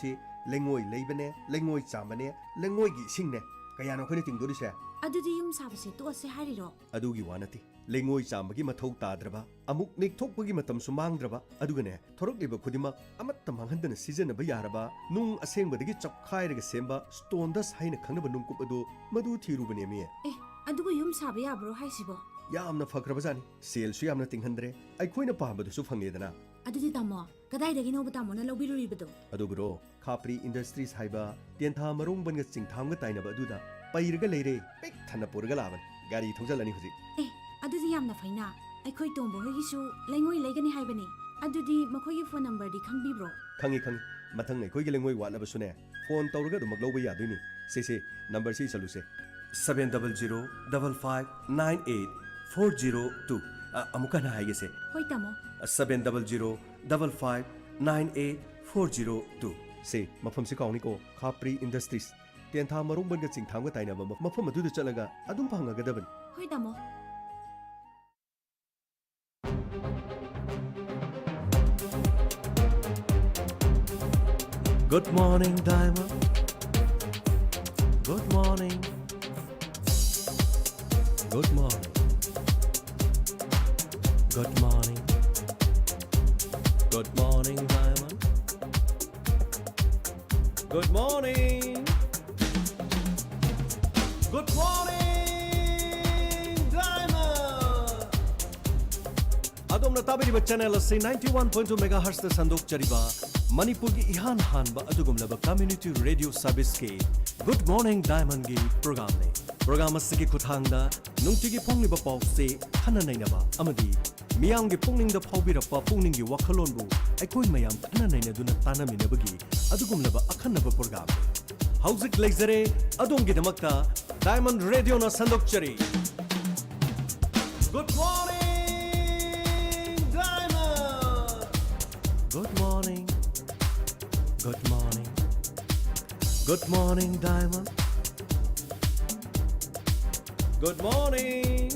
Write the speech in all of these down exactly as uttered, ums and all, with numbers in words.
T ꯂꯩꯉꯣꯏ ꯂꯩꯕꯅꯦ, ꯂꯩꯉꯣꯏ ꯆꯥꯝꯕꯅꯦ, ꯂꯩꯉꯣꯏꯒꯤ ꯏꯁꯤꯡꯅꯦ꯫ ꯀꯌꯥꯅꯣ ꯑꯩꯈꯣꯏꯅ ꯇꯤꯡꯗꯣꯔꯤꯁꯦ? ꯑꯗꯨꯗꯤ ꯌꯨꯝ ꯁꯥꯕꯁꯦ ꯇꯣꯛꯑꯁꯦ ꯍꯥꯏꯔꯤꯔꯣ? ꯑꯗꯨꯒꯤ ꯋꯥ ꯅꯠꯇꯦ꯫ ꯂꯩꯉꯣꯏ ꯆꯥꯝꯕꯒꯤ ꯃꯊꯧ ꯇꯥꯗ꯭ꯔꯕ, ꯑꯃꯨꯛ ꯅꯤꯛꯊꯣꯛꯄꯒꯤ ꯃꯇꯝꯁꯨ ꯃꯥꯡꯗ꯭ꯔꯕ, ꯑꯗꯨꯒꯅꯦ, ꯊꯣꯔꯛꯂꯤꯕ ꯈꯨꯗꯤꯡꯃꯛ ꯑꯃꯠꯇ ꯃꯥꯡꯍꯟꯗꯅ ꯁꯤꯖꯤꯟꯅꯕ ꯌꯥꯔꯕ, ꯅꯨꯡ ꯑꯁꯦꯡꯕꯗꯒꯤ ꯆꯞꯈꯥꯏꯔꯒ ꯁꯦꯝꯕ stone dust ꯍꯥꯏꯅ ꯈꯪꯅꯕ ꯅꯨꯡꯀꯨꯞ ꯑꯗꯨ, ꯃꯗꯨ ꯊꯤꯔꯨꯕꯅꯦꯃꯤ꯫ ꯑꯦ, ꯑꯗꯨꯒ ꯌꯨꯝ ꯁꯥꯕ ꯌꯥꯕ꯭ꯔꯣ ꯍꯥꯏꯁꯤꯕꯣ? ꯌꯥꯝꯅ ꯐꯈ꯭ꯔꯕꯖꯥꯠꯅꯤ꯫ ꯁꯦꯜꯁꯨ ꯌꯥꯝꯅ ꯇꯤꯡꯍꯟꯗ꯭ꯔꯦ, ꯑꯩꯈꯣꯏꯅ ꯄꯥꯝꯕꯗꯨꯁꯨ ꯐꯪꯂꯦꯗꯅ꯫ ꯑꯗꯨꯗꯤ ꯇꯥꯃꯣ, ꯀꯗꯥꯏꯗꯒꯤꯅꯣꯕ ꯇꯥꯃꯣꯅ ꯂꯧꯕꯤꯔꯨꯔꯤꯕꯗꯣ? ꯑꯗꯨ ꯒꯨꯔꯨ, ꯈꯥꯄ꯭ꯔꯤ Industries ꯍꯥꯏꯕ ꯇꯦꯟꯊꯥ ꯃꯔꯣꯡꯕꯟꯒ ꯆꯤꯡꯊꯥꯝꯒ ꯇꯥꯏꯅꯕ ꯑꯗꯨꯗ ꯄꯩꯔꯒ ꯂꯩꯔꯦ꯫ ꯄꯤꯛ ꯊꯟꯅ ꯄꯨꯔꯒ ꯂꯥꯛꯑꯕꯅꯤ꯫ ꯒꯥꯔꯤ ꯊꯧꯖꯜꯂꯅꯤ ꯍꯧꯖꯤꯛ꯫ ꯑꯦ, ꯑꯗꯨꯗꯤ ꯌꯥꯝꯅ ꯐꯩꯅ꯫ ꯑꯩꯈꯣꯏ ꯇꯣꯝꯕ ꯍꯣꯏꯒꯤꯁꯨ ꯂꯩꯉꯣꯏ ꯂꯩꯒꯅꯤ ꯍꯥꯏꯕꯅꯤ꯫ ꯑꯗꯨꯗꯤ ꯃꯈꯣꯏꯒꯤ phone numberꯗꯤ ꯈꯪꯕꯤꯕ꯭ꯔꯣ? ꯈꯪꯉꯤ, ꯈꯪꯉꯤ꯫ ꯃꯊꯪ ꯑꯩꯈꯣꯏꯒꯤ ꯂꯩꯉꯣꯏ ꯋꯥꯠꯂꯕꯁꯨꯅꯦ, phone ꯇꯧꯔꯒ ꯑꯗꯨꯃꯛ ꯂꯧꯕ ꯌꯥꯗꯣꯏꯅꯤ꯫ ꯁꯦ, ꯁꯦ, numberꯁꯤ ꯏꯁꯜꯂꯨꯁꯦ꯫ Seven double zero double five nine eight four zero two꯫ ꯑ, ꯑꯃꯨꯛꯀ ꯍꯟꯅ ꯍꯥꯏꯒꯦꯁꯦ꯫ ꯍꯣꯏ ꯇꯥꯃꯣ꯫ Seven double zero double five nine eight four zero two꯫ ꯁꯦ, ꯃꯐꯝꯁꯤ ꯀꯥꯎꯅꯤꯀꯣ, ꯈꯥꯄ꯭ꯔꯤ Industries꯫ ꯇꯦꯟꯊꯥ ꯃꯔꯣꯡꯕꯟꯒ ꯆꯤꯡꯊꯥꯝꯒ ꯇꯥꯏꯅꯕ ꯃꯐꯝ ꯑꯗꯨꯗ ꯆꯠꯂꯒ ꯑꯗꯨꯝ ꯐꯪꯉꯒꯗꯕꯅꯤ꯫ ꯍꯣꯏ ꯇꯥꯃꯣ꯫ Good morning, Diamond. Good morning. Good morning. Good morning. Good morning, Diamond. Good morning. Good morning, Diamond. ꯑꯗꯣꯝꯅ ꯇꯥꯕꯤꯔꯤꯕ channel ꯑꯁꯤ ninety one point two megahertzꯇ ꯁꯟꯗꯣꯛꯆꯔꯤꯕ ꯃꯅꯤꯄꯨꯔꯒꯤ ꯏꯍꯥꯟ ꯍꯥꯟꯕ ꯑꯗꯨꯒꯨꯝꯂꯕ community radio serviceꯀꯤ Good Morning Diamondꯒꯤ programꯅꯤ꯫ Program ꯑꯁꯤꯒꯤ ꯈꯨꯠꯊꯥꯡꯗ ꯅꯨꯡꯇꯤꯒꯤ ꯐꯣꯡꯂꯤꯕ ꯄꯥꯎꯆꯦ, ꯈꯟꯅ ꯅꯩꯅꯕ ꯑꯃꯗꯤ ꯃꯤꯌꯥꯝꯒꯤ ꯄꯨꯛꯅꯤꯡꯗ ꯐꯥꯎꯕꯤꯔꯛꯄ ꯄꯨꯛꯅꯤꯡꯒꯤ ꯋꯥꯈꯜꯂꯣꯟꯕꯨ ꯑꯩꯈꯣꯏ ꯃꯌꯥꯝ ꯈꯟꯅ ꯅꯩꯅꯗꯨꯅ ꯇꯥꯟꯅꯃꯤꯟꯅꯕꯒꯤ ꯑꯗꯨꯒꯨꯝꯂꯕ ꯑꯈꯟꯅꯕ programꯅꯤ꯫ ꯍꯧꯖꯤꯛ ꯂꯩꯖꯔꯦ ꯑꯗꯣꯝꯒꯤꯗꯃꯛꯇ Diamond Radioꯅ ꯁꯟꯗꯣꯛꯆꯔꯤ꯫ Good morning, Diamond. Good morning. Good morning. Good morning, Diamond. Good morning.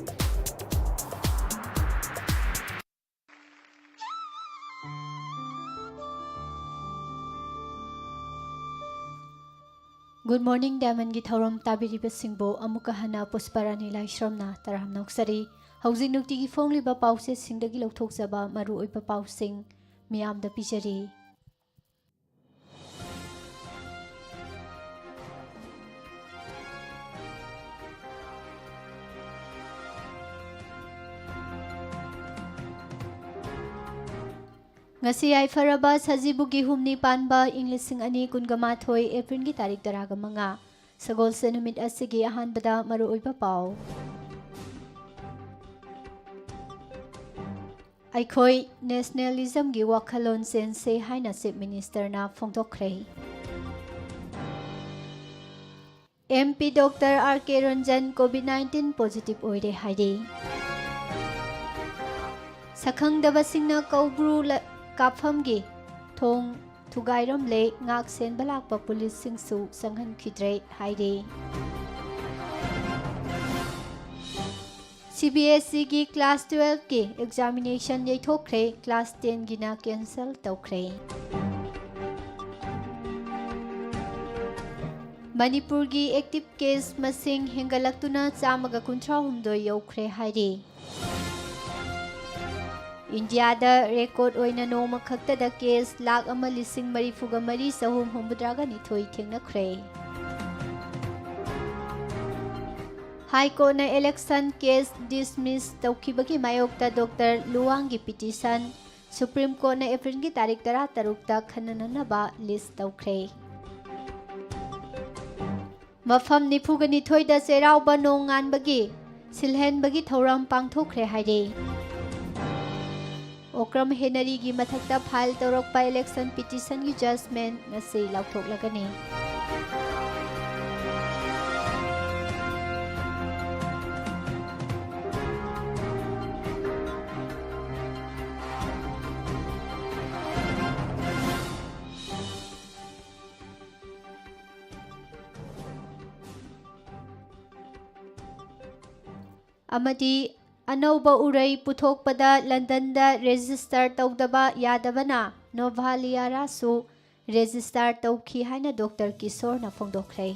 Good morning, Diamondꯒꯤ ꯊꯧꯔꯝ ꯇꯥꯕꯤꯔꯤꯕꯁꯤꯡꯕꯨ ꯑꯃꯨꯛꯀ ꯍꯟꯅ ꯄꯨꯁꯄꯔꯥꯅꯤ ꯂꯥꯏꯁ꯭ꯔꯝꯅ ꯇꯔꯥꯝꯅ ꯑꯣꯛꯆꯔꯤ꯫ ꯍꯧꯖꯤꯛ ꯅꯨꯡꯇꯤꯒꯤ ꯐꯣꯡꯂꯤꯕ ꯄꯥꯎꯆꯦꯁꯤꯡꯗꯒꯤ ꯂꯧꯊꯣꯛꯆꯕ ꯃꯔꯨꯑꯣꯏꯕ ꯄꯥꯎꯁꯤꯡ ꯃꯤꯌꯥꯝꯗ ꯄꯤꯖꯔꯤ꯫ ꯉꯁꯤ ꯌꯥꯏꯐꯔꯕ ꯁꯖꯤꯕꯨꯒꯤ ꯍꯨꯝꯅꯤ ꯄꯥꯟꯕ ꯏꯪ ꯂꯤꯁꯤꯡ ꯑꯅꯤ ꯀꯨꯟꯒ ꯃꯥꯊꯣꯏ ꯑꯦꯄ꯭ꯔꯤꯜꯒꯤ ꯇꯥꯔꯤꯛ ꯇꯔꯥꯒ ꯃꯉꯥ꯫ ꯁꯒꯣꯜꯁꯦꯟ ꯅꯨꯃꯤꯠ ꯑꯁꯤꯒꯤ ꯑꯍꯥꯟꯕꯗ ꯃꯔꯨꯑꯣꯏꯕ ꯄꯥꯎ꯫ ꯑꯩꯈꯣꯏ nationalismꯒꯤ ꯋꯥꯈꯜꯂꯣꯟ ꯆꯦꯟꯁꯦ ꯍꯥꯏꯅ Chief Ministerꯅ ꯐꯣꯡꯗꯣꯛꯈ꯭ꯔꯦ꯫ MP Doctor R K Ranjan COVID nineteen positive ꯑꯣꯏꯔꯦ ꯍꯥꯏꯔꯦ꯫ ꯁꯛꯈꯪꯗꯕꯁꯤꯡꯅ ꯀꯧꯕ꯭ꯔꯨ ꯂ-, ꯀꯥꯞꯐꯝꯒꯤ ꯊꯣꯡ ꯊꯨꯒꯥꯏꯔꯝꯂꯦ, ꯉꯥꯛ ꯁꯦꯟꯕ ꯂꯥꯛꯄ ꯄꯨꯂꯤꯁꯁꯤꯡꯁꯨ ꯆꯪꯍꯟꯈꯤꯗ꯭ꯔꯦ ꯍꯥꯏꯔꯦ꯫ CBSEꯒꯤ class twelveꯀꯤ examination ꯌꯩꯊꯣꯛꯈ꯭ꯔꯦ, class tenꯒꯤꯅ cancel ꯇꯧꯈ꯭ꯔꯦ꯫ ꯃꯅꯤꯄꯨꯔꯒꯤ active case ꯃꯁꯤꯡ ꯍꯦꯟꯒꯠꯂꯛꯇꯨꯅ ꯆꯥꯝꯃꯒ ꯀꯨꯟꯊ꯭ꯔꯥꯍꯨꯝꯗꯣꯏ ꯌꯧꯈ꯭ꯔꯦ ꯍꯥꯏꯔꯤ꯫ ꯏꯟꯗꯤꯌꯥꯗ record ꯑꯣꯏꯅ ꯅꯣꯡꯃ ꯈꯛꯇꯗ case ꯂꯥꯈ ꯑꯃ ꯂꯤꯁꯤꯡ ꯃꯔꯤꯐꯨꯒ ꯃꯔꯤ ꯆꯍꯨꯝ ꯍꯨꯝꯐꯨꯇꯔꯥꯒ ꯅꯤꯊꯣꯏ ꯊꯦꯡꯅꯈ꯭ꯔꯦ꯫ High Courtꯅ election case dismiss ꯇꯧꯈꯤꯕꯒꯤ ꯃꯥꯌꯣꯛꯇ Doctor ꯂꯨꯋꯥꯡꯒꯤ petition Supreme Courtꯅ ꯑꯦꯄ꯭ꯔꯤꯜꯒꯤ ꯇꯥꯔꯤꯛ ꯇꯔꯥꯇꯔꯨꯛꯇ ꯈꯟꯅꯅꯅꯕ list ꯇꯧꯈ꯭ꯔꯦ꯫ ꯃꯐꯝ ꯅꯤꯐꯨꯒ ꯅꯤꯊꯣꯏꯗ ꯆꯩꯔꯥꯎꯕ ꯅꯣꯡ ꯉꯥꯟꯕꯒꯤ ꯁꯤꯜꯍꯟꯕꯒꯤ ꯊꯧꯔꯝ ꯄꯥꯡꯊꯣꯛꯈ꯭ꯔꯦ ꯍꯥꯏꯔꯤ꯫ ꯑꯣꯀ꯭ꯔꯝ ꯍꯦꯅꯔꯤꯒꯤ ꯃꯊꯛꯇ file ꯇꯧꯔꯛꯄ election petitionꯒꯤ judgement ꯉꯁꯤ ꯂꯥꯎꯊꯣꯛꯂꯒꯅꯤ꯫ ꯑꯃꯗꯤ ꯑꯅꯧꯕ ꯎꯔꯩ ꯄꯨꯊꯣꯛꯄꯗ ꯂꯟꯗꯟꯗ register ꯇꯧꯗꯕ ꯌꯥꯗꯕꯅ ꯅꯣꯚꯥꯂꯤꯌꯥꯔꯥꯁꯨ ꯔꯦꯖꯤꯁꯇꯥꯔ ꯇꯧꯈꯤ ꯍꯥꯏꯅ ꯗꯣꯛꯇꯔ ꯀꯤꯁꯣꯔꯅ ꯐꯣꯡꯗꯣꯛꯈ꯭ꯔꯦ꯫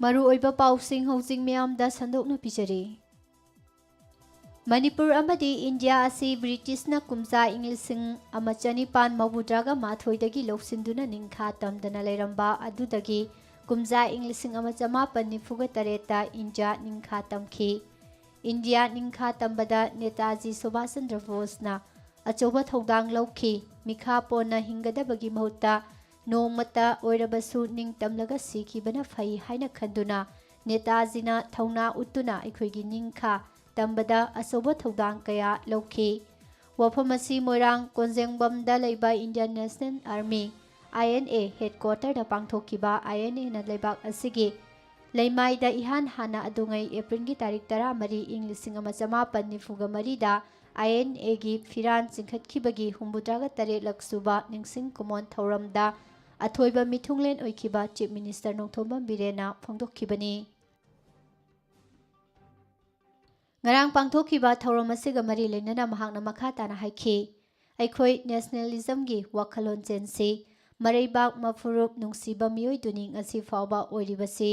ꯃꯔꯨꯑꯣꯏꯕ ꯄꯥꯎꯁꯤꯡ ꯍꯧꯖꯤꯛ ꯃꯤꯌꯥꯝꯗ ꯁꯟꯗꯣꯛꯅ ꯄꯤꯖꯔꯤ꯫ ꯃꯅꯤꯄꯨꯔ ꯑꯃꯗꯤ ꯏꯟꯗꯤꯌꯥ ꯑꯁꯤ ꯕ꯭ꯔꯤꯇꯤꯁꯅ ꯀꯨꯝꯖꯥ ꯏꯪ ꯂꯤꯁꯤꯡ ꯑꯃ ꯆꯅꯤꯄꯥꯟ ꯃꯧꯗ꯭ꯔꯥꯒ ꯃꯥꯊꯣꯏꯗꯒꯤ ꯂꯧꯁꯤꯟꯗꯨꯅ ꯅꯤꯡꯈꯥ ꯇꯝꯗꯅ ꯂꯩꯔꯝꯕ ꯑꯗꯨꯗꯒꯤ ꯀꯨꯝꯖꯥ ꯏꯪ ꯂꯤꯁꯤꯡ ꯑꯃ ꯆꯃꯥꯄꯟ ꯅꯤꯐꯨꯒ ꯇꯔꯦꯠꯇ ꯏꯟꯗꯤꯌꯥ ꯅꯤꯡꯈꯥ ꯇꯝꯈꯤ꯫ ꯏꯟꯗꯤꯌꯥ ꯅꯤꯡꯈꯥ ꯇꯝꯕꯗ ꯅꯦꯇꯥꯖꯤ ꯁꯨꯚꯥꯁ ꯆꯟꯗ꯭ꯔ ꯕꯣꯁꯅ ꯑꯆꯧꯕ ꯊꯧꯗꯥꯡ ꯂꯧꯈꯤ꯫ ꯃꯤꯈꯥ ꯄꯣꯟꯅ ꯍꯤꯡꯒꯗꯕꯒꯤ ꯃꯍꯨꯠꯇ ꯅꯣꯡꯃꯇ ꯑꯣꯏꯔꯕꯁꯨ ꯅꯤꯡꯇꯝꯂꯒ ꯁꯤꯈꯤꯕꯅ ꯐꯩ ꯍꯥꯏꯅ ꯈꯟꯗꯨꯅ ꯅꯦꯇꯥꯖꯤꯅ ꯊꯧꯅꯥ ꯎꯠꯇꯨꯅ ꯑꯩꯈꯣꯏꯒꯤ ꯅꯤꯡꯈꯥ ꯇꯝꯕꯗ ꯑꯆꯧꯕ ꯊꯧꯗꯥꯡ ꯀꯌꯥ ꯂꯧꯈꯤ꯫ ꯋꯥꯐꯝ ꯑꯁꯤ ꯃꯣꯏꯔꯥꯡ ꯀꯣꯟꯖꯦꯡꯕꯝꯗ ꯂꯩꯕ Indian National Army, I N A headquarter ꯗ ꯄꯥꯡꯊꯣꯛꯈꯤꯕ I N A ꯅ ꯂꯩꯕꯥꯛ ꯑꯁꯤꯒꯤ ꯂꯩꯃꯥꯏꯗ ꯏꯍꯥꯟ ꯍꯥꯟꯅ ꯑꯗꯨꯉꯩ ꯑꯦꯄ꯭ꯔꯤꯜꯒꯤ ꯇꯥꯔꯤꯛ ꯇꯔꯥꯃꯔꯤ ꯏꯪ ꯂꯤꯁꯤꯡ ꯑꯃ ꯆꯃꯥꯄꯟ ꯅꯤꯐꯨꯒ ꯃꯔꯤꯗ I N A ꯒꯤ ꯐꯤꯔꯥꯟ ꯆꯤꯡꯈꯠꯈꯤꯕꯒꯤ ꯍꯨꯝꯐꯨꯇꯔꯥꯒ ꯇꯔꯦꯠꯂꯛ ꯁꯨꯕ ꯅꯤꯡꯁꯤꯡ ꯀꯨꯃꯣꯟ ꯊꯧꯔꯝꯗ ꯑꯊꯣꯏꯕ ꯃꯤꯊꯨꯡꯂꯦꯟ ꯑꯣꯏꯈꯤꯕ Chief Minister ꯅꯣꯡꯊꯣꯝꯕꯝ ꯕꯤꯔꯦꯟꯅ ꯐꯣꯡꯗꯣꯛꯈꯤꯕꯅꯤ꯫ ꯉꯔꯥꯡ ꯄꯥꯡꯊꯣꯛꯈꯤꯕ ꯊꯧꯔꯝ ꯑꯁꯤꯒ ꯃꯔꯤ ꯂꯩꯅꯅ ꯃꯍꯥꯛꯅ ꯃꯈꯥ ꯇꯥꯅ ꯍꯥꯏꯈꯤ, ꯑꯩꯈꯣꯏ nationalism ꯒꯤ ꯋꯥꯈꯜꯂꯣꯟ ꯆꯦꯟꯁꯤ꯫ ꯃꯔꯩꯕꯥꯛ ꯃꯐꯨꯔꯨꯞ ꯅꯨꯡꯁꯤꯕ ꯃꯤꯑꯣꯏꯗꯨꯅꯤ ꯉꯁꯤ ꯐꯥꯎꯕ ꯑꯣꯏꯔꯤꯕꯁꯤ꯫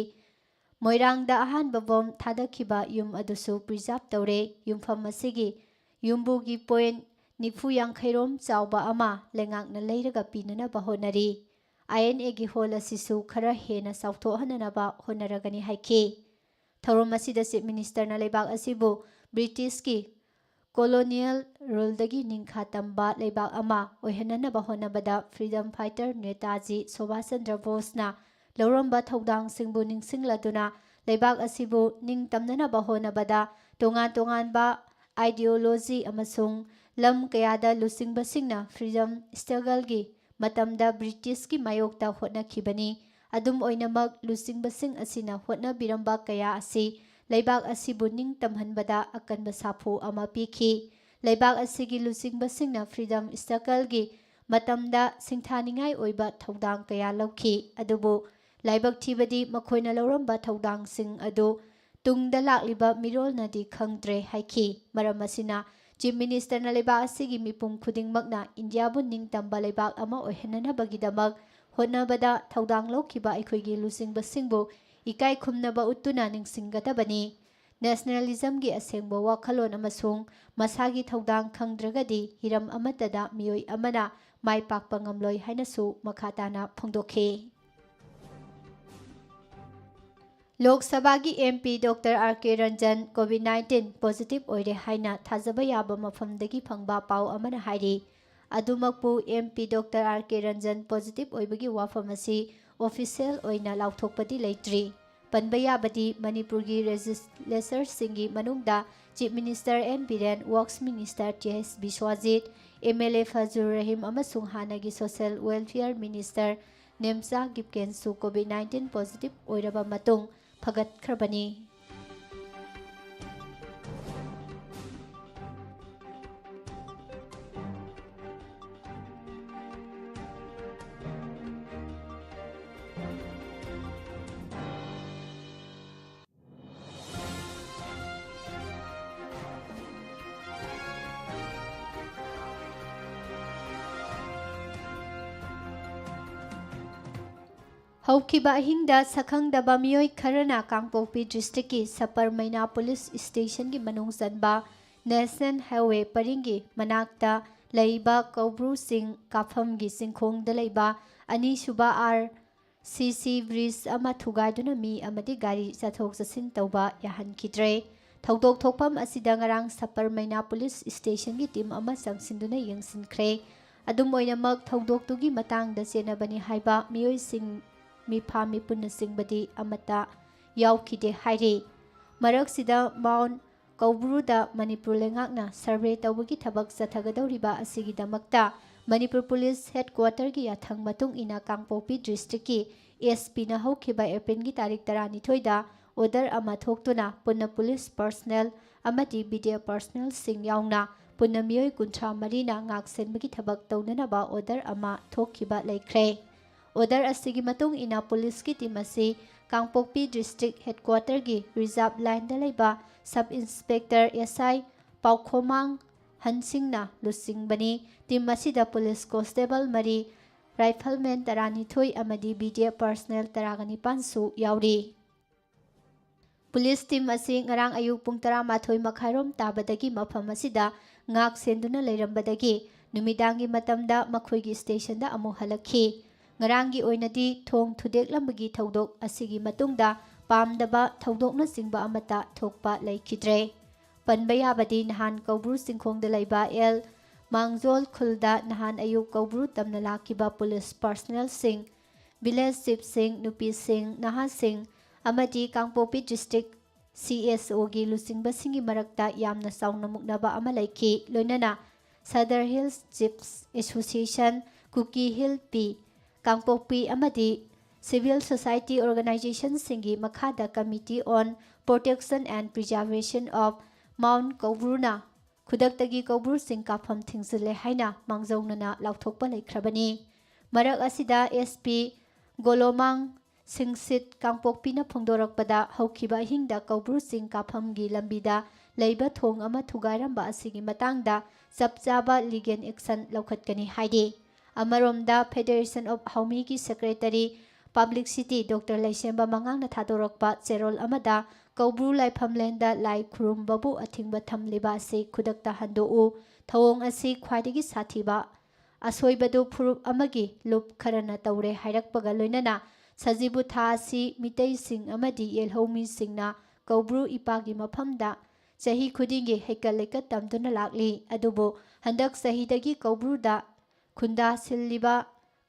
ꯃꯣꯏꯔꯥꯡꯗ ꯑꯍꯥꯟꯕ ꯕꯣꯝ ꯊꯥꯗꯈꯤꯕ ꯌꯨꯝ ꯑꯗꯨꯁꯨ preserve ꯇꯧꯔꯦ꯫ ꯌꯨꯝꯐꯝ ꯑꯁꯤꯒꯤ ꯌꯨꯝꯕꯨꯒꯤ point ꯅꯤꯐꯨ ꯌꯥꯡꯈꯩꯔꯣꯝ ꯆꯥꯎꯕ ꯑꯃ ꯂꯩꯉꯥꯛꯅ ꯂꯩꯔꯒ ꯄꯤꯅꯅꯕ ꯍꯣꯠꯅꯔꯤ꯫ I N A ꯒꯤ hall ꯑꯁꯤꯁꯨ ꯈꯔ ꯍꯦꯟꯅ ꯆꯥꯎꯊꯣꯛꯍꯟꯅꯅꯕ ꯍꯣꯠꯅꯔꯒꯅꯤ ꯍꯥꯏꯈꯤ꯫ ꯊꯧꯔꯝ ꯑꯁꯤꯗ Chief Minister ꯅ ꯂꯩꯕꯥꯛ ꯑꯁꯤꯕꯨ ꯕ꯭ꯔꯤꯇꯤꯁꯀꯤ colonial rule ꯗꯒꯤ ꯅꯤꯡꯈꯥ ꯇꯝꯕ ꯂꯩꯕꯥꯛ ꯑꯃ ꯑꯣꯏꯍꯟꯅꯅꯕ ꯍꯣꯠꯅꯕꯗ freedom fighter ꯅꯦꯇꯥꯖꯤ ꯁꯨꯚꯥꯁ ꯆꯟꯗ꯭ꯔ ꯕꯣꯁꯅ ꯂꯧꯔꯝꯕ ꯊꯧꯗꯥꯡꯁꯤꯡꯕꯨ ꯅꯤꯡꯁꯤꯡꯂꯗꯨꯅ ꯂꯩꯕꯥꯛ ꯑꯁꯤꯕꯨ ꯅꯤꯡꯇꯝꯅꯅꯕ ꯍꯣꯠꯅꯕꯗ ꯇꯣꯉꯥꯟ ꯇꯣꯉꯥꯟꯕ ideology ꯑꯃꯁꯨꯡ ꯂꯝ ꯀꯌꯥꯗ ꯂꯨꯆꯤꯡꯕꯁꯤꯡꯅ freedom struggle ꯒꯤ ꯃꯇꯝꯗ ꯕ꯭ꯔꯤꯇꯤꯁꯀꯤ ꯃꯥꯌꯣꯛꯇ ꯍꯣꯠꯅꯈꯤꯕꯅꯤ꯫ ꯑꯗꯨꯝ ꯑꯣꯏꯅꯃꯛ, ꯂꯨꯆꯤꯡꯕꯁꯤꯡ ꯑꯁꯤꯅ ꯍꯣꯠꯅꯕꯤꯔꯝꯕ ꯀꯌꯥ ꯑꯁꯤ ꯂꯩꯕꯥꯛ ꯑꯁꯤꯕꯨ ꯅꯤꯡꯇꯝꯍꯟꯕꯗ ꯑꯀꯟꯕ ꯁꯥꯐꯨ ꯑꯃ ꯄꯤꯈꯤ꯫ ꯂꯩꯕꯥꯛ ꯑꯁꯤꯒꯤ ꯂꯨꯆꯤꯡꯕꯁꯤꯡꯅ freedom struggle ꯒꯤ ꯃꯇꯝꯗ ꯁꯤꯡꯊꯥꯅꯤꯡꯉꯥꯏ ꯑꯣꯏꯕ ꯊꯧꯗꯥꯡ ꯀꯌꯥ ꯂꯧꯈꯤ, ꯑꯗꯨꯕꯨ ꯂꯥꯏꯕꯛ ꯊꯤꯕꯗꯤ ꯃꯈꯣꯏꯅ ꯂꯧꯔꯝꯕ ꯊꯧꯗꯥꯡꯁꯤꯡ ꯑꯗꯨ ꯇꯨꯡꯗ ꯂꯥꯛꯂꯤꯕ ꯃꯤꯔꯣꯜꯅꯗꯤ ꯈꯪꯗ꯭ꯔꯦ ꯍꯥꯏꯈꯤ꯫ ꯃꯔꯝ ꯑꯁꯤꯅ, ꯆꯤꯐ ꯃꯤꯅꯤꯁꯇꯔꯅ ꯂꯩꯕꯥꯛ ꯑꯁꯤꯒꯤ ꯃꯤꯄꯨꯝ ꯈꯨꯗꯤꯡꯃꯛꯅ ꯏꯟꯗꯤꯌꯥꯕꯨ ꯅꯤꯡꯇꯝꯕ ꯂꯩꯕꯥꯛ ꯑꯃ ꯑꯣꯏꯍꯟꯅꯅꯕꯒꯤꯗꯃꯛ ꯍꯣꯠꯅꯕꯗ ꯊꯧꯗꯥꯡ ꯂꯧꯈꯤꯕ ꯑꯩꯈꯣꯏꯒꯤ ꯂꯨꯆꯤꯡꯕꯁꯤꯡꯕꯨ ꯏꯀꯥꯏ ꯈꯨꯝꯅꯕ ꯎꯠꯇꯨꯅ ꯅꯤꯡꯁꯤꯡꯒꯗꯕꯅꯤ꯫ ꯅꯦꯁꯅꯦꯂꯤꯖꯝꯒꯤ ꯑꯁꯦꯡꯕ ꯋꯥꯈꯜꯂꯣꯟ ꯑꯃꯁꯨꯡ ꯃꯁꯥꯒꯤ ꯊꯧꯗꯥꯡ ꯈꯪꯗ꯭ꯔꯒꯗꯤ ꯍꯤꯔꯝ ꯑꯃꯠꯇꯗ ꯃꯤꯑꯣꯏ ꯑꯃꯅ ꯃꯥꯏ ꯄꯥꯛꯄ ꯉꯝꯂꯣꯏ ꯍꯥꯏꯅꯁꯨ ꯃꯈꯥ ꯇꯥꯅ ꯐꯣꯡꯗꯣꯛꯈꯤ꯫ ꯂꯣꯛ ꯁꯚꯥꯒꯤ ꯑꯦꯝ ꯄꯤ ꯗꯣꯛꯇꯔ ꯑꯥꯔ ꯀꯦ ꯔꯟꯖꯟ ꯀꯣꯚꯤꯗ ꯅꯥꯏꯟꯇꯤꯟ ꯄꯣꯖꯤꯇꯤꯚ ꯑꯣꯏꯔꯦ ꯍꯥꯏꯅ ꯊꯥꯖꯕ ꯌꯥꯕ ꯃꯐꯝꯗꯒꯤ ꯐꯪꯕ ꯄꯥꯎ ꯑꯃꯅ ꯍꯥꯏꯔꯤ꯫ ꯑꯗꯨꯃꯛꯄꯨ ꯑꯦꯝ ꯄꯤ ꯗꯣꯛꯇꯔ ꯑꯥꯔ ꯀꯦ ꯔꯟꯖꯟ ꯄꯣꯖꯤꯇꯤꯚ ꯑꯣꯏꯕꯒꯤ ꯋꯥꯐꯝ ꯑꯁꯤ ꯑꯣꯐꯤꯁꯤꯌꯦꯜ ꯑꯣꯏꯅ ꯂꯥꯎꯊꯣꯛꯄꯗꯤ ꯂꯩꯇ꯭ꯔꯤ꯫ ꯄꯟꯕ ꯌꯥꯕꯗꯤ ꯃꯅꯤꯄꯨꯔꯒꯤ ꯂꯦꯖꯤꯁꯂꯦꯆꯔꯁꯤꯡꯒꯤ ꯃꯅꯨꯡꯗ chief minister N Biren, works minister T S Biswajit, M L A Fazur Rahim ꯑꯃꯁꯨꯡ ꯍꯥꯟꯅꯒꯤ ꯁꯣꯁꯤꯌꯦꯜ ꯋꯦꯜꯐꯤꯌꯔ ꯃꯤꯅꯤꯁꯇꯔ ꯅꯦꯝꯆꯥ ꯀꯤꯞꯒꯦꯟꯁꯨ ꯀꯣꯚꯤꯗ ꯅꯥꯏꯟꯇꯤꯟ ꯄꯣꯖꯤꯇꯤꯚ ꯑꯣꯏꯔꯕ ꯃꯇꯨꯡ ꯐꯒꯠꯈ꯭ꯔꯕꯅꯤ꯫ ꯍꯧꯈꯤꯕ ꯑꯍꯤꯡꯗ ꯁꯛꯈꯪꯗꯕ ꯃꯤꯑꯣꯏ ꯈꯔꯅ ꯀꯥꯡꯄꯣꯛꯄꯤ ꯗꯤꯁꯇ꯭ꯔꯤꯛꯀꯤ ꯁꯄꯔ ꯃꯩꯅꯥ ꯄꯨꯂꯤꯁ ꯁ꯭ꯇꯦꯁꯟꯒꯤ ꯃꯅꯨꯡ ꯆꯟꯕ ꯅꯦꯁꯅꯦꯜ ꯍꯥꯏꯋꯦ ꯄꯔꯤꯡꯒꯤ ꯃꯅꯥꯛꯇ ꯂꯩꯕ ꯀꯧꯕ꯭ꯔꯨ ꯆꯤꯡ ꯀꯥꯐꯝꯒꯤ ꯆꯤꯡꯈꯣꯡꯗ ꯂꯩꯕ ꯑꯅꯤꯁꯨꯕ ꯑꯥꯔ ꯁꯤ ꯁꯤ ꯕ꯭ꯔꯤꯖ ꯑꯃ ꯊꯨꯒꯥꯏꯗꯨꯅ ꯃꯤ ꯑꯃꯗꯤ ꯒꯥꯔꯤ ꯆꯠꯊꯣꯛ ꯆꯠꯁꯤꯟ ꯇꯧꯕ ꯌꯥꯍꯟꯈꯤꯗ꯭ꯔꯦ꯫ ꯊꯧꯗꯣꯛ ꯊꯣꯛꯐꯝ ꯑꯁꯤꯗ ꯉꯔꯥꯡ ꯁꯄꯔ ꯃꯩꯅꯥ ꯄꯨꯂꯤꯁ ꯁ꯭ꯇꯦꯁꯟꯒꯤ ꯇꯤꯝ ꯑꯃ ꯆꯪꯁꯤꯟꯗꯨꯅ ꯌꯦꯡꯁꯤꯟꯈ꯭ꯔꯦ꯫ ꯑꯗꯨꯝ ꯑꯣꯏꯅꯃꯛ, ꯊꯧꯗꯣꯛꯇꯨꯒꯤ ꯃꯇꯥꯡꯗ ꯆꯦꯟꯅꯕꯅꯤ ꯍꯥꯏꯕ ꯃꯤꯑꯣꯏꯁꯤꯡ, ꯃꯤꯐꯥ ꯃꯤꯄꯨꯟꯅꯆꯤꯡꯕꯗꯤ ꯑꯃꯠꯇ ꯌꯥꯎꯈꯤꯗꯦ ꯍꯥꯏꯔꯤ꯫ ꯃꯔꯛꯁꯤꯗ, ꯃꯥꯎꯟ ꯀꯧꯕ꯭ꯔꯨꯗ ꯃꯅꯤꯄꯨꯔ ꯂꯩꯉꯥꯛꯅ ꯁꯔꯚꯦ ꯇꯧꯕꯒꯤ ꯊꯕꯛ ꯆꯠꯊꯒꯗꯧꯔꯤꯕ ꯑꯁꯤꯒꯤꯗꯃꯛꯇ ꯃꯅꯤꯄꯨꯔ ꯄꯨꯂꯤꯁ ꯍꯦꯗꯀ꯭ꯋꯥꯇꯔꯒꯤ ꯌꯥꯊꯪ ꯃꯇꯨꯡ ꯏꯟꯅ ꯀꯥꯡꯄꯣꯛꯄꯤ ꯗꯤꯁꯇ꯭ꯔꯤꯛꯀꯤ ꯑꯦꯁ ꯄꯤꯅ ꯍꯧꯈꯤꯕ ꯑꯦꯄ꯭ꯔꯤꯜꯒꯤ ꯇꯥꯔꯤꯛ ꯇꯔꯥꯅꯤꯊꯣꯏꯗ ꯑꯣꯔꯗꯔ ꯑꯃ ꯊꯣꯛꯇꯨꯅ ꯄꯨꯟꯅ ꯄꯨꯂꯤꯁ ꯄꯔꯁꯅꯦꯜ ꯑꯃꯗꯤ ꯃꯤꯗꯤꯌꯥ ꯄꯔꯁꯅꯦꯜꯁꯤꯡ ꯌꯥꯎꯅ ꯄꯨꯟꯅ ꯃꯤꯑꯣꯏ ꯀꯨꯟꯊ꯭ꯔꯥ ꯃꯔꯤꯅ ꯉꯥꯛ ꯁꯦꯟꯕꯒꯤ ꯊꯕꯛ ꯇꯧꯅꯅꯕ ꯑꯣꯔꯗꯔ ꯑꯃ ꯊꯣꯛꯈꯤꯕ ꯂꯩꯈ꯭ꯔꯦ꯫ ꯑꯣꯔꯗꯔ ꯑꯁꯤꯒꯤ ꯃꯇꯨꯡ ꯏꯟꯅ ꯄꯨꯂꯤꯁꯀꯤ ꯇꯤꯝ ꯑꯁꯤ ꯀꯥꯡꯄꯣꯛꯄꯤ ꯗꯤꯁꯇ꯭ꯔꯤꯛ ꯍꯦꯗꯀ꯭ꯋꯥꯇꯔꯒꯤ ꯔꯤꯖꯥꯔꯚ ꯂꯥꯏꯟꯗ ꯂꯩꯕ ꯁꯕ ꯏꯟꯁꯄꯦꯛꯇꯔ ꯑꯦꯁ ꯑꯥꯏ ꯄꯥꯎꯈꯣꯃꯥꯡ ꯍꯟꯁꯤꯡꯅ ꯂꯨꯆꯤꯡꯕꯅꯤ꯫ ꯇꯤꯝ ꯑꯁꯤꯗ ꯄꯨꯂꯤꯁ ꯀꯣꯟꯁꯇꯦꯕꯜ ꯃꯔꯤ, ꯔꯥꯏꯐꯜꯃꯦꯟ ꯇꯔꯥꯅꯤꯊꯣꯏ ꯑꯃꯗꯤ ꯕꯤ ꯗꯤ ꯑꯦꯐ ꯄꯔꯁꯅꯦꯜ ꯇꯔꯥꯒ ꯅꯤꯄꯥꯟꯁꯨ ꯌꯥꯎꯔꯤ꯫ ꯄꯨꯂꯤꯁ ꯇꯤꯝ ꯑꯁꯤ ꯉꯔꯥꯡ ꯑꯌꯨꯛ ꯄꯨꯡ ꯇꯔꯥꯃꯥꯊꯣꯏ ꯃꯈꯥꯏꯔꯣꯝ ꯇꯥꯕꯗꯒꯤ ꯃꯐꯝ ꯑꯁꯤꯗ ꯉꯥꯛ ꯁꯦꯟꯗꯨꯅ ꯂꯩꯔꯝꯕꯗꯒꯤ ꯅꯨꯃꯤꯗꯥꯡꯒꯤ ꯃꯇꯝꯗ ꯃꯈꯣꯏꯒꯤ ꯁ꯭ꯇꯦꯁꯟꯗ ꯑꯃꯨꯛ ꯍꯜꯂꯛꯈꯤ꯫ ꯉꯔꯥꯡꯒꯤ ꯑꯣꯏꯅꯗꯤ ꯊꯣꯡ ꯊꯨꯗꯦꯛꯂꯝꯕꯒꯤ ꯊꯧꯗꯣꯛ ꯑꯁꯤꯒꯤ ꯃꯇꯨꯡꯗ ꯄꯥꯝꯗꯕ ꯊꯧꯗꯣꯛꯅꯆꯤꯡꯕ ꯑꯃꯠꯇ ꯊꯣꯛꯄ ꯂꯩꯈꯤꯗ꯭ꯔꯦ꯫ ꯄꯟꯕ ꯌꯥꯕꯗꯤ ꯅꯍꯥꯟ ꯀꯧꯕ꯭ꯔꯨ ꯆꯤꯡꯈꯣꯡꯗ ꯂꯩꯕ ꯑꯦꯜ ꯃꯥꯡꯖꯣꯜ ꯈꯨꯜꯗ ꯅꯍꯥꯟ ꯑꯌꯨꯛ ꯀꯧꯕ꯭ꯔꯨ ꯇꯝꯅ ꯂꯥꯛꯈꯤꯕ ꯄꯨꯂꯤꯁ ꯄꯥꯔꯁꯅꯦꯜꯁꯤꯡ, ꯚꯤꯂꯦꯖ ꯆꯤꯐꯁꯤꯡ, ꯅꯨꯄꯤꯁꯤꯡ, ꯅꯍꯥꯁꯤꯡ ꯑꯃꯗꯤ ꯀꯥꯡꯄꯣꯛꯄꯤ ꯗꯤꯁꯇ꯭ꯔꯤꯛ ꯁꯤ ꯑꯦꯁ ꯑꯣꯒꯤ ꯂꯨꯆꯤꯡꯕꯁꯤꯡꯒꯤ ꯃꯔꯛꯇ ꯌꯥꯝꯅ ꯆꯥꯎꯅ ꯃꯨꯛꯅꯕ ꯑꯃ ꯂꯩꯈꯤ꯫ ꯂꯣꯏꯅꯅ ꯁꯗꯔ ꯍꯤꯜꯁ ꯆꯤꯐꯁ ꯑꯦꯁꯣꯁꯤꯌꯦꯁꯟ, ꯀꯨꯀꯤ ꯍꯤꯜ ꯄꯤ, ꯀꯥꯡꯄꯣꯛꯄꯤ ꯑꯃꯗꯤ ꯁꯤꯚꯤꯜ ꯁꯣꯁꯥꯏꯇꯤ ꯑꯣꯔꯒꯅꯥꯏꯖꯦꯁꯟꯁꯤꯡꯒꯤ ꯃꯈꯥꯗ Committee on Protection and Preservation of Mount ꯀꯧꯕ꯭ꯔꯨꯅ ꯈꯨꯗꯛꯇꯒꯤ ꯀꯧꯕ꯭ꯔꯨ ꯆꯤꯡ ꯀꯥꯐꯝ ꯊꯤꯡꯖꯤꯜꯂꯦ ꯍꯥꯏꯅ ꯃꯥꯡꯖꯧꯅꯅ ꯂꯥꯎꯊꯣꯛꯄ ꯂꯩꯈ꯭ꯔꯕꯅꯤ꯫ ꯃꯔꯛ ꯑꯁꯤꯗ ꯑꯦꯁ ꯄꯤ ꯒꯣꯂꯣꯃꯥꯡ ꯁꯤꯡꯁꯤꯠ ꯀꯥꯡꯄꯣꯛꯄꯤꯅ ꯐꯣꯡꯗꯣꯔꯛꯄꯗ, ꯍꯧꯈꯤꯕ ꯑꯍꯤꯡꯗ ꯀꯧꯕ꯭ꯔꯨ ꯆꯤꯡ ꯀꯥꯐꯝꯒꯤ ꯂꯝꯕꯤꯗ ꯂꯩꯕ ꯊꯣꯡ ꯑꯃ ꯊꯨꯒꯥꯏꯔꯝꯕ ꯑꯁꯤꯒꯤ ꯃꯇꯥꯡꯗ ꯆꯞ ꯆꯥꯕ ꯂꯤꯒꯦꯜ ꯑꯦꯛꯁꯟ ꯂꯧꯈꯠꯀꯅꯤ ꯍꯥꯏꯔꯤ꯫ ꯑꯃꯔꯣꯝꯗ, ꯐꯦꯗꯦꯔꯦꯁꯟ ꯑꯣꯐ ꯍꯥꯎꯃꯤꯒꯤ ꯁꯦꯀ꯭ꯔꯦꯇꯔꯤ ꯄꯕ꯭ꯂꯤꯁꯤꯇꯤ ꯗꯣꯛꯇꯔ ꯂꯩꯁꯦꯝꯕ ꯃꯉꯥꯡꯅ ꯊꯥꯗꯣꯔꯛꯄ ꯆꯦꯔꯣꯜ ꯑꯃꯗ, ꯀꯧꯕ꯭ꯔꯨ ꯂꯥꯏꯐꯝꯂꯦꯟꯗ ꯂꯥꯏ ꯈꯨꯔꯨꯝꯕꯕꯨ ꯑꯊꯤꯡꯕ ꯊꯝꯂꯤꯕ ꯑꯁꯤ ꯈꯨꯗꯛꯇ ꯍꯟꯗꯣꯛꯎ, ꯊꯧꯑꯣꯡ ꯑꯁꯤ ꯈ꯭ꯋꯥꯏꯗꯒꯤ ꯁꯥꯊꯤꯕ ꯑꯁꯣꯏꯕꯗꯨ ꯐꯨꯔꯨꯞ ꯑꯃꯒꯤ ꯂꯨꯞ ꯈꯔꯅ ꯇꯧꯔꯦ ꯍꯥꯏꯔꯛꯄꯒ ꯂꯣꯏꯅꯅ, ꯁꯖꯤꯕꯨ ꯊꯥ ꯑꯁꯤ ꯃꯤꯇꯩꯁꯤꯡ ꯑꯃꯗꯤ ꯌꯦꯜꯍꯧꯃꯤꯁꯤꯡꯅ ꯀꯧꯕ꯭ꯔꯨ ꯏꯄꯥꯒꯤ ꯃꯐꯝꯗ ꯆꯍꯤ ꯈꯨꯗꯤꯡꯒꯤ ꯍꯩꯀꯠ ꯂꯩꯀꯠ ꯇꯝꯗꯨꯅ ꯂꯥꯛꯂꯤ꯫ ꯑꯗꯨꯕꯨ ꯍꯟꯗꯛ ꯆꯍꯤꯗꯒꯤ ꯀꯧꯕ꯭ꯔꯨꯗ ꯈꯨꯟꯗꯥ ꯁꯤꯜꯂꯤꯕ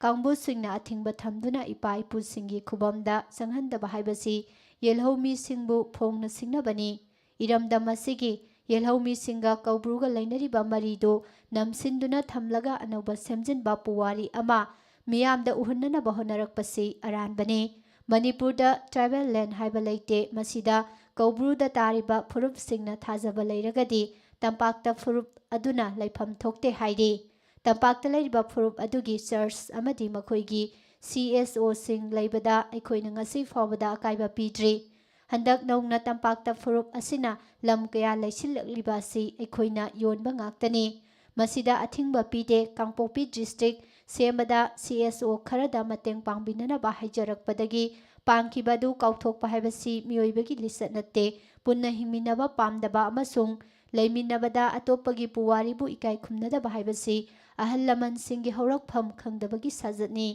ꯀꯥꯡꯕꯨꯁꯤꯡꯅ ꯑꯊꯤꯡꯕ ꯊꯝꯗꯨꯅ ꯏꯄꯥ ꯏꯄꯨꯁꯤꯡꯒꯤ ꯈꯨꯕꯝꯗ ꯆꯪꯍꯟꯗꯕ ꯍꯥꯏꯕꯁꯤ ꯌꯦꯜꯍꯧꯃꯤꯁꯤꯡꯕꯨ ꯐꯣꯡꯅ ꯁꯤꯡꯅꯕꯅꯤ꯫ ꯏꯔꯝꯗꯝ ꯑꯁꯤꯒꯤ ꯌꯦꯜꯍꯧꯃꯤꯁꯤꯡꯒ ꯀꯧꯕ꯭ꯔꯨꯒ ꯂꯩꯅꯔꯤꯕ ꯃꯔꯤꯗꯨ ꯅꯝꯁꯤꯟꯗꯨꯅ ꯊꯝꯂꯒ ꯑꯅꯧꯕ ꯁꯦꯝꯖꯤꯟꯕ ꯄꯨꯋꯥꯔꯤ ꯑꯃ ꯃꯤꯌꯥꯝꯗ ꯎꯍꯟꯅꯅꯕ ꯍꯣꯠꯅꯔꯛꯄꯁꯤ ꯑꯔꯥꯟꯕꯅꯤ꯫ ꯃꯅꯤꯄꯨꯔꯗ ꯇ꯭ꯔꯥꯏꯕꯦꯜ ꯂꯦꯟ ꯍꯥꯏꯕ ꯂꯩꯇꯦ꯫ ꯃꯁꯤꯗ ꯀꯧꯕ꯭ꯔꯨꯗ ꯇꯥꯔꯤꯕ ꯐꯨꯔꯨꯞꯁꯤꯡꯅ ꯊꯥꯖꯕ ꯂꯩꯔꯒꯗꯤ ꯇꯝꯄꯥꯛꯇ ꯐꯨꯔꯨꯞ ꯑꯗꯨꯅ ꯂꯩꯐꯝ ꯊꯣꯛꯇꯦ ꯍꯥꯏꯔꯤ꯫ ꯇꯝꯄꯥꯛꯇ ꯂꯩꯔꯤꯕ ꯐꯨꯔꯨꯞ ꯑꯗꯨꯒꯤ ꯆꯔꯆ ꯑꯃꯗꯤ ꯃꯈꯣꯏꯒꯤ ꯁꯤ ꯑꯦꯁ ꯑꯣꯁꯤꯡ ꯂꯩꯕꯗ ꯑꯩꯈꯣꯏꯅ ꯉꯁꯤ ꯐꯥꯎꯕꯗ ꯑꯀꯥꯏꯕ ꯄꯤꯗ꯭ꯔꯤ꯫ ꯍꯟꯗꯛ ꯅꯧꯅ ꯇꯝꯄꯥꯛꯇ ꯐꯨꯔꯨꯞ ꯑꯁꯤꯅ ꯂꯝ ꯀꯌꯥ ꯂꯩꯁꯤꯜꯂꯛꯂꯤꯕ ꯑꯁꯤ ꯑꯩꯈꯣꯏꯅ ꯌꯣꯟꯕ ꯉꯥꯛꯇꯅꯤ꯫ ꯃꯁꯤꯗ ꯑꯊꯤꯡꯕ ꯄꯤꯗꯦ꯫ ꯀꯥꯡꯄꯣꯛꯄꯤ ꯗꯤꯁꯇ꯭ꯔꯤꯛ ꯁꯦꯝꯕꯗ ꯁꯤ ꯑꯦꯁ ꯑꯣ ꯈꯔꯗ ꯃꯇꯦꯡ ꯄꯥꯡꯕꯤꯅꯅꯕ ꯍꯥꯏꯖꯔꯛꯄꯗꯒꯤ ꯄꯥꯡꯈꯤꯕ ꯑꯗꯨ ꯀꯥꯎꯊꯣꯛꯄ ꯍꯥꯏꯕꯁꯤ ꯃꯤꯑꯣꯏꯕꯒꯤ ꯂꯤꯆꯠ ꯅꯠꯇꯦ꯫ ꯄꯨꯟꯅ ꯍꯤꯡꯃꯤꯟꯅꯕ ꯄꯥꯝꯗꯕ ꯑꯃꯁꯨꯡ ꯂꯩꯃꯤꯟꯅꯕꯗ ꯑꯇꯣꯞꯄꯒꯤ ꯄꯨꯋꯥꯔꯤꯕꯨ ꯏꯀꯥꯏ ꯈꯨꯝꯅꯗꯕ ꯍꯥꯏꯕꯁꯤ ꯑꯍꯜ ꯂꯃꯟꯁꯤꯡꯒꯤ ꯍꯧꯔꯛꯐꯝ ꯈꯪꯗꯕꯒꯤ ꯁꯥꯖꯠꯅꯤ꯫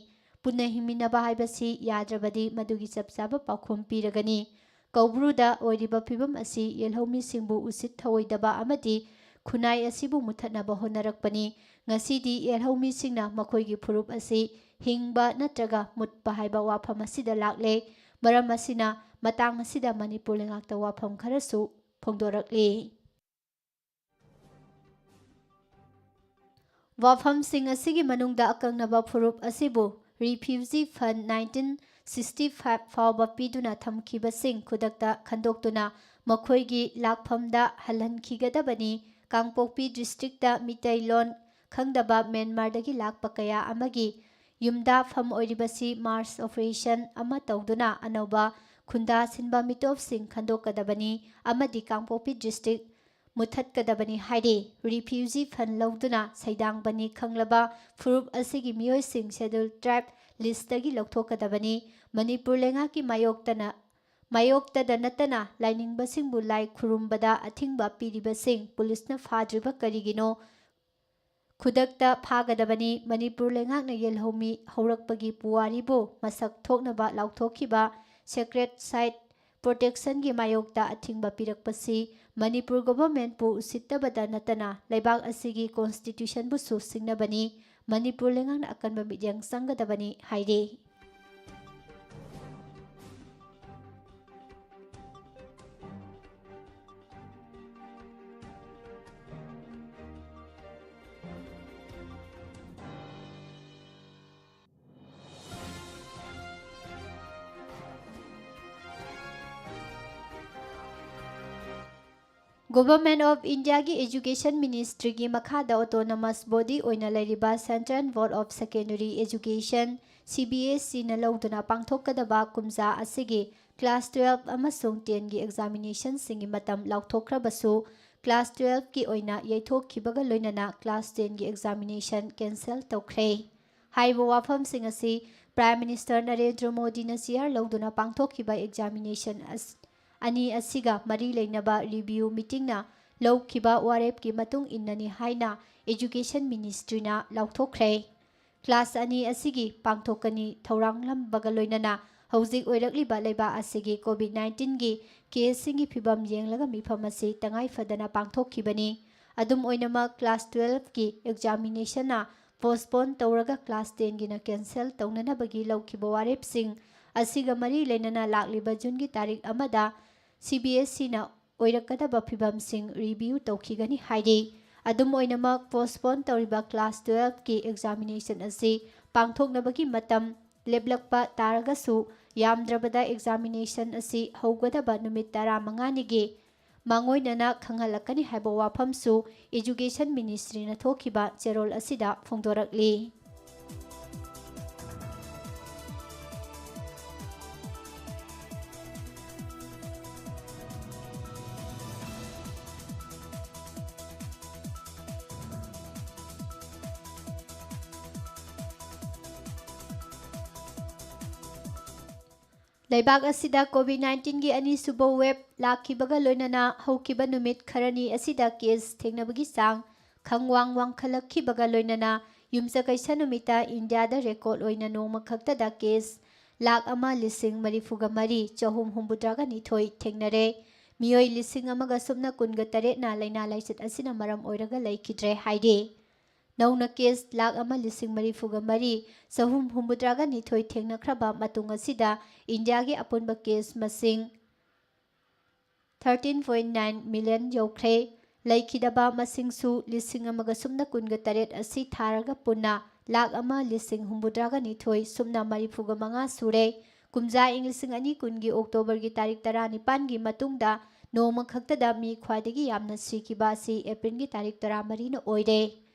ꯄꯨꯟꯅ ꯍꯤꯡꯃꯤꯟꯅꯕ ꯍꯥꯏꯕꯁꯤ ꯌꯥꯗ꯭ꯔꯕꯗꯤ ꯃꯗꯨꯒꯤ ꯆꯞ ꯆꯥꯕ ꯄꯥꯎꯈꯨꯝ ꯄꯤꯔꯒꯅꯤ꯫ ꯀꯧꯕ꯭ꯔꯨꯗ ꯑꯣꯏꯔꯤꯕ ꯐꯤꯕꯝ ꯑꯁꯤ ꯌꯦꯜꯍꯧꯃꯤꯁꯤꯡꯕꯨ ꯎꯁꯤꯠ ꯊꯑꯣꯏꯗꯕ ꯑꯃꯗꯤ ꯈꯨꯟꯅꯥꯏ ꯑꯁꯤꯕꯨ ꯃꯨꯊꯠꯅꯕ ꯍꯣꯠꯅꯔꯛꯄꯅꯤ꯫ ꯉꯁꯤꯗꯤ ꯌꯦꯜꯍꯧꯃꯤꯁꯤꯡꯅ ꯃꯈꯣꯏꯒꯤ ꯐꯨꯔꯨꯞ ꯑꯁꯤ ꯍꯤꯡꯕ ꯅꯠꯇ꯭ꯔꯒ ꯃꯨꯠꯄ ꯍꯥꯏꯕ ꯋꯥꯐꯝ ꯑꯁꯤꯗ ꯂꯥꯛꯂꯦ꯫ ꯃꯔꯝ ꯑꯁꯤꯅ ꯃꯇꯥꯡ ꯑꯁꯤꯗ ꯃꯅꯤꯄꯨꯔ ꯂꯩꯉꯥꯛꯇ ꯋꯥꯐꯝ ꯈꯔꯁꯨ ꯐꯣꯡꯗꯣꯔꯛꯂꯤ꯫ ꯋꯥꯐꯝꯁꯤꯡ ꯑꯁꯤꯒꯤ ꯃꯅꯨꯡꯗ ꯑꯀꯛꯅꯕ ꯐꯨꯔꯨꯞ ꯑꯁꯤꯕꯨ ꯔꯤꯐ꯭ꯌꯨꯖꯤ ꯐꯟ ꯅꯥꯏꯟꯇꯤꯟ ꯁꯤꯛꯁꯇꯤ ꯐꯥꯏꯚ ꯐꯥꯎꯕ ꯄꯤꯗꯨꯅ ꯊꯝꯈꯤꯕꯁꯤꯡ ꯈꯨꯗꯛꯇ ꯈꯟꯗꯣꯛꯇꯨꯅ ꯃꯈꯣꯏꯒꯤ ꯂꯥꯛꯐꯝꯗ ꯍꯜꯍꯟꯈꯤꯒꯗꯕꯅꯤ꯫ ꯀꯥꯡꯄꯣꯛꯄꯤ ꯗꯤꯁꯇ꯭ꯔꯤꯛꯇ ꯃꯤꯇꯩꯂꯣꯟ ꯈꯪꯗꯕ ꯃ꯭ꯌꯥꯟꯃꯥꯔꯗꯒꯤ ꯂꯥꯛꯄ ꯀꯌꯥ ꯑꯃꯒꯤ ꯌꯨꯝꯗ ꯐꯝ ꯑꯣꯏꯔꯤꯕꯁꯤ ꯃꯥꯔꯁ ꯑꯣꯄꯔꯦꯁꯟ ꯑꯃ ꯇꯧꯗꯨꯅ ꯑꯅꯧꯕ ꯈꯨꯟꯗꯥ ꯁꯤꯟꯕ ꯃꯤꯇꯣꯞꯁꯤꯡ ꯈꯟꯗꯣꯛꯀꯗꯕꯅꯤ ꯑꯃꯗꯤ ꯀꯥꯡꯄꯣꯛꯄꯤ ꯗꯤꯁꯇ꯭ꯔꯤꯛ ꯃꯨꯊꯠꯀꯗꯕꯅꯤ ꯍꯥꯏꯔꯤ꯫ ꯔꯤꯐ꯭ꯌꯨꯖꯤ ꯐꯟ ꯂꯧꯗꯨꯅ ꯁꯩꯗꯥꯡꯕꯅꯤ ꯈꯪꯂꯕ ꯐꯨꯔꯨꯞ ꯑꯁꯤꯒꯤ ꯃꯤꯑꯣꯏꯁꯤꯡ ꯁꯦꯗꯨꯜ ꯇ꯭ꯔꯥꯏꯕ ꯂꯤꯁꯇꯒꯤ ꯂꯧꯊꯣꯛꯀꯗꯕꯅꯤ꯫ ꯃꯅꯤꯄꯨꯔ ꯂꯩꯉꯥꯛꯀꯤ ꯃꯥꯌꯣꯛꯇꯅ ꯃꯥꯌꯣꯛꯇꯗ ꯅꯠꯇꯅ ꯂꯥꯏꯅꯤꯡꯕꯁꯤꯡꯕꯨ ꯂꯥꯏ ꯈꯨꯔꯨꯝꯕꯗ ꯑꯊꯤꯡꯕ ꯄꯤꯔꯤꯕꯁꯤꯡ ꯄꯨꯂꯤꯁꯅ ꯐꯥꯗ꯭ꯔꯤꯕ ꯀꯔꯤꯒꯤꯅꯣ? ꯈꯨꯗꯛꯇ ꯐꯥꯒꯗꯕꯅꯤ꯫ ꯃꯅꯤꯄꯨꯔ ꯂꯩꯉꯥꯛꯅ ꯌꯦꯜꯍꯧꯃꯤ ꯍꯧꯔꯛꯄꯒꯤ ꯄꯨꯋꯥꯔꯤꯕꯨ ꯃꯁꯛ ꯊꯣꯛꯅꯕ ꯂꯥꯎꯊꯣꯛꯈꯤꯕ ꯁꯦꯀ꯭ꯔꯦꯠ ꯁꯥꯏꯠ ꯄ꯭ꯔꯣꯇꯦꯛꯁꯟꯒꯤ ꯃꯥꯌꯣꯛꯇ ꯑꯊꯤꯡꯕ ꯄꯤꯔꯛꯄꯁꯤ ꯃꯅꯤꯄꯨꯔ ꯒꯣꯚꯔꯟꯃꯦꯟꯠꯄꯨ ꯎꯁꯤꯠꯇꯕꯗ ꯅꯠꯇꯅ ꯂꯩꯕꯥꯛ ꯑꯁꯤꯒꯤ ꯀꯣꯟꯁꯇꯤꯇ꯭ꯌꯨꯁꯟꯕꯨꯁꯨ ꯁꯤꯡꯅꯕꯅꯤ꯫ ꯃꯅꯤꯄꯨꯔ ꯂꯩꯉꯥꯛꯅ ꯑꯀꯟꯕ ꯃꯤꯠꯌꯦꯡ ꯆꯪꯒꯗꯕꯅꯤ ꯍꯥꯏꯔꯤ꯫ Government of Indiaꯒꯤ Education Ministryꯒꯤ ꯃꯈꯥꯗ autonomous body ꯑꯣꯏꯅ ꯂꯩꯔꯤꯕ Central Board of Secondary Education, CBSEꯅ ꯂꯧꯗꯨꯅ ꯄꯥꯡꯊꯣꯛꯀꯗꯕ ꯀꯨꯝꯖꯥ ꯑꯁꯤꯒꯤ class twelve ꯑꯃꯁꯨꯡ tenꯒꯤ examinationꯁꯤꯡꯒꯤ ꯃꯇꯝ ꯂꯥꯎꯊꯣꯛꯈ꯭ꯔꯕꯁꯨ, class twelveꯀꯤ ꯑꯣꯏꯅ ꯌꯩꯊꯣꯛꯈꯤꯕꯒ ꯂꯣꯏꯅꯅ class tenꯒꯤ examination cancel ꯇꯧꯈ꯭ꯔꯦ꯫ ꯍꯥꯏꯔꯤꯕ ꯋꯥꯐꯝꯁꯤꯡ ꯑꯁꯤ Prime Minister ꯅꯔꯦꯟꯗ꯭ꯔ ꯃꯣꯗꯤꯅ chair ꯂꯧꯗꯨꯅ ꯄꯥꯡꯊꯣꯛꯈꯤꯕ examination ꯑꯁ-, ꯑꯅꯤ ꯑꯁꯤꯒ ꯃꯔꯤ ꯂꯩꯅꯕ review meetingꯅ ꯂꯧꯈꯤꯕ ꯋꯥꯔꯦꯞꯀꯤ ꯃꯇꯨꯡ ꯏꯟꯅꯅꯤ ꯍꯥꯏꯅ Education Ministryꯅ ꯂꯥꯎꯊꯣꯛꯈ꯭ꯔꯦ꯫ Class ꯑꯅꯤ ꯑꯁꯤꯒꯤ ꯄꯥꯡꯊꯣꯛꯀꯅꯤ ꯊꯧꯔꯥꯡꯂꯝꯕꯒ ꯂꯣꯏꯅꯅ ꯍꯧꯖꯤꯛ ꯑꯣꯏꯔꯛꯂꯤꯕ ꯂꯩꯕꯥꯛ ꯑꯁꯤꯒꯤ COVID nineteenꯒꯤ caseꯁꯤꯡꯒꯤ ꯐꯤꯕꯝ ꯌꯦꯡꯂꯒ ꯃꯤꯐꯝ ꯑꯁꯤ ꯇꯉꯥꯏ ꯐꯗꯅ ꯄꯥꯡꯊꯣꯛꯈꯤꯕꯅꯤ꯫ ꯑꯗꯨꯝ ꯑꯣꯏꯅꯃꯛ, class twelveꯀꯤ examinationꯅ postpone ꯇꯧꯔꯒ class tenꯒꯤꯅ cancel ꯇꯧꯅꯅꯕꯒꯤ ꯂꯧꯈꯤꯕ ꯋꯥꯔꯦꯞꯁꯤꯡ ꯑꯁꯤꯒ ꯃꯔꯤ ꯂꯩꯅꯅ ꯂꯥꯛꯂꯤꯕ Juneꯒꯤ ꯇꯥꯔꯤꯛ ꯑꯃꯗ CBSEꯅ ꯑꯣꯏꯔꯛꯀꯗꯕ ꯐꯤꯕꯝꯁꯤꯡ review ꯇꯧꯈꯤꯒꯅꯤ ꯍꯥꯏꯔꯤ꯫ ꯑꯗꯨꯝ ꯑꯣꯏꯅꯃꯛ, postpone ꯇꯧꯔꯤꯕ class twelveꯀꯤ examination ꯑꯁꯤ ꯄꯥꯡꯊꯣꯛꯅꯕꯒꯤ ꯃꯇꯝ ꯂꯦꯞꯂꯛꯄ ꯇꯥꯔꯒꯁꯨ, ꯌꯥꯝꯗ꯭ꯔꯕꯗ examination ꯑꯁꯤ ꯍꯧꯒꯗꯕ ꯅꯨꯃꯤꯠ ꯇꯔꯥꯃꯉꯥꯅꯤꯒꯤ ꯃꯥꯡꯑꯣꯏꯅꯅ ꯈꯪꯍꯜꯂꯛꯀꯅꯤ ꯍꯥꯏꯕ ꯋꯥꯐꯝꯁꯨ Education Ministryꯅ ꯊꯣꯛꯈꯤꯕ ꯆꯦꯔꯣꯜ ꯑꯁꯤꯗ ꯐꯣꯡꯗꯣꯔꯛꯂꯤ꯫ ꯂꯩꯕꯥꯛ ꯑꯁꯤꯗ COVID nineteenꯒꯤ ꯑꯅꯤꯁꯨꯕ wave ꯂꯥꯛꯈꯤꯕꯒ ꯂꯣꯏꯅꯅ ꯍꯧꯈꯤꯕ ꯅꯨꯃꯤꯠ ꯈꯔꯅꯤ ꯑꯁꯤꯗ case ꯊꯦꯡꯅꯕꯒꯤ ꯆꯥꯡ ꯈꯪꯋꯥꯡ ꯋꯥꯡꯈꯠꯂꯛꯈꯤꯕꯒ ꯂꯣꯏꯅꯅ ꯌꯨꯝꯁꯀꯩꯁ ꯅꯨꯃꯤꯠꯇ ꯏꯟꯗꯤꯌꯥꯗ record ꯑꯣꯏꯅ ꯅꯣꯡꯃ ꯈꯛꯇꯗ case ꯂꯥꯈ ꯑꯃ ꯂꯤꯁꯤꯡ ꯃꯔꯤꯐꯨꯒ ꯃꯔꯤ ꯆꯍꯨꯝ ꯍꯨꯝꯐꯨꯇꯔꯥꯒ ꯅꯤꯊꯣꯏ ꯊꯦꯡꯅꯔꯦ꯫ ꯃꯤꯑꯣꯏ ꯂꯤꯁꯤꯡ ꯑꯃꯒ ꯁꯨꯞꯅ ꯀꯨꯟꯒ ꯇꯔꯦꯠꯅ ꯂꯥꯏꯅꯥ ꯂꯥꯏꯆꯠ ꯑꯁꯤꯅ ꯃꯔꯝ ꯑꯣꯏꯔꯒ ꯂꯩꯈꯤꯗ꯭ꯔꯦ ꯍꯥꯏꯔꯤ꯫ ꯅꯧꯅ case ꯂꯥꯈ ꯑꯃ ꯂꯤꯁꯤꯡ ꯃꯔꯤꯐꯨꯒ ꯃꯔꯤ ꯆꯍꯨꯝ ꯍꯨꯝꯐꯨꯇꯔꯥꯒ ꯅꯤꯊꯣꯏ ꯊꯦꯡꯅꯈ꯭ꯔꯕ ꯃꯇꯨꯡ ꯑꯁꯤꯗ ꯏꯟꯗꯤꯌꯥꯒꯤ ꯑꯄꯨꯟꯕ case ꯃꯁꯤꯡ thirteen point nine million ꯌꯧꯈ꯭ꯔꯦ꯫ ꯂꯩꯈꯤꯗꯕ ꯃꯁꯤꯡꯁꯨ ꯂꯤꯁꯤꯡ ꯑꯃꯒ ꯁꯨꯞꯅ ꯀꯨꯟꯒ ꯇꯔꯦꯠ ꯑꯁꯤ ꯊꯥꯔꯒ ꯄꯨꯟꯅ ꯂꯥꯈ ꯑꯃ ꯂꯤꯁꯤꯡ ꯍꯨꯝꯐꯨꯇꯔꯥꯒ ꯅꯤꯊꯣꯏ ꯁꯨꯞꯅ ꯃꯔꯤꯐꯨꯒ ꯃꯉꯥ ꯁꯨꯔꯦ꯫ ꯀꯨꯝꯖꯥ ꯏꯪ ꯂꯤꯁꯤꯡ ꯑꯅꯤ ꯀꯨꯟꯒꯤ Octoberꯒꯤ ꯇꯥꯔꯤꯛ ꯇꯔꯥꯅꯤꯄꯥꯟꯒꯤ ꯃꯇꯨꯡꯗ ꯅꯣꯡꯃ ꯈꯛꯇꯗ ꯃꯤ ꯈ꯭ꯋꯥꯏꯗꯒꯤ ꯌꯥꯝꯅ ꯁꯤꯈꯤꯕ ꯑꯁꯤ ꯑꯦꯄ꯭ꯔꯤꯜꯒꯤ ꯇꯥꯔꯤꯛ ꯇꯔꯥꯃꯔꯤꯅ ꯑꯣꯏꯔꯦ꯫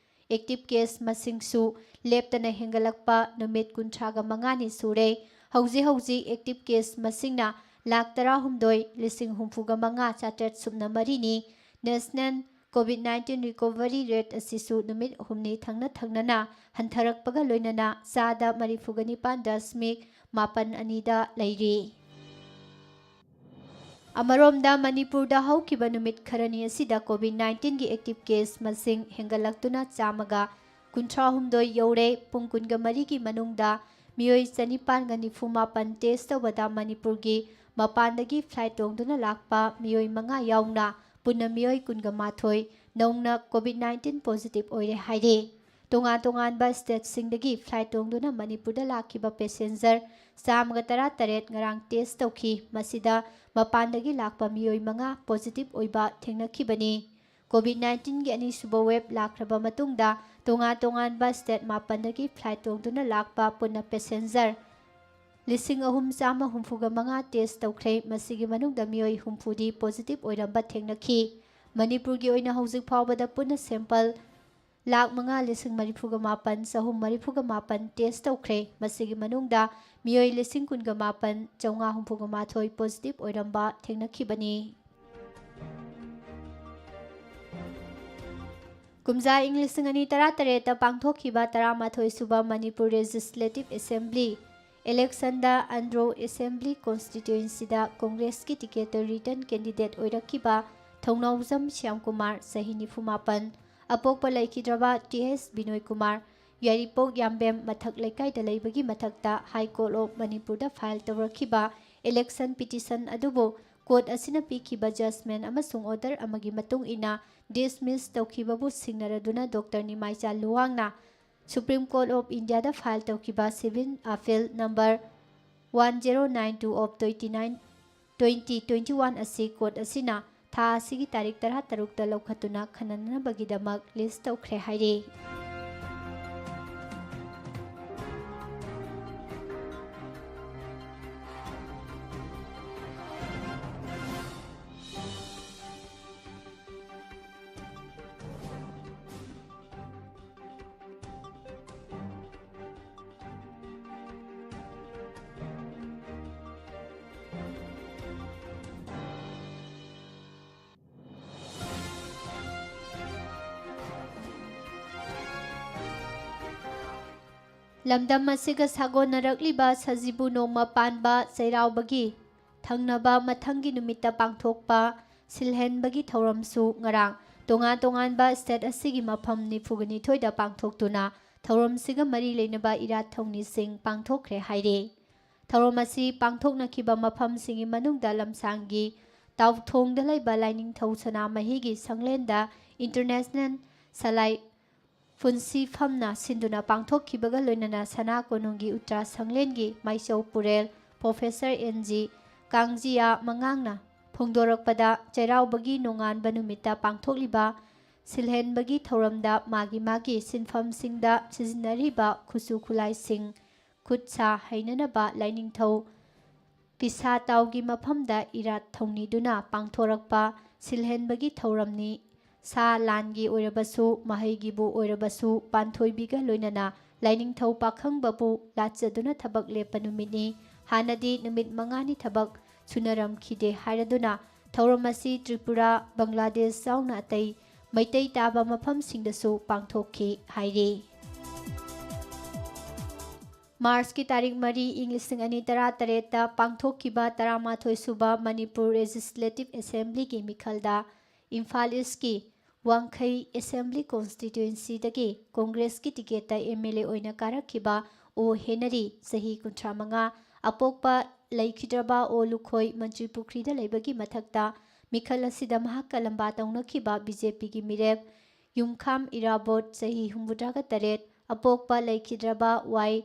ꯑꯦꯛꯇꯤꯚ ꯀꯦꯁ ꯃꯁꯤꯡꯁꯨ ꯂꯦꯞꯇꯅ ꯍꯦꯟꯒꯠꯂꯛꯄ ꯅꯨꯃꯤꯠ ꯀꯨꯟꯊ꯭ꯔꯥꯒ ꯃꯉꯥꯅꯤ ꯁꯨꯔꯦ꯫ ꯍꯧꯖꯤꯛ ꯍꯧꯖꯤꯛ ꯑꯦꯛꯇꯤꯚ ꯀꯦꯁ ꯃꯁꯤꯡꯅ ꯂꯥꯈ ꯇꯔꯥꯍꯨꯝꯗꯣꯏ ꯂꯤꯁꯤꯡ ꯍꯨꯝꯐꯨꯒ ꯃꯉꯥ ꯆꯥꯇ꯭ꯔꯦꯠ ꯁꯨꯞꯅ ꯃꯔꯤꯅꯤ꯫ National covid nineteen recovery rate ꯑꯁꯤꯁꯨ ꯅꯨꯃꯤꯠ ꯑꯍꯨꯝꯅꯤ ꯊꯪꯅ ꯊꯪꯅꯅ ꯍꯟꯊꯔꯛꯄꯒ ꯂꯣꯏꯅꯅ ꯆꯥꯗ ꯃꯔꯤꯐꯨꯒ ꯅꯤꯄꯥꯟ ꯗꯁꯃꯤꯛ ꯃꯥꯄꯟ ꯑꯅꯤꯗ ꯂꯩꯔꯤ꯫ ꯑꯃꯔꯣꯝꯗ, ꯃꯅꯤꯄꯨꯔꯗ ꯍꯧꯈꯤꯕ ꯅꯨꯃꯤꯠ ꯈꯔꯅꯤ ꯑꯁꯤꯗ ꯀꯣꯚꯤꯗ ꯅꯥꯏꯟꯇꯤꯟꯒꯤ ꯑꯦꯛꯇꯤꯚ ꯀꯦꯁ ꯃꯁꯤꯡ ꯍꯦꯟꯒꯠꯂꯛꯇꯨꯅ ꯆꯥꯝꯃꯒ ꯀꯨꯟꯊ꯭ꯔꯥꯍꯨꯝꯗꯣꯏ ꯌꯧꯔꯦ꯫ ꯄꯨꯡ ꯀꯨꯟꯒ ꯃꯔꯤꯒꯤ ꯃꯅꯨꯡꯗ ꯃꯤꯑꯣꯏ ꯆꯅꯤꯄꯥꯟꯒ ꯅꯤꯐꯨ ꯃꯥꯄꯟ ꯇꯦꯁ ꯇꯧꯕꯗ ꯃꯅꯤꯄꯨꯔꯒꯤ ꯃꯄꯥꯟꯗꯒꯤ ꯐ꯭ꯂꯥꯏꯠ ꯇꯣꯡꯗꯨꯅ ꯂꯥꯛꯄ ꯃꯤꯑꯣꯏ ꯃꯉꯥ ꯌꯥꯎꯅ ꯄꯨꯟꯅ ꯃꯤꯑꯣꯏ ꯀꯨꯟꯒ ꯃꯥꯊꯣꯏ ꯅꯧꯅ ꯀꯣꯚꯤꯗ ꯅꯥꯏꯟꯇꯤꯟ ꯄꯣꯖꯤꯇꯤꯚ ꯑꯣꯏꯔꯦ ꯍꯥꯏꯔꯦ꯫ ꯇꯣꯉꯥꯟ ꯇꯣꯉꯥꯟꯕ ꯁ꯭ꯇꯦꯠꯁꯤꯡꯗꯒꯤ ꯐ꯭ꯂꯥꯏꯠ ꯇꯣꯡꯗꯨꯅ ꯃꯅꯤꯄꯨꯔꯗ ꯂꯥꯛꯈꯤꯕ ꯄꯦꯁꯦꯟꯖꯔ ꯆꯥꯝꯃꯒ ꯇꯔꯥꯇꯔꯦꯠ ꯉꯔꯥꯡ ꯇꯦꯁ ꯇꯧꯈꯤ꯫ ꯃꯁꯤꯗ ꯃꯄꯥꯟꯗꯒꯤ ꯂꯥꯛꯄ ꯃꯤꯑꯣꯏ ꯃꯉꯥ ꯄꯣꯖꯤꯇꯤꯚ ꯑꯣꯏꯕ ꯊꯦꯡꯅꯈꯤꯕꯅꯤ꯫ ꯀꯣꯚꯤꯗ ꯅꯥꯏꯟꯇꯤꯟꯒꯤ ꯑꯅꯤꯁꯨꯕ ꯋꯦꯕ ꯂꯥꯛꯈ꯭ꯔꯕ ꯃꯇꯨꯡꯗ ꯇꯣꯉꯥꯟ ꯇꯣꯉꯥꯟꯕ ꯁ꯭ꯇꯦꯠ ꯃꯥꯄꯟꯗꯒꯤ ꯐ꯭ꯂꯥꯏꯠ ꯇꯣꯡꯗꯨꯅ ꯂꯥꯛꯄ ꯄꯨꯟꯅ ꯄꯦꯁꯦꯟꯖꯔ ꯂꯤꯁꯤꯡ ꯑꯍꯨꯝ ꯆꯥꯝꯃ ꯍꯨꯝꯐꯨꯒ ꯃꯉꯥ ꯇꯦꯁ ꯇꯧꯈ꯭ꯔꯦ꯫ ꯃꯁꯤꯒꯤ ꯃꯅꯨꯡꯗ ꯃꯤꯑꯣꯏ ꯍꯨꯝꯐꯨꯗꯤ ꯄꯣꯖꯤꯇꯤꯚ ꯑꯣꯏꯔꯝꯕ ꯊꯦꯡꯅꯈꯤ꯫ ꯃꯅꯤꯄꯨꯔꯒꯤ ꯑꯣꯏꯅ ꯍꯧꯖꯤꯛ ꯐꯥꯎꯕꯗ ꯄꯨꯟꯅ ꯁꯦꯝꯄꯜ ꯂꯥꯈ ꯃꯉꯥ ꯂꯤꯁꯤꯡ ꯃꯔꯤꯐꯨꯒ ꯃꯥꯄꯟ ꯆꯍꯨꯝ ꯃꯔꯤꯐꯨꯒ ꯃꯥꯄꯟ ꯇꯦꯁ ꯇꯧꯈ꯭ꯔꯦ꯫ ꯃꯁꯤꯒꯤ ꯃꯅꯨꯡꯗ ꯃꯤꯑꯣꯏ ꯂꯤꯁꯤꯡ ꯀꯨꯟꯒ ꯃꯥꯄꯟ ꯆꯥꯝꯃꯉꯥ ꯍꯨꯝꯐꯨꯒ ꯃꯥꯊꯣꯏ ꯄꯣꯖꯤꯇꯤꯚ ꯑꯣꯏꯔꯝꯕ ꯊꯦꯡꯅꯈꯤꯕꯅꯤ꯫ ꯀꯨꯝꯖꯥ ꯏꯪ ꯂꯤꯁꯤꯡ ꯑꯅꯤ ꯇꯔꯥꯇꯔꯦꯠꯇ ꯄꯥꯡꯊꯣꯛꯈꯤꯕ ꯇꯔꯥꯃꯥꯊꯣꯏ ꯁꯨꯕ ꯃꯅꯤꯄꯨꯔ ꯂꯦꯖꯤꯁꯂꯦꯇꯤꯚ ꯑꯦꯁꯦꯝꯕ꯭ꯂꯤ ꯏꯂꯦꯛꯁꯟꯗ ꯑꯟꯗ꯭ꯔꯣ ꯑꯦꯁꯦꯝꯕ꯭ꯂꯤ ꯀꯣꯟꯁꯇꯤꯇ꯭ꯋꯦꯟꯁꯤꯗ ꯀꯣꯡꯒ꯭ꯔꯦꯁꯀꯤ ꯇꯤꯀꯦꯠꯇ ꯔꯤꯇꯟ ꯀꯦꯟꯗꯤꯗꯦꯠ ꯑꯣꯏꯔꯛꯈꯤꯕ ꯊꯧꯅꯥꯎꯖꯝ ꯁ꯭ꯌꯥꯝꯀꯨꯃꯥꯔ, ꯆꯍꯤ ꯅꯤꯐꯨ ꯃꯥꯄꯟ, ꯑꯄꯣꯛꯄ ꯂꯩꯈꯤꯗ꯭ꯔꯕ ꯇꯤ ꯑꯦꯁ ꯕꯤꯅꯣꯏ ꯀꯨꯃꯥꯔ, ꯌꯥꯏꯔꯤꯄꯣꯛ ꯌꯥꯝꯕꯦꯝ ꯃꯊꯛ ꯂꯩꯀꯥꯏꯗ ꯂꯩꯕꯒꯤ ꯃꯊꯛꯇ ꯍꯥꯏ ꯀꯣꯔꯠ ꯑꯣꯐ ꯃꯅꯤꯄꯨꯔꯗ ꯐꯥꯏꯜ ꯇꯧꯔꯛꯈꯤꯕ ꯏꯂꯦꯛꯁꯟ ꯄꯤꯇꯤꯁꯟ ꯑꯗꯨꯕꯨ ꯀꯣꯔꯠ ꯑꯁꯤꯅ ꯄꯤꯈꯤꯕ ꯖꯖꯃꯦꯟ ꯑꯃꯁꯨꯡ ꯑꯣꯔꯗꯔ ꯑꯃꯒꯤ ꯃꯇꯨꯡ ꯏꯟꯅ dismiss ꯇꯧꯈꯤꯕꯕꯨ ꯁꯤꯡꯅꯔꯗꯨꯅ doctor ꯅꯤꯃꯥꯏꯆꯥ ꯂꯨꯋꯥꯡꯅ supreme court of ꯏꯟꯗꯤꯌꯥꯗ ꯐꯥꯏꯜ ꯇꯧꯈꯤꯕ civil appeal number one zero nine two of twenty nine, twenty twenty one ꯑꯁꯤ ꯀꯣꯔꯠ ꯑꯁꯤꯅ ꯊꯥ ꯑꯁꯤꯒꯤ ꯇꯥꯔꯤꯛ ꯇꯔꯥꯇꯔꯨꯛꯇ ꯂꯧꯈꯠꯇꯨꯅ ꯈꯟꯅꯅꯕꯒꯤꯗꯃꯛ ꯂꯤꯁ ꯇꯧꯈ꯭ꯔꯦ ꯍꯥꯏꯔꯤ꯫ ꯂꯝꯗꯝ ꯑꯁꯤꯒ ꯁꯥꯒꯣꯟꯅꯔꯛꯂꯤꯕ ꯁꯖꯤꯕꯨ ꯅꯣꯡꯃ ꯄꯥꯟꯕ ꯆꯩꯔꯥꯎꯕꯒꯤ ꯊꯪꯅꯕ ꯃꯊꯪꯒꯤ ꯅꯨꯃꯤꯠꯇ ꯄꯥꯡꯊꯣꯛꯄ ꯁꯤꯜꯍꯟꯕꯒꯤ ꯊꯧꯔꯝꯁꯨ ꯉꯔꯥꯡ ꯇꯣꯉꯥꯟ ꯇꯣꯉꯥꯟꯕ state ꯑꯁꯤꯒꯤ ꯃꯐꯝ ꯅꯤꯐꯨꯒ ꯅꯤꯊꯣꯏꯗ ꯄꯥꯡꯊꯣꯛꯇꯨꯅ ꯊꯧꯔꯝꯁꯤꯒ ꯃꯔꯤ ꯂꯩꯅꯕ ꯏꯔꯥꯠ ꯊꯧꯅꯤꯁꯤꯡ ꯄꯥꯡꯊꯣꯛꯈ꯭ꯔꯦ ꯍꯥꯏꯔꯤ꯫ ꯊꯧꯔꯝ ꯑꯁꯤ ꯄꯥꯡꯊꯣꯛꯅꯈꯤꯕ ꯃꯐꯝꯁꯤꯡꯒꯤ ꯃꯅꯨꯡꯗ ꯂꯝꯁꯥꯡꯒꯤ ꯇꯥꯎꯊꯣꯡꯗ ꯂꯩꯕ ꯂꯥꯏꯅꯤꯡꯊꯧ ꯁꯅꯥꯃꯍꯤꯒꯤ ꯁꯪꯂꯦꯟꯗ International ꯁꯂꯥꯏ ꯐꯨꯟꯁꯤꯐꯝꯅ ꯁꯤꯟꯗꯨꯅ ꯄꯥꯡꯊꯣꯛꯈꯤꯕꯒ ꯂꯣꯏꯅꯅ ꯁꯅꯥ ꯀꯣꯅꯨꯡꯒꯤ ꯎꯇ꯭ꯔꯥ ꯁꯪꯂꯦꯟꯒꯤ ꯃꯥꯏꯆꯧ ꯄꯨꯔꯦꯜ Professor N G ꯀꯥꯡꯖꯤꯌꯥ ꯃꯉꯥꯡꯅ ꯐꯣꯡꯗꯣꯔꯛꯄꯗ, ꯆꯩꯔꯥꯎꯕꯒꯤ ꯅꯣꯡꯉꯥꯟꯕ ꯅꯨꯃꯤꯠꯇ ꯄꯥꯡꯊꯣꯛꯂꯤꯕ ꯁꯤꯜꯍꯦꯟꯕꯒꯤ ꯊꯧꯔꯝꯗ ꯃꯥꯒꯤ ꯃꯥꯒꯤ ꯁꯤꯟꯐꯝꯁꯤꯡꯗ ꯁꯤꯖꯤꯟꯅꯔꯤꯕ ꯈꯨꯠꯁꯨ ꯈꯨꯠꯂꯥꯏꯁꯤꯡ ꯈꯨꯠ ꯁꯥ ꯍꯩꯅꯅꯕ ꯂꯥꯏꯅꯤꯡꯊꯧ ꯄꯤꯁꯥ ꯇꯥꯎꯒꯤ ꯃꯐꯝꯗ ꯏꯔꯥꯠ ꯊꯧꯅꯤꯗꯨꯅ ꯄꯥꯡꯊꯣꯔꯛꯄ ꯁꯤꯜꯍꯦꯟꯕꯒꯤ ꯊꯧꯔꯝꯅꯤ꯫ ꯁꯥ ꯂꯥꯟꯒꯤ ꯑꯣꯏꯔꯕꯁꯨ, ꯃꯍꯩꯒꯤꯕꯨ ꯑꯣꯏꯔꯕꯁꯨ, ꯄꯥꯟꯊꯣꯏꯕꯤꯒ ꯂꯣꯏꯅꯅ ꯂꯥꯏꯅꯤꯡꯊꯧ ꯄꯥꯈꯪꯕꯕꯨ ꯂꯥꯠꯆꯗꯨꯅ ꯊꯕꯛ ꯂꯦꯞꯄ ꯅꯨꯃꯤꯠꯅꯤ꯫ ꯍꯥꯟꯅꯗꯤ ꯅꯨꯃꯤꯠ ꯃꯉꯥꯅꯤ ꯊꯕꯛ ꯁꯨꯅꯔꯝꯈꯤꯗꯦ ꯍꯥꯏꯔꯗꯨꯅ ꯊꯧꯔꯝ ꯑꯁꯤ ꯇ꯭ꯔꯤꯄꯨꯔꯥ, ꯕꯪꯒ꯭ꯂꯥꯗꯦꯁ ꯌꯥꯎꯅ ꯑꯇꯩ ꯃꯩꯇꯩ ꯇꯥꯕ ꯃꯐꯝꯁꯤꯡꯗꯁꯨ ꯄꯥꯡꯊꯣꯛꯈꯤ ꯍꯥꯏꯔꯤ꯫ ꯃꯥꯔꯆꯀꯤ ꯇꯥꯔꯤꯛ ꯃꯔꯤ, ꯏꯪ ꯂꯤꯁꯤꯡ ꯑꯅꯤ ꯇꯔꯥ ꯇꯔꯦꯠꯇ ꯄꯥꯡꯊꯣꯛꯈꯤꯕ ꯇꯔꯥꯃꯥꯊꯣꯏ ꯁꯨꯕ ꯃꯅꯤꯄꯨꯔ Legislative Assemblyꯒꯤ ꯃꯤꯈꯜꯗ ꯏꯝꯐꯥꯜ ꯏꯁꯀꯤ ꯋꯥꯡꯈꯩ Assembly Constituencyꯗꯒꯤ ꯀꯣꯡꯒ꯭ꯔꯦꯁꯀꯤ ꯇꯤꯀꯦꯠꯇ M L A ꯑꯣꯏꯅ ꯀꯥꯔꯛꯈꯤꯕ ꯑꯣ ꯍꯦꯅꯔꯤ, ꯆꯍꯤ ꯀꯨꯟꯊ꯭ꯔꯥ ꯃꯉꯥ, ꯑꯄꯣꯛꯄ ꯂꯩꯈꯤꯗ꯭ꯔꯕ ꯑꯣ ꯂꯨꯈꯣꯏ, ꯃꯟꯇ꯭ꯔꯤ ꯄꯨꯈ꯭ꯔꯤꯗ ꯂꯩꯕꯒꯤ ꯃꯊꯛꯇ ꯃꯤꯈꯜ ꯑꯁꯤꯗ ꯃꯍꯥꯛꯀ ꯂꯝꯕꯥ ꯇꯧꯅꯈꯤꯕ B J Pꯒꯤ ꯃꯤꯔꯦꯞ ꯌꯨꯝꯈꯥꯝ ꯏꯔꯥꯕꯣꯠ, ꯆꯍꯤ ꯍꯨꯝꯐꯨꯇꯔꯥꯒ ꯇꯔꯦꯠ, ꯑꯄꯣꯛꯄ ꯂꯩꯈꯤꯗ꯭ꯔꯕ ꯋꯥꯏ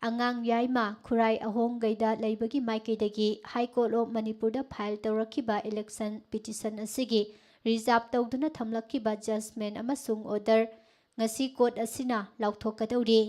ꯑꯉꯥꯡ ꯌꯥꯏꯃ ꯈꯨꯔꯥꯏ ꯑꯍꯣꯡꯒꯩꯗ ꯂꯩꯕꯒꯤ ꯃꯥꯏꯀꯩꯗꯒꯤ High Court of ꯃꯅꯤꯄꯨꯔꯗ file ꯇꯧꯔꯛꯈꯤꯕ election petition ꯑꯁꯤꯒꯤ reserve ꯇꯧꯗꯨꯅ ꯊꯝꯂꯛꯈꯤꯕ judgment ꯑꯃꯁꯨꯡ order ꯉꯁꯤ court ꯑꯁꯤꯅ ꯂꯥꯎꯊꯣꯛꯀꯗꯧꯔꯤ꯫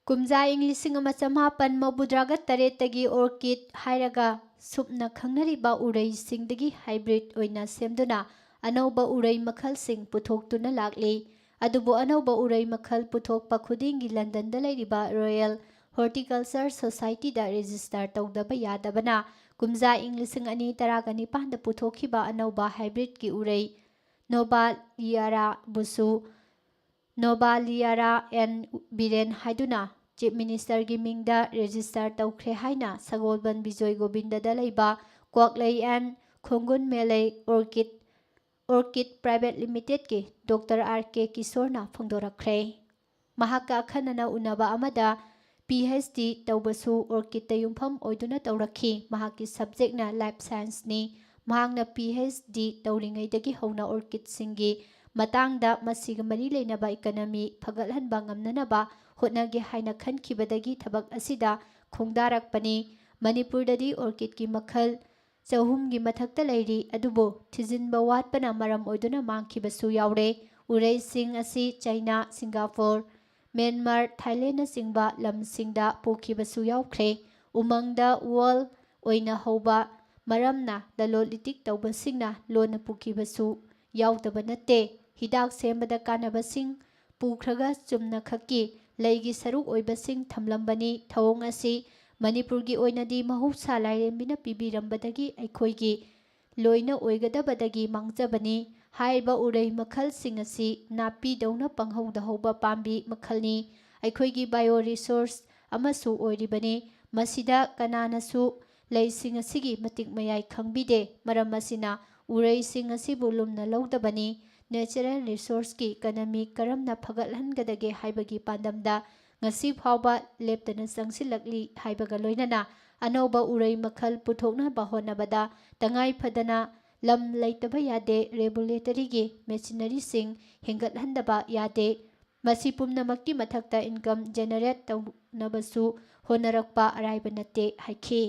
ꯀꯨꯝꯖꯥ ꯏꯪ ꯂꯤꯁꯤꯡ ꯑꯃ ꯆꯃꯥꯄꯟ ꯃꯧꯗ꯭ꯔꯥꯒ ꯇꯔꯦꯠꯇꯒꯤ orchid ꯍꯥꯏꯔꯒ ꯁꯨꯞꯅ ꯈꯪꯅꯔꯤꯕ ꯎꯔꯩꯁꯤꯡꯗꯒꯤ hybrid ꯑꯣꯏꯅ ꯁꯦꯝꯗꯨꯅ ꯑꯅꯧꯕ ꯎꯔꯩ ꯃꯈꯜꯁꯤꯡ ꯄꯨꯊꯣꯛꯇꯨꯅ ꯂꯥꯛꯂꯤ꯫ ꯑꯗꯨꯕꯨ ꯑꯅꯧꯕ ꯎꯔꯩ ꯃꯈꯜ ꯄꯨꯊꯣꯛꯄ ꯈꯨꯗꯤꯡꯒꯤ ꯂꯟꯗꯟꯗ ꯂꯩꯔꯤꯕ Royal Horticulture Societyꯗ register ꯇꯧꯗꯕ ꯌꯥꯗꯕꯅ ꯀꯨꯝꯖꯥ ꯏꯪ ꯂꯤꯁꯤꯡ ꯑꯅꯤ ꯇꯔꯥꯒ ꯅꯤꯄꯥꯟꯗ ꯄꯨꯊꯣꯛꯈꯤꯕ ꯑꯅꯧꯕ hybridꯀꯤ ꯎꯔꯩ Nobaliaraꯕꯨꯁꯨ Nobaliara N ꯕꯤꯔꯦꯟ ꯍꯥꯏꯗꯨꯅ Chief Ministerꯒꯤ ꯃꯤꯡꯗ register ꯇꯧꯈ꯭ꯔꯦ ꯍꯥꯏꯅ ꯁꯒꯣꯜꯕꯟ ꯕꯤꯖꯣꯏ ꯒꯣꯕꯤꯟꯗꯗ ꯂꯩꯕ ꯀ꯭ꯋꯥꯛꯂꯩ N ꯈꯣꯡꯒꯨꯟ ꯃꯦꯂꯩ orchid, orchid Private Limitedꯀꯤ Doctor R K ꯀꯤꯁꯣꯔꯅ ꯐꯣꯡꯗꯣꯔꯛꯈ꯭ꯔꯦ꯫ ꯃꯍꯥꯛꯀ ꯑꯈꯟꯅꯅ ꯎꯅꯕ ꯑꯃꯗ PhD ꯇꯧꯕꯁꯨ orchidꯇ ꯌꯨꯝꯐꯝ ꯑꯣꯏꯗꯨꯅ ꯇꯧꯔꯛꯈꯤ꯫ ꯃꯍꯥꯛꯀꯤ subjectꯅ Life Scienceꯅꯤ꯫ ꯃꯍꯥꯛꯅ PhD ꯇꯧꯔꯤꯉꯩꯗꯒꯤ ꯍꯧꯅ orchidꯁꯤꯡꯒꯤ ꯃꯇꯥꯡꯗ ꯃꯁꯤꯒ ꯃꯔꯤ ꯂꯩꯅꯕ economy ꯐꯒꯠꯍꯟꯕ ꯉꯝꯅꯅꯕ ꯍꯣꯠꯅꯒꯦ ꯍꯥꯏꯅ ꯈꯟꯈꯤꯕꯗꯒꯤ ꯊꯕꯛ ꯑꯁꯤꯗ ꯈꯣꯡꯗꯥꯔꯛꯄꯅꯤ꯫ ꯃꯅꯤꯄꯨꯔꯗꯗꯤ orchidꯀꯤ ꯃꯈꯜ ꯆꯍꯨꯝꯒꯤ ꯃꯊꯛꯇ ꯂꯩꯔꯤ, ꯑꯗꯨꯕꯨ ꯊꯤꯖꯤꯟꯕ ꯋꯥꯠꯄꯅ ꯃꯔꯝ ꯑꯣꯏꯗꯨꯅ ꯃꯥꯡꯈꯤꯕꯁꯨ ꯌꯥꯎꯔꯦ꯫ ꯎꯔꯩꯁꯤꯡ ꯑꯁꯤ ꯆꯩꯅꯥ, ꯁꯤꯡꯒꯥꯄꯨꯔ, ꯃ꯭ꯌꯥꯟꯃꯥꯔ, ꯊꯥꯏꯂꯦꯟꯅꯆꯤꯡꯕ ꯂꯝꯁꯤꯡꯗ ꯄꯨꯈꯤꯕꯁꯨ ꯌꯥꯎꯈ꯭ꯔꯦ꯫ ꯎꯃꯪꯗ ꯋꯥꯜ ꯑꯣꯏꯅ ꯍꯧꯕ ꯃꯔꯝꯅ ꯂꯂꯣꯟ ꯏꯇꯤꯛ ꯇꯧꯕꯁꯤꯡꯅ ꯂꯣꯟꯅ ꯄꯨꯈꯤꯕꯁꯨ ꯌꯥꯎꯗꯕ ꯅꯠꯇꯦ꯫ ꯍꯤꯗꯥꯛ ꯁꯦꯝꯕꯗ ꯀꯥꯟꯅꯕꯁꯤꯡ ꯄꯨꯈ꯭ꯔꯒ ꯆꯨꯝꯅꯈꯛꯀꯤ ꯂꯩꯒꯤ ꯁꯔꯨꯛ ꯑꯣꯏꯕꯁꯤꯡ ꯊꯝꯂꯝꯕꯅꯤ꯫ ꯊꯧꯑꯣꯡ ꯑꯁꯤ ꯃꯅꯤꯄꯨꯔꯒꯤ ꯑꯣꯏꯅꯗꯤ ꯃꯍꯧꯁꯥ ꯂꯥꯏꯔꯦꯝꯕꯤꯅ ꯄꯤꯕꯤꯔꯝꯕꯗꯒꯤ ꯑꯩꯈꯣꯏꯒꯤ ꯂꯣꯏꯅ ꯑꯣꯏꯒꯗꯕꯗꯒꯤ ꯃꯥꯡꯖꯕꯅꯤ꯫ ꯍꯥꯏꯔꯤꯕ ꯎꯔꯩ ꯃꯈꯜꯁꯤꯡ ꯑꯁꯤ ꯅꯥꯄꯤꯗꯧꯅ ꯄꯪꯍꯧꯗ ꯍꯧꯕ ꯄꯥꯝꯕꯤ ꯃꯈꯜꯅꯤ꯫ ꯑꯩꯈꯣꯏꯒꯤ bio resource ꯑꯃꯁꯨ ꯑꯣꯏꯔꯤꯕꯅꯤ꯫ ꯃꯁꯤꯗ ꯀꯅꯥꯅꯁꯨ ꯂꯩꯁꯤꯡ ꯑꯁꯤꯒꯤ ꯃꯇꯤꯛ ꯃꯌꯥꯏ ꯈꯪꯕꯤꯗꯦ꯫ ꯃꯔꯝ ꯑꯁꯤꯅ ꯎꯔꯩꯁꯤꯡ ꯑꯁꯤꯕꯨ ꯂꯨꯝꯅ ꯂꯧꯗꯕꯅꯤ꯫ Natural resourceꯀꯤ economy ꯀꯔꯝꯅ ꯐꯒꯠꯍꯟꯒꯗꯒꯦ ꯍꯥꯏꯕꯒꯤ ꯄꯥꯟꯗꯝꯗ ꯉꯁꯤ ꯐꯥꯎꯕ ꯂꯦꯞꯇꯅ ꯆꯪꯁꯤꯜꯂꯛꯂꯤ ꯍꯥꯏꯕꯒ ꯂꯣꯏꯅꯅ ꯑꯅꯧꯕ ꯎꯔꯩ ꯃꯈꯜ ꯄꯨꯊꯣꯛꯅꯕ ꯍꯣꯠꯅꯕꯗ ꯇꯉꯥꯏ ꯐꯗꯅ ꯂꯝ ꯂꯩꯇꯕ ꯌꯥꯗꯦ, ꯔꯦꯒꯨꯂꯦꯇꯔꯤꯒꯤ ꯃꯦꯆꯤꯅꯔꯤꯁꯤꯡ ꯍꯦꯟꯒꯠꯍꯟꯗꯕ ꯌꯥꯗꯦ꯫ ꯃꯁꯤ ꯄꯨꯝꯅꯃꯛꯀꯤ ꯃꯊꯛꯇ income generate ꯇꯧꯅꯕꯁꯨ ꯍꯣꯠꯅꯔꯛꯄ ꯑꯔꯥꯏꯕ ꯅꯠꯇꯦ ꯍꯥꯏꯈꯤ꯫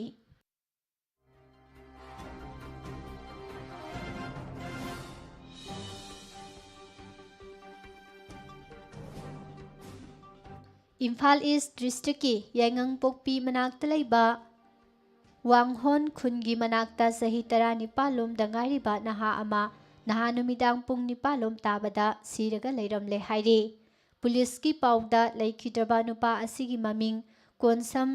ꯏꯝꯐꯥꯜ ꯏꯁ ꯗꯤꯁꯇ꯭ꯔꯤꯛꯀꯤ ꯌꯥꯏꯉꯪꯄꯣꯛꯄꯤ ꯃꯅꯥꯛꯇ ꯂꯩꯕ ꯋꯥꯡꯍꯣꯟ ꯈꯨꯟꯒꯤ ꯃꯅꯥꯛꯇ ꯆꯍꯤ ꯇꯔꯥꯅꯤꯄꯥꯜ ꯂꯣꯝꯗ ꯉꯥꯏꯔꯤꯕ ꯅꯍꯥ ꯑꯃ ꯅꯍꯥꯟ ꯅꯨꯃꯤꯗꯥꯡ ꯄꯨꯡ ꯅꯤꯄꯥꯜ ꯂꯣꯝ ꯇꯥꯕꯗ ꯁꯤꯔꯒ ꯂꯩꯔꯝꯂꯦ ꯍꯥꯏꯔꯤ꯫ ꯄꯨꯂꯤꯁꯀꯤ ꯄꯥꯎꯗ ꯂꯩꯈꯤꯗ꯭ꯔꯕ ꯅꯨꯄꯥ ꯑꯁꯤꯒꯤ ꯃꯃꯤꯡ ꯀꯣꯟꯁꯝ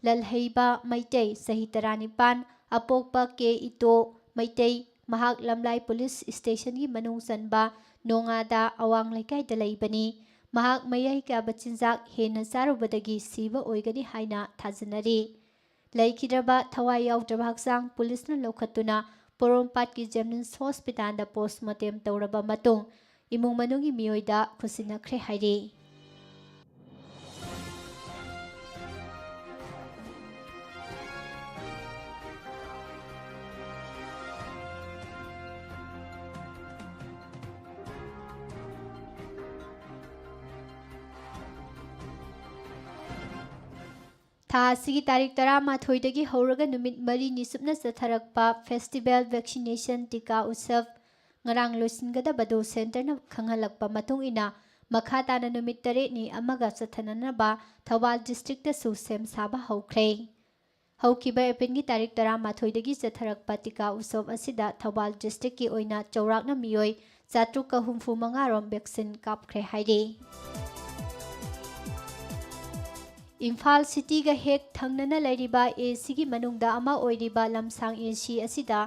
ꯂꯜꯍꯩꯕ ꯃꯩꯇꯩ, ꯆꯍꯤ ꯇꯔꯥꯅꯤꯄꯥꯟ, ꯑꯄꯣꯛꯄ ꯀꯦ ꯏꯇꯣ ꯃꯩꯇꯩ, ꯃꯍꯥꯛ ꯂꯝꯂꯥꯏ ꯄꯨꯂꯤꯁ ꯁ꯭ꯇꯦꯁꯟꯒꯤ ꯃꯅꯨꯡ ꯆꯟꯕ ꯅꯣꯡꯉꯥꯗ ꯑꯋꯥꯡ ꯂꯩꯀꯥꯏꯗ ꯂꯩꯕꯅꯤ꯫ ꯃꯍꯥꯛ ꯃꯌꯥꯏ ꯀꯥꯕ ꯆꯤꯟꯖꯥꯛ ꯍꯦꯟꯅ ꯆꯥꯔꯨꯕꯗꯒꯤ ꯁꯤꯕ ꯑꯣꯏꯒꯅꯤ ꯍꯥꯏꯅ ꯊꯥꯖꯅꯔꯤ꯫ ꯂꯩꯈꯤꯗ꯭ꯔꯕ ꯊꯋꯥꯏ ꯌꯥꯎꯗ꯭ꯔꯕ ꯍꯛꯆꯥꯡ ꯄꯨꯂꯤꯁꯅ ꯂꯧꯈꯠꯇꯨꯅ ꯄꯣꯔꯣꯝꯄꯥꯠꯀꯤ ꯖꯦꯅꯤꯝꯁ ꯍꯣꯁꯄꯤꯇꯥꯜꯗ ꯄꯣꯁꯃꯣꯔꯇꯦꯝ ꯇꯧꯔꯕ ꯃꯇꯨꯡ ꯏꯃꯨꯡ ꯃꯅꯨꯡꯒꯤ ꯃꯤꯑꯣꯏꯗ ꯈꯨꯠꯁꯤꯟꯅꯈ꯭ꯔꯦ ꯍꯥꯏꯔꯤ꯫ ꯊꯥ ꯑꯁꯤꯒꯤ ꯇꯥꯔꯤꯛ ꯇꯔꯥꯃꯥꯊꯣꯏꯗꯒꯤ ꯍꯧꯔꯒ ꯅꯨꯃꯤꯠ ꯃꯔꯤꯅꯤ ꯆꯨꯞꯅ ꯆꯠꯊꯔꯛꯄ ꯐꯦꯁꯇꯤꯚꯦꯜ ꯚꯦꯛꯁꯤꯅꯦꯁꯟ ꯇꯤꯀꯥ ꯎꯠꯁꯕ ꯉꯔꯥꯡ ꯂꯣꯏꯁꯤꯟꯒꯗꯕꯗꯨ ꯁꯦꯟꯇꯔꯅ ꯈꯪꯍꯜꯂꯛꯄ ꯃꯇꯨꯡ ꯏꯟꯅ ꯃꯈꯥ ꯇꯥꯅ ꯅꯨꯃꯤꯠ ꯇꯔꯦꯠꯅꯤ ꯑꯃꯒ ꯆꯠꯊꯅꯅꯕ ꯊꯧꯕꯥꯜ ꯗꯤꯁꯇ꯭ꯔꯤꯛꯇꯁꯨ ꯁꯦꯝ ꯁꯥꯕ ꯍꯧꯈ꯭ꯔꯦ꯫ ꯍꯧꯈꯤꯕ ꯑꯦꯄ꯭ꯔꯤꯜꯒꯤ ꯇꯥꯔꯤꯛ ꯇꯔꯥꯃꯥꯊꯣꯏꯗꯒꯤ ꯆꯠꯊꯔꯛꯄ ꯇꯤꯀꯥ ꯎꯠꯁꯕ ꯑꯁꯤꯗ ꯊꯧꯕꯥꯜ ꯗꯤꯁꯇ꯭ꯔꯤꯛꯀꯤ ꯑꯣꯏꯅ ꯆꯥꯎꯔꯥꯛꯅ ꯃꯤꯑꯣꯏ ꯆꯥꯇ꯭ꯔꯨꯛꯀ ꯍꯨꯝꯐꯨ ꯃꯉꯥ ꯔꯣꯝ ꯚꯦꯛꯁꯤꯟ ꯀꯥꯞꯈ꯭ꯔꯦ ꯍꯥꯏꯔꯤ꯫ ꯏꯝꯐꯥꯜ ꯁꯤꯇꯤꯒ ꯍꯦꯛ ꯊꯪꯅꯅ ꯂꯩꯔꯤꯕ ꯑꯦ ꯁꯤꯒꯤ ꯃꯅꯨꯡꯗ ꯑꯃ ꯑꯣꯏꯔꯤꯕ ꯂꯝꯁꯥꯡ ꯑꯦ ꯁꯤ ꯑꯁꯤꯗ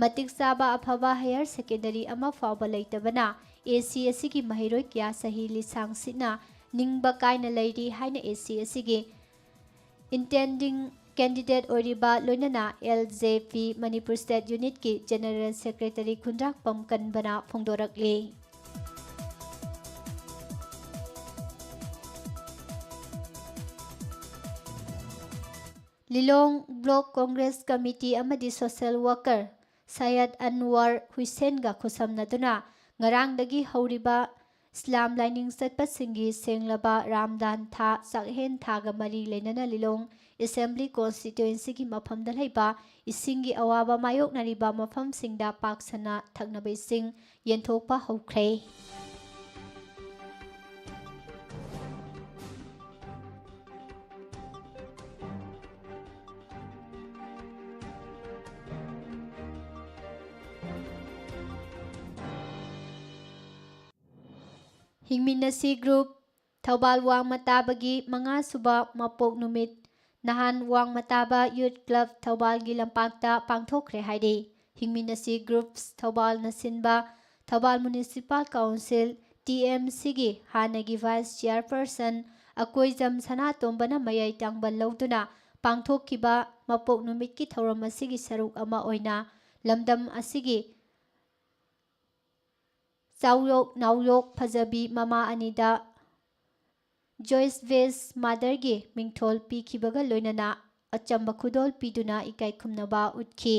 ꯃꯇꯤꯛ ꯆꯥꯕ ꯑꯐꯕ ꯍꯥꯌꯔ ꯁꯦꯀꯦꯟꯗꯔꯤ ꯑꯃ ꯐꯥꯎꯕ ꯂꯩꯇꯕꯅ ꯑꯦ ꯁꯤ ꯑꯁꯤꯒꯤ ꯃꯍꯩꯔꯣꯏ ꯀꯌꯥ ꯆꯍꯤ ꯂꯤꯁꯥꯡ ꯁꯤꯠꯅ ꯅꯤꯡꯕ ꯀꯥꯏꯅ ꯂꯩꯔꯤ ꯍꯥꯏꯅ ꯑꯦ ꯁꯤ ꯑꯁꯤꯒꯤ intending candidate ꯑꯣꯏꯔꯤꯕ ꯂꯣꯏꯅꯅ ꯑꯦꯜ ꯖꯦ ꯄꯤ ꯃꯅꯤꯄꯨꯔ ꯁ꯭ꯇꯦꯠ ꯌꯨꯅꯤꯠꯀꯤ ꯖꯦꯅꯔꯦꯜ ꯁꯦꯀ꯭ꯔꯦꯇꯔꯤ ꯈꯨꯟꯗ꯭ꯔꯥꯛꯄꯝ ꯀꯟꯕꯅ ꯐꯣꯡꯗꯣꯔꯛꯂꯤ꯫ ꯂꯤꯂꯣꯡ ꯕ꯭ꯂꯣꯛ ꯀꯣꯡꯒ꯭ꯔꯦꯁ ꯀꯃꯤꯇꯤ ꯑꯃꯗꯤ ꯁꯣꯁꯦꯜ ꯋꯥꯀꯔ ꯁꯌꯗ ꯑꯟꯋꯔ ꯍꯨꯏꯁꯦꯟꯒ ꯈꯨꯠꯁꯝꯅꯗꯨꯅ ꯉꯔꯥꯡꯗꯒꯤ ꯍꯧꯔꯤꯕ ꯏꯁꯂꯥꯝ ꯂꯥꯏꯅꯤꯡ ꯆꯠꯄꯁꯤꯡꯒꯤ ꯁꯦꯡꯂꯕ ꯔꯥꯝꯗꯥꯟ ꯊꯥ ꯆꯥꯛꯍꯦꯟ ꯊꯥꯒ ꯃꯔꯤ ꯂꯩꯅꯅ ꯂꯤꯂꯣꯡ ꯑꯦꯁꯦꯝꯕ꯭ꯂꯤ ꯀꯣꯟꯁꯇꯤꯇ꯭ꯋꯦꯟꯁꯤꯒꯤ ꯃꯐꯝꯗ ꯂꯩꯕ ꯏꯁꯤꯡꯒꯤ ꯑꯋꯥꯕ ꯃꯥꯌꯣꯛꯅꯔꯤꯕ ꯃꯐꯝꯁꯤꯡꯗ ꯄꯥꯛ ꯁꯟꯅ ꯊꯛꯅꯕ ꯏꯁꯤꯡ ꯌꯦꯟꯊꯣꯛꯄ ꯍꯧꯈ꯭ꯔꯦ꯫ ꯍꯤꯡꯃꯤꯟꯅꯁꯤ ꯒ꯭ꯔꯨꯞ ꯊꯧꯕꯥꯜ ꯋꯥꯡꯃ ꯇꯥꯕꯒꯤ ꯃꯉꯥꯁꯨꯕ ꯃꯄꯣꯛ ꯅꯨꯃꯤꯠ ꯅꯍꯥꯟ ꯋꯥꯡꯃ ꯇꯥꯕ ꯌꯨꯠ ꯀ꯭ꯂꯕ ꯊꯧꯕꯥꯜꯒꯤ ꯂꯝꯄꯥꯛꯇ ꯄꯥꯡꯊꯣꯛꯈ꯭ꯔꯦ ꯍꯥꯏꯔꯤ꯫ ꯍꯤꯡꯃꯤꯟꯅꯁꯤ ꯒ꯭ꯔꯨꯞꯁ ꯊꯧꯕꯥꯜꯅ ꯁꯤꯟꯕ Thoubal municipal council, T M ꯁꯤꯒꯤ ꯍꯥꯟꯅꯒꯤ ꯚꯥꯏꯁ ꯆꯤꯌꯥꯔꯄꯔꯁꯟ ꯑꯀꯣꯏꯖꯝ ꯁꯅꯥꯇꯣꯝꯕꯅ ꯃꯌꯥꯏ ꯇꯥꯡꯕ ꯂꯧꯗꯨꯅ ꯄꯥꯡꯊꯣꯛꯈꯤꯕ ꯃꯄꯣꯛ ꯅꯨꯃꯤꯠꯀꯤ ꯊꯧꯔꯝ ꯑꯁꯤꯒꯤ ꯁꯔꯨꯛ ꯑꯃ ꯑꯣꯏꯅ ꯂꯝꯗꯝ ꯑꯁꯤꯒꯤ ꯆꯥꯎꯌꯣꯛ ꯅꯥꯎꯌꯣꯛ ꯐꯖꯕꯤ ꯃꯃꯥ ꯑꯅꯤꯗ ꯖꯣꯏꯁ ꯚꯦꯁ ꯃꯥꯗꯔꯒꯤ ꯃꯤꯡꯊꯣꯜ ꯄꯤꯈꯤꯕꯒ ꯂꯣꯏꯅꯅ ꯑꯆꯝꯕ ꯈꯨꯗꯣꯜ ꯄꯤꯗꯨꯅ ꯏꯀꯥꯏ ꯈꯨꯝꯅꯕ ꯎꯠꯈꯤ꯫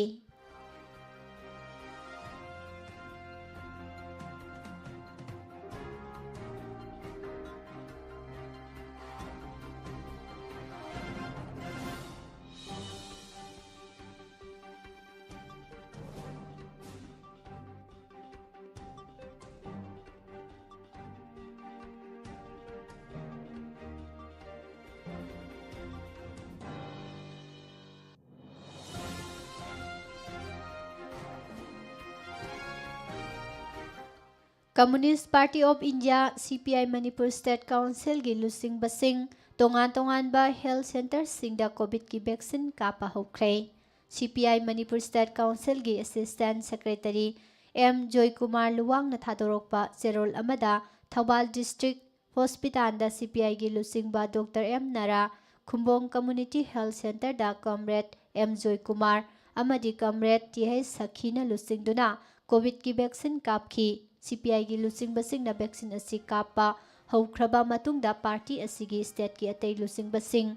Communist Party of India, ꯁꯤ ꯄꯤ ꯑꯥꯏ ꯃꯅꯤꯄꯨꯔ ꯁ꯭ꯇꯦꯠ ꯀꯥꯎꯟꯁꯤꯜꯒꯤ ꯂꯨꯆꯤꯡꯕꯁꯤꯡ ꯇꯣꯉꯥꯟ ꯇꯣꯉꯥꯟꯕ ꯍꯦꯜꯊ ꯁꯦꯟꯇꯔꯁꯤꯡꯗ ꯀꯣꯚꯤꯗꯀꯤ ꯚꯦꯛꯁꯤꯟ ꯀꯥꯞꯄ ꯍꯧꯈ꯭ꯔꯦ꯫ C P I Manipur state ꯀꯥꯎꯟꯁꯤꯜꯒꯤ ꯑꯦꯁꯤꯁꯇꯦꯟꯠ ꯁꯦꯀ꯭ꯔꯦꯇꯔꯤ ꯑꯦꯝ ꯖꯣꯏꯀꯨꯃꯥꯔ ꯂꯨꯋꯥꯡꯅ ꯊꯥꯗꯣꯔꯛꯄ ꯆꯦꯔꯣꯜ ꯑꯃꯗ ꯊꯧꯕꯥꯜ ꯗꯤꯁꯇ꯭ꯔꯤꯛ ꯍꯣꯁꯄꯤꯇꯥꯜꯗ ꯁꯤ ꯄꯤ ꯑꯥꯏꯒꯤ ꯂꯨꯆꯤꯡꯕ doctor M Nara, Khumbong community health ꯁꯦꯟꯇꯔꯗ ꯀꯝꯔꯦꯗ ꯑꯦꯝ ꯖꯣꯏꯀꯨꯃꯥꯔ ꯑꯃꯗꯤ ꯀꯝꯔꯦꯗ ꯇꯤ ꯍꯩꯆ ꯁꯈꯤꯅ ꯂꯨꯆꯤꯡꯗꯨꯅ ꯀꯣꯚꯤꯗꯀꯤ ꯚꯦꯛꯁꯤꯟ ꯀꯥꯞꯈꯤ꯫ ꯁꯤ ꯄꯤ ꯑꯥꯏꯒꯤ ꯂꯨꯆꯤꯡꯕꯁꯤꯡꯅ ꯚꯦꯛꯁꯤꯟ ꯑꯁꯤ ꯀꯥꯞꯄ ꯍꯧꯈ꯭ꯔꯕ ꯃꯇꯨꯡꯗ ꯄꯥꯔꯇꯤ ꯑꯁꯤꯒꯤ ꯁ꯭ꯇꯦꯠꯀꯤ ꯑꯇꯩ ꯂꯨꯆꯤꯡꯕꯁꯤꯡ,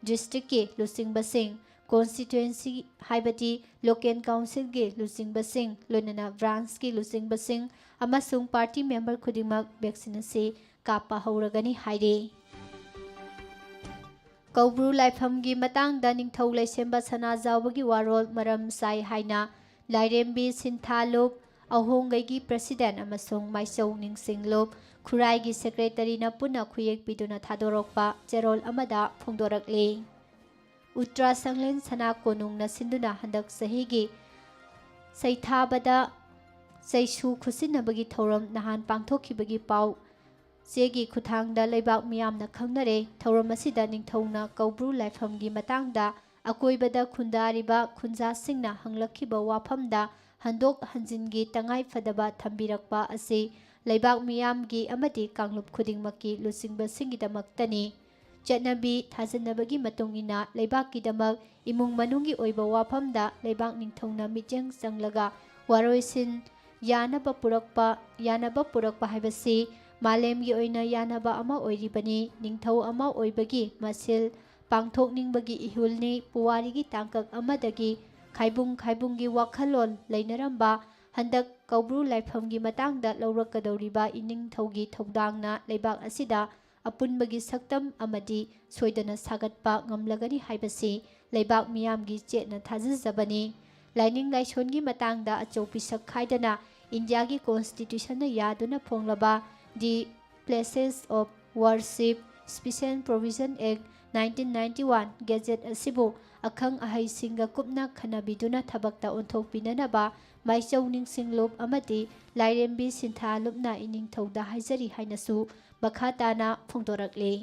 ꯗꯤꯁꯇ꯭ꯔꯤꯛꯀꯤ ꯂꯨꯆꯤꯡꯕꯁꯤꯡ, ꯀꯣꯟꯁꯇꯤꯇ꯭ꯋꯦꯟꯁꯤ ꯍꯥꯏꯕꯗꯤ ꯂꯣꯀꯦꯜ ꯀꯥꯎꯟꯁꯤꯜꯒꯤ ꯂꯨꯆꯤꯡꯕꯁꯤꯡ, ꯂꯣꯏꯅꯅ ꯕ꯭ꯔꯥꯟꯁꯀꯤ ꯂꯨꯆꯤꯡꯕꯁꯤꯡ ꯑꯃꯁꯨꯡ ꯄꯥꯔꯇꯤ ꯃꯦꯝꯕꯔ ꯈꯨꯗꯤꯡꯃꯛ ꯚꯦꯛꯁꯤꯟ ꯑꯁꯤ ꯀꯥꯞꯄ ꯍꯧꯔꯒꯅꯤ ꯍꯥꯏꯔꯤ꯫ ꯀꯧꯕ꯭ꯔꯨ ꯂꯥꯏꯐꯝꯒꯤ ꯃꯇꯥꯡꯗ ꯅꯤꯡꯊꯧ ꯂꯩꯁꯦꯝꯕ ꯁꯅꯥꯖꯥꯎꯕꯒꯤ ꯋꯥꯔꯣꯜ ꯃꯔꯝ ꯆꯥꯏ ꯍꯥꯏꯅ ꯂꯥꯏꯔꯦꯝꯕꯤ ꯁꯤꯟꯊꯥ ꯂꯨꯞ, ꯑꯍꯣꯡꯒꯩꯒꯤ ꯄ꯭ꯔꯦꯁꯤꯗꯦꯟꯠ ꯑꯃꯁꯨꯡ ꯃꯥꯏꯆꯧ ꯅꯤꯡꯁꯤꯡ ꯂꯨꯞ, ꯈꯨꯔꯥꯏꯒꯤ ꯁꯦꯀ꯭ꯔꯦꯇꯔꯤꯅ ꯄꯨꯟꯅ ꯈꯨꯌꯦꯛ ꯄꯤꯗꯨꯅ ꯊꯥꯗꯣꯔꯛꯄ ꯆꯦꯔꯣꯜ ꯑꯃꯗ ꯐꯣꯡꯗꯣꯔꯛꯂꯤ꯫ ꯎꯇ꯭ꯔꯥ ꯁꯪꯂꯦꯟ ꯁꯅꯥ ꯀꯣꯅꯨꯡꯅ ꯁꯤꯟꯗꯨꯅ ꯍꯟꯗꯛ ꯆꯍꯤꯒꯤ ꯁꯩꯊꯥꯕꯗ ꯆꯩꯁꯨ ꯈꯨꯠꯁꯤꯟꯅꯕꯒꯤ ꯊꯧꯔꯝ ꯅꯍꯥꯟ ꯄꯥꯡꯊꯣꯛꯈꯤꯕꯒꯤ ꯄꯥꯎ ꯆꯦꯒꯤ ꯈꯨꯠꯊꯥꯡꯗ ꯂꯩꯕꯥꯛ ꯃꯤꯌꯥꯝꯅ ꯈꯪꯅꯔꯦ꯫ ꯊꯧꯔꯝ ꯑꯁꯤꯗ ꯅꯤꯡꯊꯧꯅ ꯀꯧꯕ꯭ꯔꯨ ꯂꯥꯏꯐꯝꯒꯤ ꯃꯇꯥꯡꯗ ꯑꯀꯣꯏꯕꯗ ꯈꯨꯟꯗꯥꯔꯤꯕ ꯈꯨꯟꯖꯥꯁꯤꯡꯅ ꯍꯪꯂꯛꯈꯤꯕ ꯋꯥꯐꯝꯗ ꯍꯟꯗꯣꯛ ꯍꯟꯖꯤꯟꯒꯤ ꯇꯉꯥꯏ ꯐꯗꯕ ꯊꯝꯕꯤꯔꯛꯄ ꯑꯁꯤ ꯂꯩꯕꯥꯛ ꯃꯤꯌꯥꯝꯒꯤ ꯑꯃꯗꯤ ꯀꯥꯡꯂꯨꯞ ꯈꯨꯗꯤꯡꯃꯛꯀꯤ ꯂꯨꯆꯤꯡꯕꯁꯤꯡꯒꯤꯗꯃꯛꯇꯅꯤ꯫ ꯆꯠꯅꯕꯤ ꯊꯥꯖꯅꯕꯒꯤ ꯃꯇꯨꯡ ꯏꯟꯅ ꯂꯩꯕꯥꯛꯀꯤꯗꯃꯛ ꯏꯃꯨꯡ ꯃꯅꯨꯡꯒꯤ ꯑꯣꯏꯕ ꯋꯥꯐꯝꯗ ꯂꯩꯕꯥꯛ ꯅꯤꯡꯊꯧꯅ ꯃꯤꯠꯌꯦꯡ ꯆꯪꯂꯒ ꯋꯥꯔꯣꯏꯁꯤꯟ ꯌꯥꯅꯕ ꯄꯨꯔꯛꯄ, ꯌꯥꯅꯕ ꯄꯨꯔꯛꯄ ꯍꯥꯏꯕꯁꯤ ꯃꯥꯂꯦꯝꯒꯤ ꯑꯣꯏꯅ ꯌꯥꯅꯕ ꯑꯃ ꯑꯣꯏꯔꯤꯕꯅꯤ꯫ ꯅꯤꯡꯊꯧ ꯑꯃ ꯑꯣꯏꯕꯒꯤ ꯃꯁꯤꯜ ꯄꯥꯡꯊꯣꯛꯅꯤꯡꯕꯒꯤ ꯏꯍꯨꯜꯅꯤ꯫ ꯄꯨꯋꯥꯔꯤꯒꯤ ꯇꯥꯡꯀꯛ ꯑꯃꯗꯒꯤ ꯈꯥꯏꯕꯨꯡ ꯈꯥꯏꯕꯨꯡꯒꯤ ꯋꯥꯈꯜꯂꯣꯟ ꯂꯩꯅꯔꯝꯕ ꯍꯟꯗꯛ ꯀꯧꯕ꯭ꯔꯨ ꯂꯥꯏꯐꯝꯒꯤ ꯃꯇꯥꯡꯗ ꯂꯧꯔꯛꯀꯗꯧꯔꯤꯕ ꯏꯅꯤꯡꯊꯧꯒꯤ ꯊꯧꯗꯥꯡꯅ ꯂꯩꯕꯥꯛ ꯑꯁꯤꯗ ꯑꯄꯨꯟꯕꯒꯤ ꯁꯛꯇꯝ ꯑꯃꯗꯤ ꯁꯣꯏꯗꯅ ꯁꯥꯒꯠꯄ ꯉꯝꯂꯒꯅꯤ ꯍꯥꯏꯕꯁꯤ ꯂꯩꯕꯥꯛ ꯃꯤꯌꯥꯝꯒꯤ ꯆꯦꯠꯅ ꯊꯥꯖꯖꯕꯅꯤ꯫ ꯂꯥꯏꯅꯤꯡ ꯂꯥꯏꯁꯣꯟꯒꯤ ꯃꯇꯥꯡꯗ ꯑꯆꯧ ꯄꯤꯁꯛ ꯈꯥꯏꯗꯅ ꯏꯟꯗꯤꯌꯥꯒꯤ ꯀꯣꯟꯁꯇꯤꯇ꯭ꯌꯨꯁꯟꯅ ꯌꯥꯗꯨꯅ ꯐꯣꯡꯂꯕ ꯗꯤ Places of Worship Special Provision Act nineteen ninety one gadget ꯑꯁꯤꯕꯨ ꯑꯈꯪ ꯑꯍꯩꯁꯤꯡꯒ ꯀꯨꯞꯅ ꯈꯟꯅꯕꯤꯗꯨꯅ ꯊꯕꯛꯇ ꯑꯣꯟꯊꯣꯛꯄꯤꯅꯅꯕ ꯃꯥꯏꯆꯧ ꯅꯤꯡꯁꯤꯡ ꯂꯨꯞ ꯑꯃꯗꯤ ꯂꯥꯏꯔꯦꯝꯕꯤ ꯁꯤꯟꯊꯥ ꯂꯨꯞꯅ ꯏꯅꯤꯡꯊꯧꯗ ꯍꯥꯏꯖꯔꯤ ꯍꯥꯏꯅꯁꯨ ꯃꯈꯥ ꯇꯥꯅ ꯐꯣꯡꯗꯣꯔꯛꯂꯤ꯫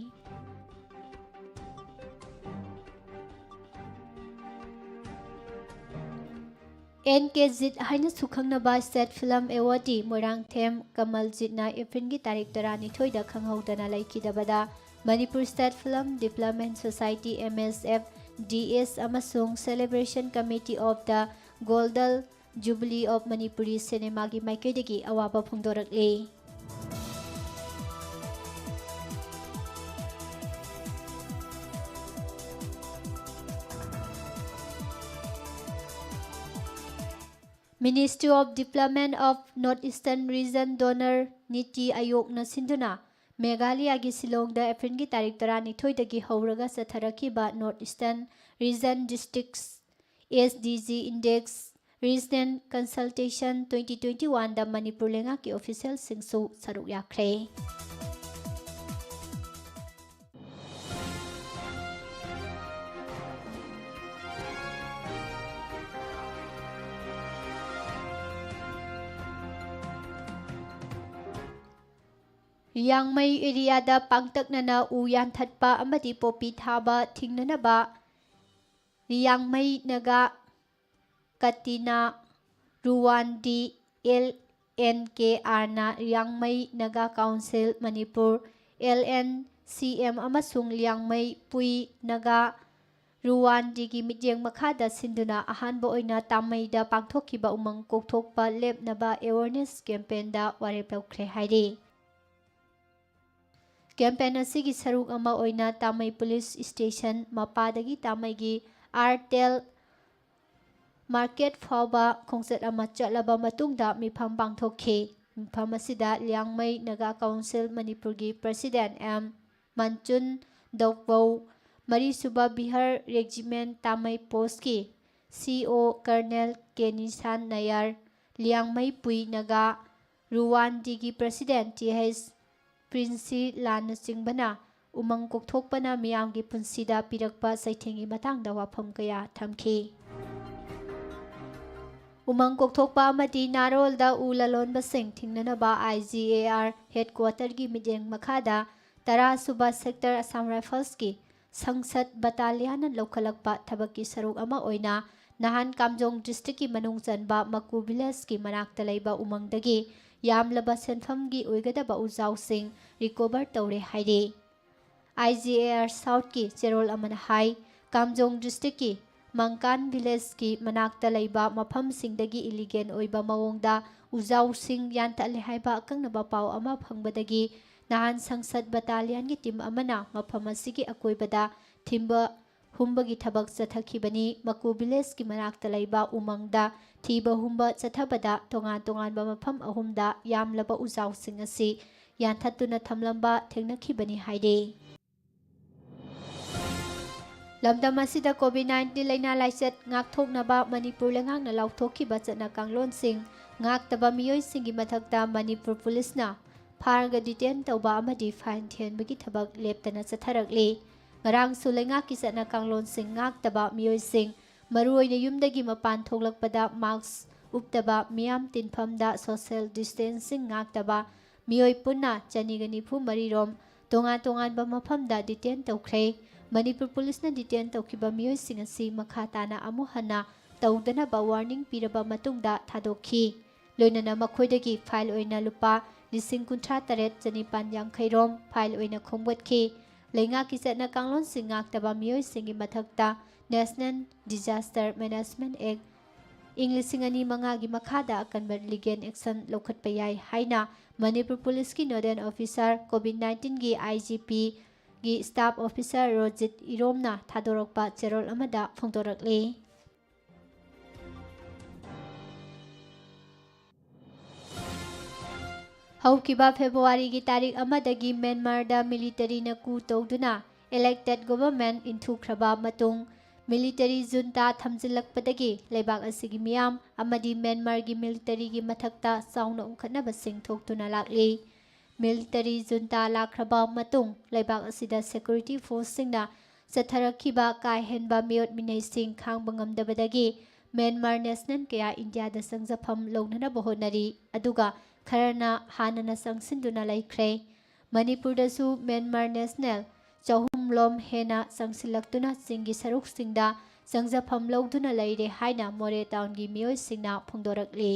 ꯑꯦꯟ ꯀꯦ ꯖꯤꯠ ꯍꯥꯏꯅꯁꯨ ꯈꯪꯅꯕ ꯁ꯭ꯇꯦꯠ ꯐꯤꯂꯝ ꯑꯦꯋꯥꯔꯗꯤ ꯃꯣꯏꯔꯥꯡꯊꯦꯝ ꯀꯃꯜꯖꯤꯠꯅ ꯑꯦꯄ꯭ꯔꯤꯜꯒꯤ ꯇꯥꯔꯤꯛ ꯇꯔꯥꯅꯤꯊꯣꯏꯗ ꯈꯪꯍꯧꯗꯅ ꯂꯩꯈꯤꯗꯕꯗ Manipur state film development society, M S F D S, ꯑꯃꯁꯨꯡ Celebration Committee of the Golden Jubilee of Manipuri Cinema ꯒꯤ ꯃꯥꯏꯀꯩꯗꯒꯤ ꯑꯋꯥꯕ ꯐꯣꯡꯗꯣꯔꯛꯂꯤ꯫ Ministry of Development of North Eastern Region DoNER ꯅꯤꯇꯤ ꯑꯥꯌꯣꯒꯅ ꯁꯤꯟꯗꯨꯅ ꯃꯦꯘꯥꯂꯌꯥꯒꯤ ꯁꯤꯂꯣꯡꯗ ꯑꯦꯄ꯭ꯔꯤꯜꯒꯤ ꯇꯥꯔꯤꯛ ꯇꯔꯥꯅꯤꯊꯣꯏꯗꯒꯤ ꯍꯧꯔꯒ ꯆꯠꯊꯔꯛꯈꯤꯕ North Eastern Region Districts S D G Index Regional Consultation twenty twenty one ꯗ ꯃꯅꯤꯄꯨꯔ ꯂꯩꯉꯥꯛꯀꯤ ꯑꯣꯐꯤꯁꯤꯌꯦꯜꯁꯤꯡꯁꯨ ꯁꯔꯨꯛ ꯌꯥꯈ꯭ꯔꯦ꯫ ꯂꯤꯌꯥꯡꯃꯩ ꯑꯦꯔꯤꯌꯥꯗ ꯄꯥꯡꯇꯛꯅꯅ ꯎ ꯌꯥꯟꯊꯠꯄ ꯑꯃꯗꯤ ꯄꯣꯄꯤ ꯊꯥꯕ ꯊꯤꯡꯅꯅꯕ ꯂꯤꯌꯥꯡꯃꯩ ꯅꯥꯒꯥ ꯀꯇꯤꯅꯥ ꯔꯨꯋꯥꯟꯗꯤ, ꯑꯦꯜ ꯑꯦꯟ ꯀꯦ ꯑꯥꯔꯅ Liangmai Naga council Manipur, L N C M ꯑꯃꯁꯨꯡ ꯂꯤꯌꯥꯡꯃꯩ ꯄꯨꯏ ꯅꯥꯒꯥ ꯔꯨꯋꯥꯟꯗꯤꯒꯤ ꯃꯤꯠꯌꯦꯡ ꯃꯈꯥꯗ ꯁꯤꯟꯗꯨꯅ ꯑꯍꯥꯟꯕ ꯑꯣꯏꯅ ꯇꯥꯃꯩꯗ ꯄꯥꯡꯊꯣꯛꯈꯤꯕ ꯎꯃꯪ ꯀꯣꯛꯊꯣꯛꯄ ꯂꯦꯞꯅꯕ ꯑꯦꯋꯥꯔꯅꯦꯁ ꯀꯦꯝꯄꯦꯟꯗ ꯋꯥꯔꯦꯞ ꯂꯧꯈ꯭ꯔꯦ ꯍꯥꯏꯔꯤ꯫ ꯀꯦꯝꯄꯦꯟ ꯑꯁꯤꯒꯤ ꯁꯔꯨꯛ ꯑꯃ ꯑꯣꯏꯅ ꯇꯥꯃꯩ ꯄꯨꯂꯤꯁ ꯁ꯭ꯇꯦꯁꯟ ꯃꯄꯥꯗꯒꯤ ꯇꯥꯃꯩꯒꯤ ꯑꯥꯔꯇꯦꯜ ꯃꯥꯔꯀꯦꯠ ꯐꯥꯎꯕ ꯈꯣꯡꯆꯠ ꯑꯃ ꯆꯠꯂꯕ ꯃꯇꯨꯡꯗ ꯃꯤꯐꯝ ꯄꯥꯡꯊꯣꯛꯈꯤ꯫ ꯃꯤꯐꯝ ꯑꯁꯤꯗ ꯂꯤꯌꯥꯡꯃꯩ ꯅꯥꯒꯥ ꯀꯥꯎꯟꯁꯤꯜ ꯃꯅꯤꯄꯨꯔꯒꯤ ꯄ꯭ꯔꯁꯤꯗꯦꯟ ꯑꯦꯝ ꯃꯟꯆꯨꯟ ꯗꯧꯄꯧ, ꯃꯔꯤꯁꯨꯕ ꯕꯤꯍꯥꯔ ꯔꯦꯖꯤꯃꯦꯟ ꯇꯥꯃꯩ ꯄꯣꯁꯀꯤ ꯁꯤ ꯑꯣ ꯀꯔꯅꯦꯜ ꯀꯦ ꯅꯤꯁꯥꯟ ꯅꯌꯥꯔ, ꯂꯤꯌꯥꯡꯃꯩ ꯄꯨꯏ ꯅꯥꯒꯥ ꯔꯨꯋꯥꯟꯗꯤꯒꯤ ꯄ꯭ꯔꯁꯤꯗꯦꯟ ꯇꯤ ꯑꯩꯆ ꯄ꯭ꯔꯤꯟꯁꯤ ꯂꯥꯟꯅꯆꯤꯡꯕꯅ ꯎꯃꯪ ꯀꯣꯛꯊꯣꯛꯄꯅ ꯃꯤꯌꯥꯝꯒꯤ ꯄꯨꯟꯁꯤꯗ ꯄꯤꯔꯛꯄ ꯆꯩꯊꯦꯡꯒꯤ ꯃꯇꯥꯡꯗ ꯋꯥꯐꯝ ꯀꯌꯥ ꯊꯝꯈꯤ꯫ ꯎꯃꯪ ꯀꯣꯛꯊꯣꯛꯄ ꯑꯃꯗꯤ ꯅꯥꯔꯣꯜꯗ ꯎ ꯂꯂꯣꯟꯕꯁꯤꯡ ꯊꯤꯡꯅꯅꯕ ꯑꯥꯏ ꯖꯤ ꯑꯦ ꯑꯥꯔ ꯍꯦꯗꯀ꯭ꯋꯥꯇꯔꯒꯤ ꯃꯤꯠꯌꯦꯡ ꯃꯈꯥꯗ ꯇꯔꯥ ꯁꯨꯕ ꯁꯦꯛꯇꯔ ꯑꯁꯥꯝ ꯔꯥꯏꯐꯜꯁꯀꯤ ꯁꯪꯁꯠ ꯕꯇꯥꯂꯤꯌꯟꯅ ꯂꯧꯈꯠꯂꯛꯄ ꯊꯕꯛꯀꯤ ꯁꯔꯨꯛ ꯑꯃ ꯑꯣꯏꯅ ꯅꯍꯥꯟ ꯀꯥꯝꯖꯣꯡ ꯗꯤꯁꯇ꯭ꯔꯤꯛꯀꯤ ꯃꯅꯨꯡ ꯆꯟꯕ ꯃꯀꯨ ꯚꯤꯂꯦꯖꯀꯤ ꯃꯅꯥꯛꯇ ꯂꯩꯕ ꯎꯃꯪꯗꯒꯤ ꯌꯥꯝꯂꯕ ꯁꯦꯟꯐꯝꯒꯤ ꯑꯣꯏꯒꯗꯕ ꯎꯖꯥꯎꯁꯤꯡ ꯔꯤꯀꯣꯚꯔ ꯇꯧꯔꯦ ꯍꯥꯏꯔꯤ꯫ ꯑꯥꯏ ꯖꯤ ꯑꯦ ꯑꯥꯔ ꯁꯥꯎꯠꯀꯤ ꯆꯦꯔꯣꯜ ꯑꯃꯅ ꯍꯥꯏ, ꯀꯥꯝꯖꯣꯡ ꯗꯤꯁꯇ꯭ꯔꯤꯛꯀꯤ ꯃꯪꯀꯥꯟ ꯚꯤꯂꯦꯖꯀꯤ ꯃꯅꯥꯛꯇ ꯂꯩꯕ ꯃꯐꯝꯁꯤꯡꯗꯒꯤ ꯏꯂꯤꯒꯦꯜ ꯑꯣꯏꯕ ꯃꯑꯣꯡꯗ ꯎꯖꯥꯎꯁꯤꯡ ꯌꯥꯟꯊꯠꯂꯦ ꯍꯥꯏꯕ ꯑꯀꯛꯅꯕ ꯄꯥꯎ ꯑꯃ ꯐꯪꯕꯗꯒꯤ ꯅꯍꯥꯟ ꯁꯪꯁꯠ ꯕꯇꯥꯂꯤꯌꯟꯒꯤ ꯇꯤꯝ ꯑꯃꯅ ꯃꯐꯝ ꯑꯁꯤꯒꯤ ꯑꯀꯣꯏꯕꯗ ꯊꯤꯕ ꯍꯨꯝꯕꯒꯤ ꯊꯕꯛ ꯆꯠꯊꯈꯤꯕꯅꯤ꯫ ꯃꯀꯨ ꯚꯤꯂꯦꯖꯀꯤ ꯃꯅꯥꯛꯇ ꯂꯩꯕ ꯎꯃꯪꯗ ꯊꯤꯕ ꯍꯨꯝꯕ ꯆꯠꯊꯕꯗ ꯇꯣꯉꯥꯟ ꯇꯣꯉꯥꯟꯕ ꯃꯐꯝ ꯑꯍꯨꯝꯗ ꯌꯥꯝꯂꯕ ꯎꯖꯥꯎꯁꯤꯡ ꯑꯁꯤ ꯌꯥꯟꯊꯠꯇꯨꯅ ꯊꯝꯂꯝꯕ ꯊꯦꯡꯅꯈꯤꯕꯅꯤ ꯍꯥꯏꯔꯤ꯫ ꯂꯝꯗꯝ ꯑꯁꯤꯗ ꯀꯣꯚꯤꯗ ꯅꯥꯏꯟꯇꯤꯟ ꯂꯥꯏꯅꯥ ꯂꯥꯏꯆꯠ ꯉꯥꯛꯊꯣꯛꯅꯕ ꯃꯅꯤꯄꯨꯔ ꯂꯩꯉꯥꯛꯅ ꯂꯥꯎꯊꯣꯛꯈꯤꯕ ꯆꯠꯅ ꯀꯥꯡꯂꯣꯟꯁꯤꯡ ꯉꯥꯛꯇꯕ ꯃꯤꯑꯣꯏꯁꯤꯡꯒꯤ ꯃꯊꯛꯇ ꯃꯅꯤꯄꯨꯔ ꯄꯨꯂꯤꯁꯅ ꯐꯥꯔꯒ ꯗꯤꯇꯦꯟ ꯇꯧꯕ ꯑꯃꯗꯤ ꯐꯥꯏꯟ ꯊꯤꯍꯟꯕꯒꯤ ꯊꯕꯛ ꯂꯦꯞꯇꯅ ꯆꯠꯊꯔꯛꯂꯤ꯫ ꯉꯔꯥꯡꯁꯨ ꯂꯩꯉꯥꯛꯀꯤ ꯆꯠꯅ ꯀꯥꯡꯂꯣꯟꯁꯤꯡ ꯉꯥꯛꯇꯕ ꯃꯤꯑꯣꯏꯁꯤꯡ, ꯃꯔꯨꯑꯣꯏꯅ ꯌꯨꯝꯗꯒꯤ ꯃꯄꯥꯟ ꯊꯣꯛꯂꯛꯄꯗ ꯃꯥꯁ꯭ꯛ ꯎꯞꯇꯕ, ꯃꯤꯌꯥꯝ ꯇꯤꯟꯐꯝꯗ ꯁꯣꯁꯤꯌꯦꯜ ꯗꯤꯁꯇꯦꯟꯁꯤꯡ ꯉꯥꯛꯇꯕ, ꯃꯤꯑꯣꯏ ꯄꯨꯟꯅ ꯆꯅꯤꯒ ꯅꯤꯐꯨ ꯃꯔꯤ ꯔꯣꯝ ꯇꯣꯉꯥꯟ ꯇꯣꯉꯥꯟꯕ ꯃꯐꯝꯗ detain ꯇꯧꯈ꯭ꯔꯦ꯫ ꯃꯅꯤꯄꯨꯔ ꯄꯨꯂꯤꯁꯅ detain ꯇꯧꯈꯤꯕ ꯃꯤꯑꯣꯏꯁꯤꯡ ꯑꯁꯤ ꯃꯈꯥ ꯇꯥꯅ ꯑꯃꯨꯛ ꯍꯟꯅ ꯇꯧꯗꯅꯕ warning ꯄꯤꯔꯕ ꯃꯇꯨꯡꯗ ꯊꯥꯗꯣꯛꯈꯤ꯫ ꯂꯣꯏꯅꯅ ꯃꯈꯣꯏꯗꯒꯤ fine ꯑꯣꯏꯅ ꯂꯨꯄꯥ ꯂꯤꯁꯤꯡ ꯀꯨꯟꯊ꯭ꯔꯥ ꯇꯔꯦꯠ ꯆꯅꯤꯄꯥꯟ ꯌꯥꯡꯈꯩ ꯔꯣꯝ fine ꯑꯣꯏꯅ ꯈꯣꯝꯒꯠꯈꯤ꯫ ꯂꯩꯉꯥꯛꯀꯤ ꯆꯠꯅ ꯀꯥꯡꯂꯣꯟꯁꯤꯡ ꯉꯥꯛꯇꯕ ꯃꯤꯑꯣꯏꯁꯤꯡꯒꯤ ꯃꯊꯛꯇ National Disaster Management Act ꯏꯪ ꯂꯤꯁꯤꯡ ꯑꯅꯤ ꯃꯉꯥꯒꯤ ꯃꯈꯥꯗ ꯑꯀꯟꯕ legal action ꯂꯧꯈꯠꯄ ꯌꯥꯏ ꯍꯥꯏꯅ ꯃꯅꯤꯄꯨꯔ ꯄꯨꯂꯤꯁꯀꯤ nodal officer, COVID nineteenꯒꯤ IGPꯒꯤ staff officer Rojit ꯏꯔꯣꯝꯅ ꯊꯥꯗꯣꯔꯛꯄ ꯆꯦꯔꯣꯜ ꯑꯃꯗ ꯐꯣꯡꯗꯣꯔꯛꯂꯤ꯫ ꯍꯧꯈꯤꯕ ꯐꯦꯕ꯭ꯔꯨꯋꯥꯔꯤꯒꯤ ꯇꯥꯔꯤꯛ ꯑꯃꯗꯒꯤ ꯃ꯭ꯌꯥꯟꯃꯥꯔꯗ militaryꯅ coup ꯇꯧꯗꯨꯅ elected government ꯏꯟꯊꯨꯈ꯭ꯔꯕ ꯃꯇꯨꯡ, military junta ꯊꯝꯖꯤꯜꯂꯛꯄꯗꯒꯤ ꯂꯩꯕꯥꯛ ꯑꯁꯤꯒꯤ ꯃꯤꯌꯥꯝ ꯑꯃꯗꯤ ꯃ꯭ꯌꯥꯟꯃꯥꯔꯒꯤ militaryꯒꯤ ꯃꯊꯛꯇ ꯆꯥꯎꯅ ꯎꯪꯈꯠꯅꯕꯁꯤꯡ ꯊꯣꯛꯇꯨꯅ ꯂꯥꯛꯂꯤ꯫ Military junta ꯂꯥꯛꯈ꯭ꯔꯕ ꯃꯇꯨꯡ, ꯂꯩꯕꯥꯛ ꯑꯁꯤꯗ security forceꯁꯤꯡꯅ ꯆꯠꯊꯔꯛꯈꯤꯕ ꯀꯥ ꯍꯦꯟꯕ ꯃꯤꯑꯣꯠ ꯃꯤꯅꯩꯁꯤꯡ ꯈꯥꯡꯕ ꯉꯝꯗꯕꯗꯒꯤ ꯃ꯭ꯌꯥꯟꯃꯥꯔ national ꯀꯌꯥ ꯏꯟꯗꯤꯌꯥꯗ ꯆꯪꯖꯐꯝ ꯂꯧꯅꯅꯕ ꯍꯣꯠꯅꯔꯤ, ꯑꯗꯨꯒ ꯈꯔꯅ ꯍꯥꯟꯅꯅ ꯆꯪꯁꯤꯟꯗꯨꯅ ꯂꯩꯈ꯭ꯔꯦ꯫ ꯃꯅꯤꯄꯨꯔꯗꯁꯨ ꯃ꯭ꯌꯥꯟꯃꯥꯔ national ꯆꯍꯨꯝ ꯂꯣꯝ ꯍꯦꯟꯅ ꯆꯪꯁꯤꯜꯂꯛꯇꯨꯅ ꯆꯤꯡꯒꯤ ꯁꯔꯨꯛꯁꯤꯡꯗ ꯆꯪꯖꯐꯝ ꯂꯧꯗꯨꯅ ꯂꯩꯔꯦ ꯍꯥꯏꯅ ꯃꯣꯔꯦ townꯒꯤ ꯃꯤꯑꯣꯏꯁꯤꯡꯅ ꯐꯣꯡꯗꯣꯔꯛꯂꯤ꯫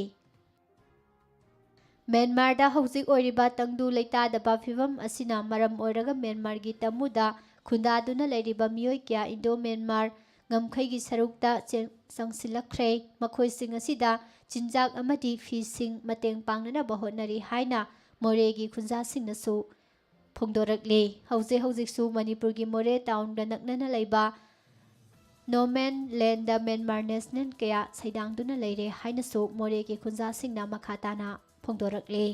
ꯃ꯭ꯌꯥꯟꯃꯥꯔꯗ ꯍꯧꯖꯤꯛ ꯑꯣꯏꯔꯤꯕ ꯇꯪꯗꯨ ꯂꯩꯇꯥꯗꯕ ꯐꯤꯚꯝ ꯑꯁꯤꯅ ꯃꯔꯝ ꯑꯣꯏꯔꯒ ꯃ꯭ꯌꯥꯟꯃꯥꯔꯒꯤ ꯇꯃꯨꯗ ꯈꯨꯟꯗꯥꯗꯨꯅ ꯂꯩꯔꯤꯕ ꯃꯤꯑꯣꯏ ꯀꯌꯥ ꯏꯟꯗꯣ ꯃ꯭ꯌꯥꯟꯃꯥꯔ ꯉꯝꯈꯩꯒꯤ ꯁꯔꯨꯛꯇ ꯆꯦ-, ꯆꯪꯁꯤꯜꯂꯛꯈ꯭ꯔꯦ꯫ ꯃꯈꯣꯏꯁꯤꯡ ꯑꯁꯤꯗ ꯆꯤꯟꯖꯥꯛ ꯑꯃꯗꯤ ꯐꯤꯁꯤꯡ ꯃꯇꯦꯡ ꯄꯥꯡꯅꯅꯕ ꯍꯣꯠꯅꯔꯤ ꯍꯥꯏꯅ ꯃꯣꯔꯦꯒꯤ ꯈꯨꯟꯖꯥꯁꯤꯡꯅꯁꯨ ꯐꯣꯡꯗꯣꯔꯛꯂꯤ꯫ ꯍꯧꯖꯤꯛ ꯍꯧꯖꯤꯛꯁꯨ ꯃꯅꯤꯄꯨꯔꯒꯤ ꯃꯣꯔꯦ townꯒ ꯅꯛꯅꯅ ꯂꯩꯕ no man landꯗ ꯃ꯭ꯌꯥꯟꯃꯥꯔ national ꯀꯌꯥ ꯁꯩꯗꯥꯡꯗꯨꯅ ꯂꯩꯔꯦ ꯍꯥꯏꯅꯁꯨ ꯃꯣꯔꯦꯒꯤ ꯈꯨꯟꯖꯥꯁꯤꯡꯅ ꯃꯈꯥ ꯇꯥꯅ ꯐꯣꯡꯗꯣꯔꯛꯂꯤ꯫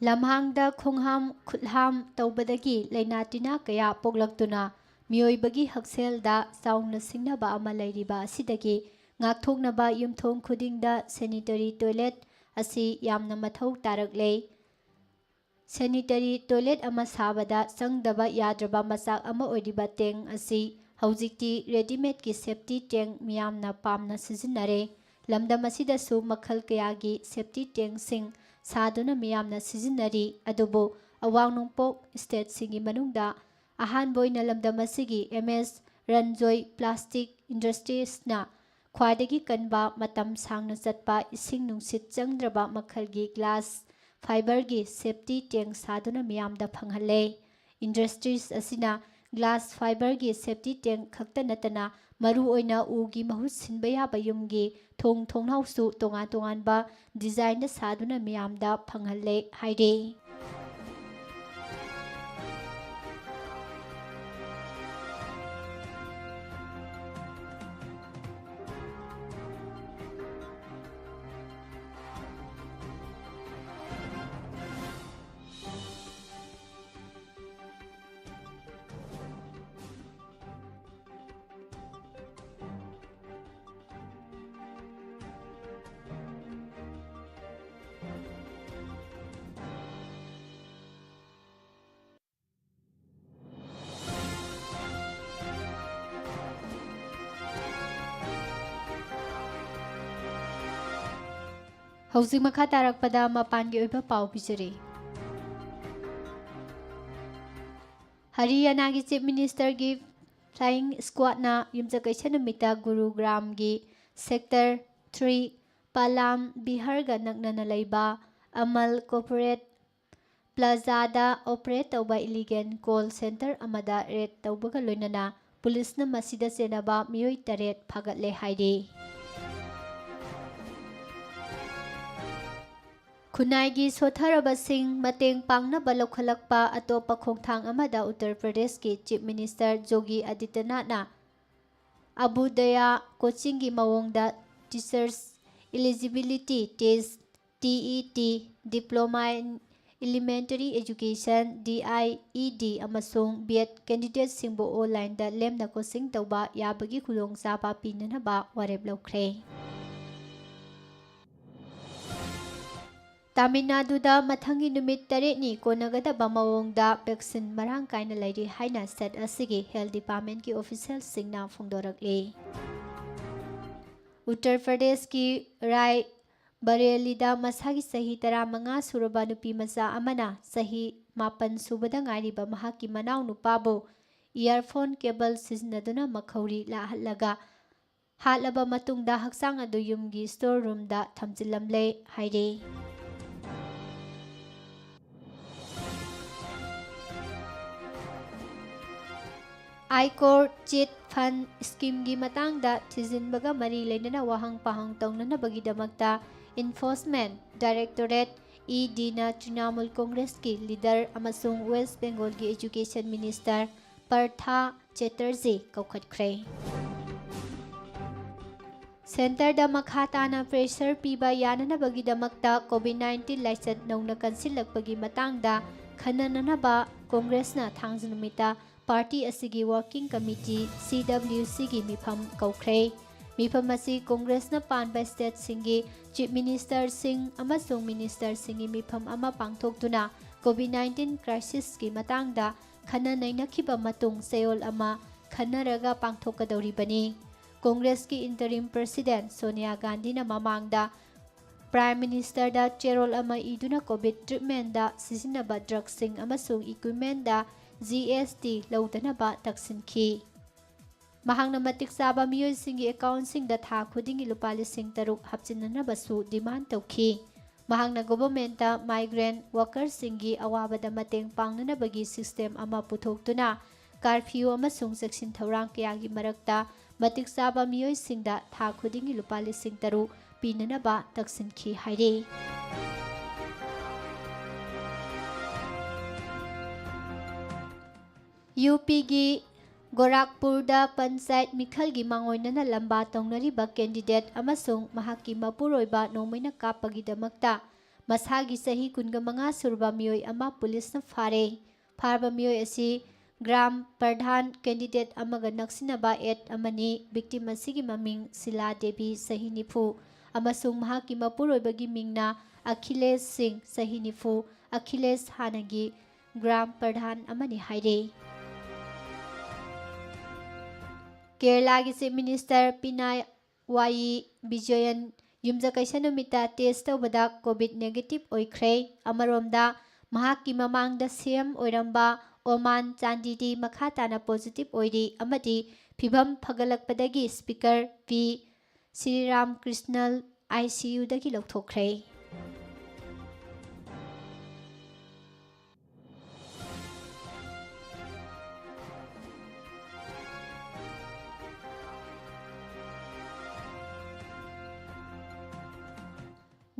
ꯂꯝꯍꯥꯡꯗ ꯈꯣꯡꯍꯥꯝ ꯈꯨꯠꯍꯥꯝ ꯇꯧꯕꯗꯒꯤ ꯂꯥꯏꯅꯥ ꯇꯤꯟꯅꯥ ꯀꯌꯥ ꯄꯣꯛꯂꯛꯇꯨꯅ ꯃꯤꯑꯣꯏꯕꯒꯤ ꯍꯛꯁꯦꯜꯗ ꯆꯥꯎꯅ ꯁꯤꯡꯅꯕ ꯑꯃ ꯂꯩꯔꯤꯕ ꯑꯁꯤꯗꯒꯤ ꯉꯥꯛꯊꯣꯛꯅꯕ ꯌꯨꯝꯊꯣꯡ ꯈꯨꯗꯤꯡꯗ sanitary toilet ꯑꯁꯤ ꯌꯥꯝꯅ ꯃꯊꯧ ꯇꯥꯔꯛꯂꯦ꯫ Sanitary toilet ꯑꯃ ꯁꯥꯕꯗ ꯆꯪꯗꯕ ꯌꯥꯗ꯭ꯔꯕ ꯃꯆꯥꯛ ꯑꯃ ꯑꯣꯏꯔꯤꯕ tank ꯑꯁꯤ ꯍꯧꯖꯤꯛꯇꯤ readymadeꯀꯤ safety tank ꯃꯤꯌꯥꯝꯅ ꯄꯥꯝꯅ ꯁꯤꯖꯤꯟꯅꯔꯦ꯫ ꯂꯝꯗꯝ ꯑꯁꯤꯗꯁꯨ ꯃꯈꯜ ꯀꯌꯥꯒꯤ safety tankꯁꯤꯡ ꯁꯥꯗꯨꯅ ꯃꯤꯌꯥꯝꯅ ꯁꯤꯖꯤꯟꯅꯔꯤ꯫ ꯑꯗꯨꯕꯨ ꯑꯋꯥꯡ ꯅꯣꯡꯄꯣꯛ stateꯁꯤꯡꯒꯤ ꯃꯅꯨꯡꯗ ꯑꯍꯥꯟꯕ ꯑꯣꯏꯅ ꯂꯝꯗꯝ ꯑꯁꯤꯒꯤ M S Ranjoy Plastic Industriesꯅ ꯈ꯭ꯋꯥꯏꯗꯒꯤ ꯀꯟꯕ, ꯃꯇꯝ ꯁꯥꯡꯅ ꯆꯠꯄ, ꯏꯁꯤꯡ ꯅꯨꯡꯁꯤꯠ ꯆꯪꯗ꯭ꯔꯕ ꯃꯈꯜꯒꯤ glass fiberꯒꯤ safety tank ꯁꯥꯗꯨꯅ ꯃꯤꯌꯥꯝꯗ ꯐꯪꯍꯜꯂꯦ꯫ Industries ꯑꯁꯤꯅ glass fiberꯒꯤ safety tank ꯈꯛꯇ ꯅꯠꯇꯅ ꯃꯔꯨꯑꯣꯏꯅ ꯎꯒꯤ ꯃꯍꯨꯠ ꯁꯤꯟꯕ ꯌꯥꯕ ꯌꯨꯝꯒꯤ ꯊꯣꯡ ꯊꯣꯡꯅꯥꯎꯁꯨ ꯇꯣꯉꯥꯟ ꯇꯣꯉꯥꯟꯕ designꯗ ꯁꯥꯗꯨꯅ ꯃꯤꯌꯥꯝꯗ ꯐꯪꯍꯜꯂꯦ ꯍꯥꯏꯔꯤ꯫ ꯍꯧꯖꯤꯛ ꯃꯈꯥ ꯇꯥꯔꯛꯄꯗ ꯃꯄꯥꯟꯒꯤ ꯑꯣꯏꯕ ꯄꯥꯎ ꯄꯤꯖꯔꯤ꯫ ꯍꯔꯤꯌꯥꯅꯥꯒꯤ Chief Ministerꯒꯤ flying squadꯅ ꯌꯨꯝꯁꯀꯩꯁ ꯅꯨꯃꯤꯠꯇ ꯒꯨꯔꯨꯒ꯭ꯔꯥꯝꯒꯤ Sector three ꯄꯥꯂꯥꯝ ꯕꯤꯍꯥꯔꯒ ꯅꯛꯅꯅ ꯂꯩꯕ ꯑꯃꯜ Corporate Plazaꯗ operate ꯇꯧꯕ illegal call center ꯑꯃꯗ raid ꯇꯧꯕꯒ ꯂꯣꯏꯅꯅ ꯄꯨꯂꯤꯁꯅ ꯃꯁꯤꯗ ꯆꯦꯟꯅꯕ ꯃꯤꯑꯣꯏ ꯇꯔꯦꯠ ꯐꯥꯒꯠꯂꯦ ꯍꯥꯏꯔꯤ꯫ ꯈꯨꯟꯅꯥꯏꯒꯤ ꯁꯣꯠꯊꯔꯕꯁꯤꯡ ꯃꯇꯦꯡ ꯄꯥꯡꯅꯕ ꯂꯧꯈꯠꯂꯛꯄ ꯑꯇꯣꯞꯄ ꯈꯣꯡꯊꯥꯡ ꯑꯃꯗ ꯎꯠꯇꯔ ꯄ꯭ꯔꯗꯦꯁꯀꯤ Chief Minister ꯌꯣꯒꯤ ꯑꯗꯤꯇ꯭ꯌꯅꯥꯊꯅ ꯑꯕꯨꯗꯌꯥ ꯀꯣꯆꯤꯡꯒꯤ ꯃꯑꯣꯡꯗ Teachers Eligibility Test, T E T, Diploma in Elementary Education, D I E D, ꯑꯃꯁꯨꯡ B Ed candidatesꯁꯤꯡꯕꯨ online-ꯗ ꯂꯦꯝꯅ coaching ꯇꯧꯕ ꯌꯥꯕꯒꯤ ꯈꯨꯗꯣꯡꯆꯥꯕ ꯄꯤꯅꯅꯕ ꯋꯥꯔꯦꯞ ꯂꯧꯈ꯭ꯔꯦ꯫ ꯇꯥꯃꯤꯜ ꯅꯥꯗꯨꯗ ꯃꯊꯪꯒꯤ ꯅꯨꯃꯤꯠ ꯇꯔꯦꯠꯅꯤ ꯀꯣꯟꯅꯒꯗꯕ ꯃꯑꯣꯡꯗ vaccine ꯃꯔꯥꯡ ꯀꯥꯏꯅ ꯂꯩꯔꯤ ꯍꯥꯏꯅ state ꯑꯁꯤꯒꯤ health departmentꯀꯤ officialꯁꯤꯡꯅ ꯐꯣꯡꯗꯣꯔꯛꯂꯤ꯫ ꯎꯠꯇꯔ ꯄ꯭ꯔꯗꯦꯁꯀꯤ ꯔꯥꯏ ꯕꯔꯦꯂꯤꯗ ꯃꯁꯥꯒꯤ ꯆꯍꯤ ꯇꯔꯥꯃꯉꯥ ꯁꯨꯔꯕ ꯅꯨꯄꯤ ꯃꯆꯥ ꯑꯃꯅ ꯆꯍꯤ ꯃꯥꯄꯟ ꯁꯨꯕꯗ ꯉꯥꯏꯔꯤꯕ ꯃꯍꯥꯛꯀꯤ ꯃꯅꯥꯎ ꯅꯨꯄꯥꯕꯨ earphone cable ꯁꯤꯖꯤꯟꯅꯗꯨꯅ ꯃꯈꯧꯔꯤ ꯂꯥꯛꯍꯜꯂꯒ ꯍꯥꯠꯂꯕ ꯃꯇꯨꯡꯗ ꯍꯛꯆꯥꯡ ꯑꯗꯨ ꯌꯨꯝꯒꯤ store roomꯗ ꯊꯝꯖꯤꯜꯂꯝꯂꯦ ꯍꯥꯏꯔꯤ꯫ ꯑꯥꯏꯀꯣꯔ ꯆꯤꯠ ꯐꯟ ꯁ꯭ꯀꯤꯝꯒꯤ ꯃꯇꯥꯡꯗ ꯊꯤꯖꯤꯟꯕꯒ ꯃꯔꯤ ꯂꯩꯅꯅ ꯋꯥꯍꯪ ꯄꯥꯎꯍꯪ ꯇꯧꯅꯅꯕꯒꯤꯗꯃꯛꯇ Enforcement Directorate, EDꯅ ꯇ꯭ꯔꯤꯅꯥꯃꯨꯜ ꯀꯣꯡꯒ꯭ꯔꯦꯁꯀꯤ ꯂꯤꯗꯔ ꯑꯃꯁꯨꯡ ꯋꯦꯁ꯭ꯠ ꯕꯦꯡꯒꯣꯜꯒꯤ education minister ꯄꯔꯊꯥ ꯆꯦꯇꯔꯖꯤ ꯀꯧꯈꯠꯈ꯭ꯔꯦ꯫ ꯁꯦꯟꯇꯔꯗ ꯃꯈꯥ ꯇꯥꯅ pressure ꯄꯤꯕ ꯌꯥꯅꯅꯕꯒꯤꯗꯃꯛꯇ COVID nineteen ꯂꯥꯏꯆꯠ ꯅꯧꯅ ꯀꯟꯁꯤꯜꯂꯛꯄꯒꯤ ꯃꯇꯥꯡꯗ ꯈꯟꯅꯅꯅꯕ ꯀꯣꯡꯒ꯭ꯔꯦꯁꯅ ꯊꯥꯡꯖ ꯅꯨꯃꯤꯠꯇ party ꯑꯁꯤꯒꯤ working committee, CWCꯒꯤ ꯃꯤꯐꯝ ꯀꯧꯈ꯭ꯔꯦ꯫ ꯃꯤꯐꯝ ꯑꯁꯤ ꯀꯣꯡꯒ꯭ꯔꯦꯁꯅ ꯄꯥꯟꯕ stateꯁꯤꯡꯒꯤ chief ministerꯁꯤꯡ ꯑꯃꯁꯨꯡ ministerꯁꯤꯡꯒꯤ ꯃꯤꯐꯝ ꯑꯃ ꯄꯥꯡꯊꯣꯛꯇꯨꯅ COVID nineteen crisisꯀꯤ ꯃꯇꯥꯡꯗ ꯈꯟꯅ ꯅꯩꯅꯈꯤꯕ ꯃꯇꯨꯡ ꯆꯌꯣꯜ ꯑꯃ ꯈꯟꯅꯔꯒ ꯄꯥꯡꯊꯣꯛꯀꯗꯧꯔꯤꯕꯅꯤ꯫ ꯀꯣꯡꯒ꯭ꯔꯦꯁꯀꯤ interim president ꯁꯣꯅꯤꯌꯥ ꯒꯥꯟꯙꯤꯅ ꯃꯃꯥꯡꯗ Prime Ministerꯗ ꯆꯦꯔꯣꯜ ꯑꯃ ꯏꯗꯨꯅ COVID treatmentꯗ ꯁꯤꯖꯤꯟꯅꯕ drugꯁꯤꯡ ꯑꯃꯁꯨꯡ equipmentꯗ GST ꯂꯧꯗꯅꯕ ꯇꯛꯁꯤꯟꯈꯤ꯫ ꯃꯍꯥꯛꯅ ꯃꯇꯤꯛ ꯆꯥꯕ ꯃꯤꯑꯣꯏꯁꯤꯡꯒꯤ accountꯁꯤꯡꯗ ꯊꯥ ꯈꯨꯗꯤꯡꯒꯤ ꯂꯨꯄꯥ ꯂꯤꯁꯤꯡ ꯇꯔꯨꯛ ꯍꯥꯞꯆꯤꯟꯅꯅꯕꯁꯨ demand ꯇꯧꯈꯤ꯫ ꯃꯍꯥꯛꯅ governmentꯇ migrant workerꯁꯤꯡꯒꯤ ꯑꯋꯥꯕꯗ ꯃꯇꯦꯡ ꯄꯥꯡꯅꯅꯕꯒꯤ system ꯑꯃ ꯄꯨꯊꯣꯛꯇꯨꯅ curfew ꯑꯃꯁꯨꯡ ꯆꯦꯛꯁꯤꯟ ꯊꯧꯔꯥꯡ ꯀꯌꯥꯒꯤ ꯃꯔꯛꯇ ꯃꯇꯤꯛ ꯆꯥꯕ ꯃꯤꯑꯣꯏꯁꯤꯡꯗ ꯊꯥ ꯈꯨꯗꯤꯡꯒꯤ ꯂꯨꯄꯥ ꯂꯤꯁꯤꯡ ꯇꯔꯨꯛ ꯄꯤꯅꯅꯕ ꯇꯛꯁꯤꯟꯈꯤ ꯍꯥꯏꯔꯤ꯫ UPꯒꯤ ꯒꯣꯔꯥꯈꯄꯨꯔꯗ ꯄꯟꯆꯥꯌꯠ ꯃꯤꯈꯜꯒꯤ ꯃꯥꯡꯑꯣꯏꯅꯅ ꯂꯝꯕꯥ ꯇꯧꯅꯔꯤꯕ candidate ꯑꯃꯁꯨꯡ ꯃꯍꯥꯛꯀꯤ ꯃꯄꯨꯔꯣꯏꯕ ꯅꯣꯡꯃꯩꯅ ꯀꯥꯞꯄꯒꯤꯗꯃꯛꯇ ꯃꯁꯥꯒꯤ ꯆꯍꯤ ꯀꯨꯟꯒ ꯃꯉꯥ ꯁꯨꯔꯕ ꯃꯤꯑꯣꯏ ꯑꯃ ꯄꯨꯂꯤꯁꯅ ꯐꯥꯔꯦ꯫ ꯐꯥꯔꯕ ꯃꯤꯑꯣꯏ ꯑꯁꯤ ꯒ꯭ꯔꯥꯝ ꯄ꯭ꯔꯙꯥꯟ ꯀꯦꯟꯗꯤꯗꯦꯠ ꯑꯃꯒ ꯅꯛꯁꯤꯟꯅꯕ ꯑꯦꯠ ꯑꯃꯅꯤ꯫ ꯚꯤꯛꯇꯤꯝ ꯑꯁꯤꯒꯤ ꯃꯃꯤꯡ ꯁꯤꯂꯥ ꯗꯦꯕꯤ, ꯆꯍꯤ ꯅꯤꯐꯨ, ꯑꯃꯁꯨꯡ ꯃꯍꯥꯛꯀꯤ ꯃꯄꯨꯔꯣꯏꯕꯒꯤ ꯃꯤꯡꯅ ꯑꯈꯤꯂꯦꯁ ꯁꯤꯡ, ꯆꯍꯤ ꯅꯤꯐꯨ꯫ ꯑꯈꯤꯂꯦꯁ ꯍꯥꯟꯅꯒꯤ ꯒ꯭ꯔꯥꯝ ꯄ꯭ꯔꯙꯥꯟ ꯑꯃꯅꯤ ꯍꯥꯏꯔꯤ꯫ ꯀꯦꯔꯂꯥꯒꯤ ꯆꯤꯐ ꯃꯤꯅꯤꯁꯇꯔ ꯄꯤꯅꯥꯏ ꯋꯥꯏ ꯕꯤꯖꯌꯟ ꯌꯨꯝꯖꯀꯩꯁ ꯅꯨꯃꯤꯠꯇ ꯇꯦꯁ ꯇꯧꯕꯗ ꯀꯣꯚꯤꯗ ꯅꯦꯒꯦꯇꯤꯚ ꯑꯣꯏꯈ꯭ꯔꯦ꯫ ꯑꯃꯔꯣꯝꯗ, ꯃꯍꯥꯛꯀꯤ ꯃꯃꯥꯡꯗ ꯁꯤ ꯑꯦꯝ ꯑꯣꯏꯔꯝꯕ ꯑꯣꯃꯥꯟ ꯆꯥꯟꯗꯤꯗꯤ ꯃꯈꯥ ꯇꯥꯅ ꯄꯣꯖꯤꯇꯤꯚ ꯑꯣꯏꯔꯤ ꯑꯃꯗꯤ ꯐꯤꯚꯝ ꯐꯒꯠꯂꯛꯄꯗꯒꯤ speaker P Shriram ꯀ꯭ꯔꯤꯁꯅꯜ I C ꯌꯨꯗꯒꯤ ꯂꯧꯊꯣꯛꯈ꯭ꯔꯦ꯫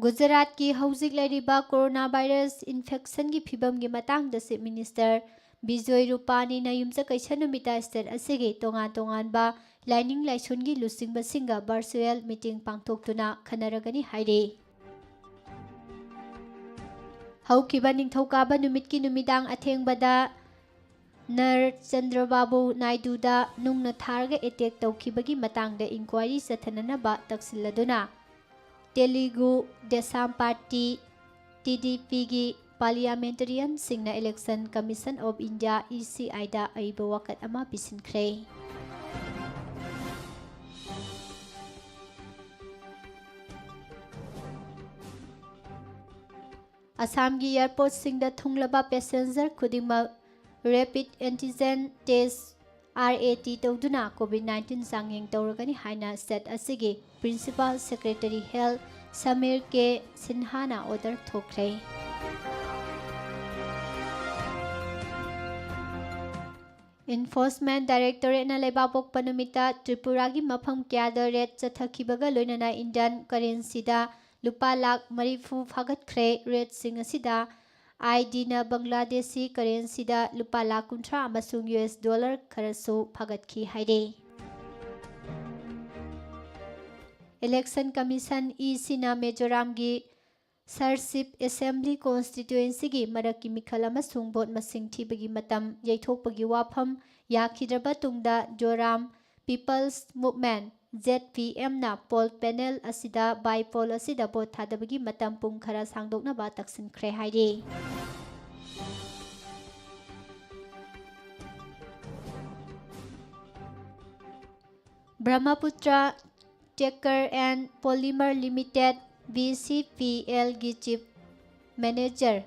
ꯒꯨꯖꯔꯥꯠꯀꯤ ꯍꯧꯖꯤꯛ ꯂꯩꯔꯤꯕ ꯀꯣꯔꯣꯅꯥ ꯚꯥꯏꯔꯁ ꯏꯟꯐꯦꯛꯁꯟꯒꯤ ꯐꯤꯕꯝꯒꯤ ꯃꯇꯥꯡꯗ ꯆꯤꯐ ꯃꯤꯅꯤꯁꯇꯔ ꯕꯤꯖꯣꯏ ꯔꯨꯄꯥꯅꯤꯅ ꯌꯨꯝꯖꯀꯩꯁ ꯅꯨꯃꯤꯠꯇ ꯁ꯭ꯇꯦꯠ ꯑꯁꯤꯒꯤ ꯇꯣꯉꯥꯟ ꯇꯣꯉꯥꯟꯕ ꯂꯥꯏꯅꯤꯡ ꯂꯥꯏꯁꯣꯟꯒꯤ ꯂꯨꯆꯤꯡꯕꯁꯤꯡꯒ ꯚꯔꯆꯨꯑꯦꯜ ꯃꯤꯇꯤꯡ ꯄꯥꯡꯊꯣꯛꯇꯨꯅ ꯈꯟꯅꯔꯒꯅꯤ ꯍꯥꯏꯔꯤ꯫ ꯍꯧꯈꯤꯕ ꯅꯤꯡꯊꯧꯀꯥꯕ ꯅꯨꯃꯤꯠꯀꯤ ꯅꯨꯃꯤꯗꯥꯡ ꯑꯊꯦꯡꯕꯗ ꯅꯔ ꯆꯟꯗ꯭ꯔꯕꯥꯕꯨ ꯅꯥꯏꯗꯨꯗ ꯅꯨꯡꯅ ꯊꯥꯔꯒ ꯑꯦꯇꯦꯛ ꯇꯧꯈꯤꯕꯒꯤ ꯃꯇꯥꯡꯗ enquiry ꯆꯠꯊꯅꯅꯕ ꯇꯛꯁꯤꯜꯂꯗꯨꯅ Telugu ꯗꯦꯁꯥꯝ party, T D ꯄꯤꯒꯤ ꯄꯥꯔꯂꯤꯌꯥꯃꯦꯟꯇꯔꯤꯌꯟꯁꯤꯡꯅ election commission of India, E ꯁꯤ ꯑꯥꯏꯗ ꯑꯏꯕ ꯋꯥꯀꯠ ꯑꯃ ꯄꯤꯁꯤꯟꯈ꯭ꯔꯦ꯫ ꯑꯁꯥꯝꯒꯤ ꯑꯦꯌꯔꯄꯣꯔꯠꯁꯤꯡꯗ ꯊꯨꯡꯂꯕ ꯄꯦꯁꯦꯟꯖꯔ ꯈꯨꯗꯤꯡꯃꯛ ꯔꯦꯄꯤꯗ ꯑꯦꯟꯇꯤꯖꯦꯟ ꯇꯦꯁ, ꯑꯥꯔ ꯑꯦ ꯇꯤ, ꯇꯧꯗꯨꯅ ꯀꯣꯚꯤꯗ ꯅꯥꯏꯟꯇꯤꯟ ꯆꯥꯡꯌꯦꯡ ꯇꯧꯔꯒꯅꯤ ꯍꯥꯏꯅ ꯁ꯭ꯇꯦꯠ ꯑꯁꯤꯒꯤ ꯄ꯭ꯔꯤꯟꯁꯤꯄꯥꯜ ꯁꯦꯀ꯭ꯔꯦꯇꯔꯤ ꯍꯦꯜꯊ ꯁꯃꯤꯔ ꯀꯦ ꯁꯤꯟꯍꯥꯅ ꯑꯣꯔꯗꯔ ꯊꯣꯛꯈ꯭ꯔꯦ꯫ ꯏꯟꯐꯣꯔꯁꯃꯦꯟ ꯗꯥꯏꯔꯦꯛꯇꯣꯔꯦꯠꯅ ꯂꯩꯕꯥꯛꯄꯣꯛꯄ ꯅꯨꯃꯤꯠꯇ ꯇ꯭ꯔꯤꯄꯨꯔꯥꯒꯤ ꯃꯐꯝ ꯀꯌꯥꯗ ꯔꯦꯗ ꯆꯠꯊꯈꯤꯕꯒ ꯂꯣꯏꯅꯅ ꯏꯟꯗꯤꯌꯟ ꯀꯔꯦꯟꯁꯤꯗ ꯂꯨꯄꯥ ꯂꯥꯈ ꯃꯔꯤꯐꯨ ꯐꯥꯒꯠꯈ꯭ꯔꯦ꯫ ꯔꯦꯗꯁꯤꯡ ꯑꯁꯤꯗ ꯑꯥꯏ ꯗꯤꯅ ꯕꯪꯒ꯭ꯂꯥꯗꯦꯁꯤ ꯀꯔꯦꯟꯁꯤꯗ ꯂꯨꯄꯥ ꯂꯥꯈ ꯀꯨꯟꯊ꯭ꯔꯥ ꯑꯃꯁꯨꯡ ꯌꯨ ꯑꯦꯁ ꯗꯣꯂꯔ ꯈꯔꯁꯨ ꯐꯥꯒꯠꯈꯤ ꯍꯥꯏꯔꯦ꯫ ꯏꯂꯦꯛꯁꯟ ꯀꯃꯤꯁꯟ, ꯏ ꯁꯤꯅ ꯃꯤꯖꯣꯔꯥꯝꯒꯤ ꯁꯔꯁꯤꯞ ꯑꯦꯁꯦꯝꯕ꯭ꯂꯤ ꯀꯣꯟꯁꯇꯤꯇ꯭ꯌꯨꯑꯦꯟꯁꯤꯒꯤ ꯃꯔꯛꯀꯤ ꯃꯤꯈꯜ ꯑꯃꯁꯨꯡ ꯚꯣꯠ ꯃꯁꯤꯡ ꯊꯤꯕꯒꯤ ꯃꯇꯝ ꯌꯩꯊꯣꯛꯄꯒꯤ ꯋꯥꯐꯝ ꯌꯥꯈꯤꯗ꯭ꯔꯕ ꯇꯨꯡꯗ ꯖꯣꯔꯥꯝ People's Movement, Z P M, ꯅ ꯄꯣꯜ ꯄꯦꯅꯦꯜ ꯑꯁꯤꯗ ꯕꯥꯏ ꯄꯣꯜ ꯑꯁꯤꯗ ꯚꯣꯠ ꯊꯥꯗꯕꯒꯤ ꯃꯇꯝ ꯄꯨꯡ ꯈꯔ ꯁꯥꯡꯗꯣꯛꯅꯕ ꯇꯛꯁꯤꯟꯈ꯭ꯔꯦ ꯍꯥꯏꯔꯤ꯫ Brahmaputra Cracker and Polymer Limited, B C P L, ꯒꯤ Chief Manager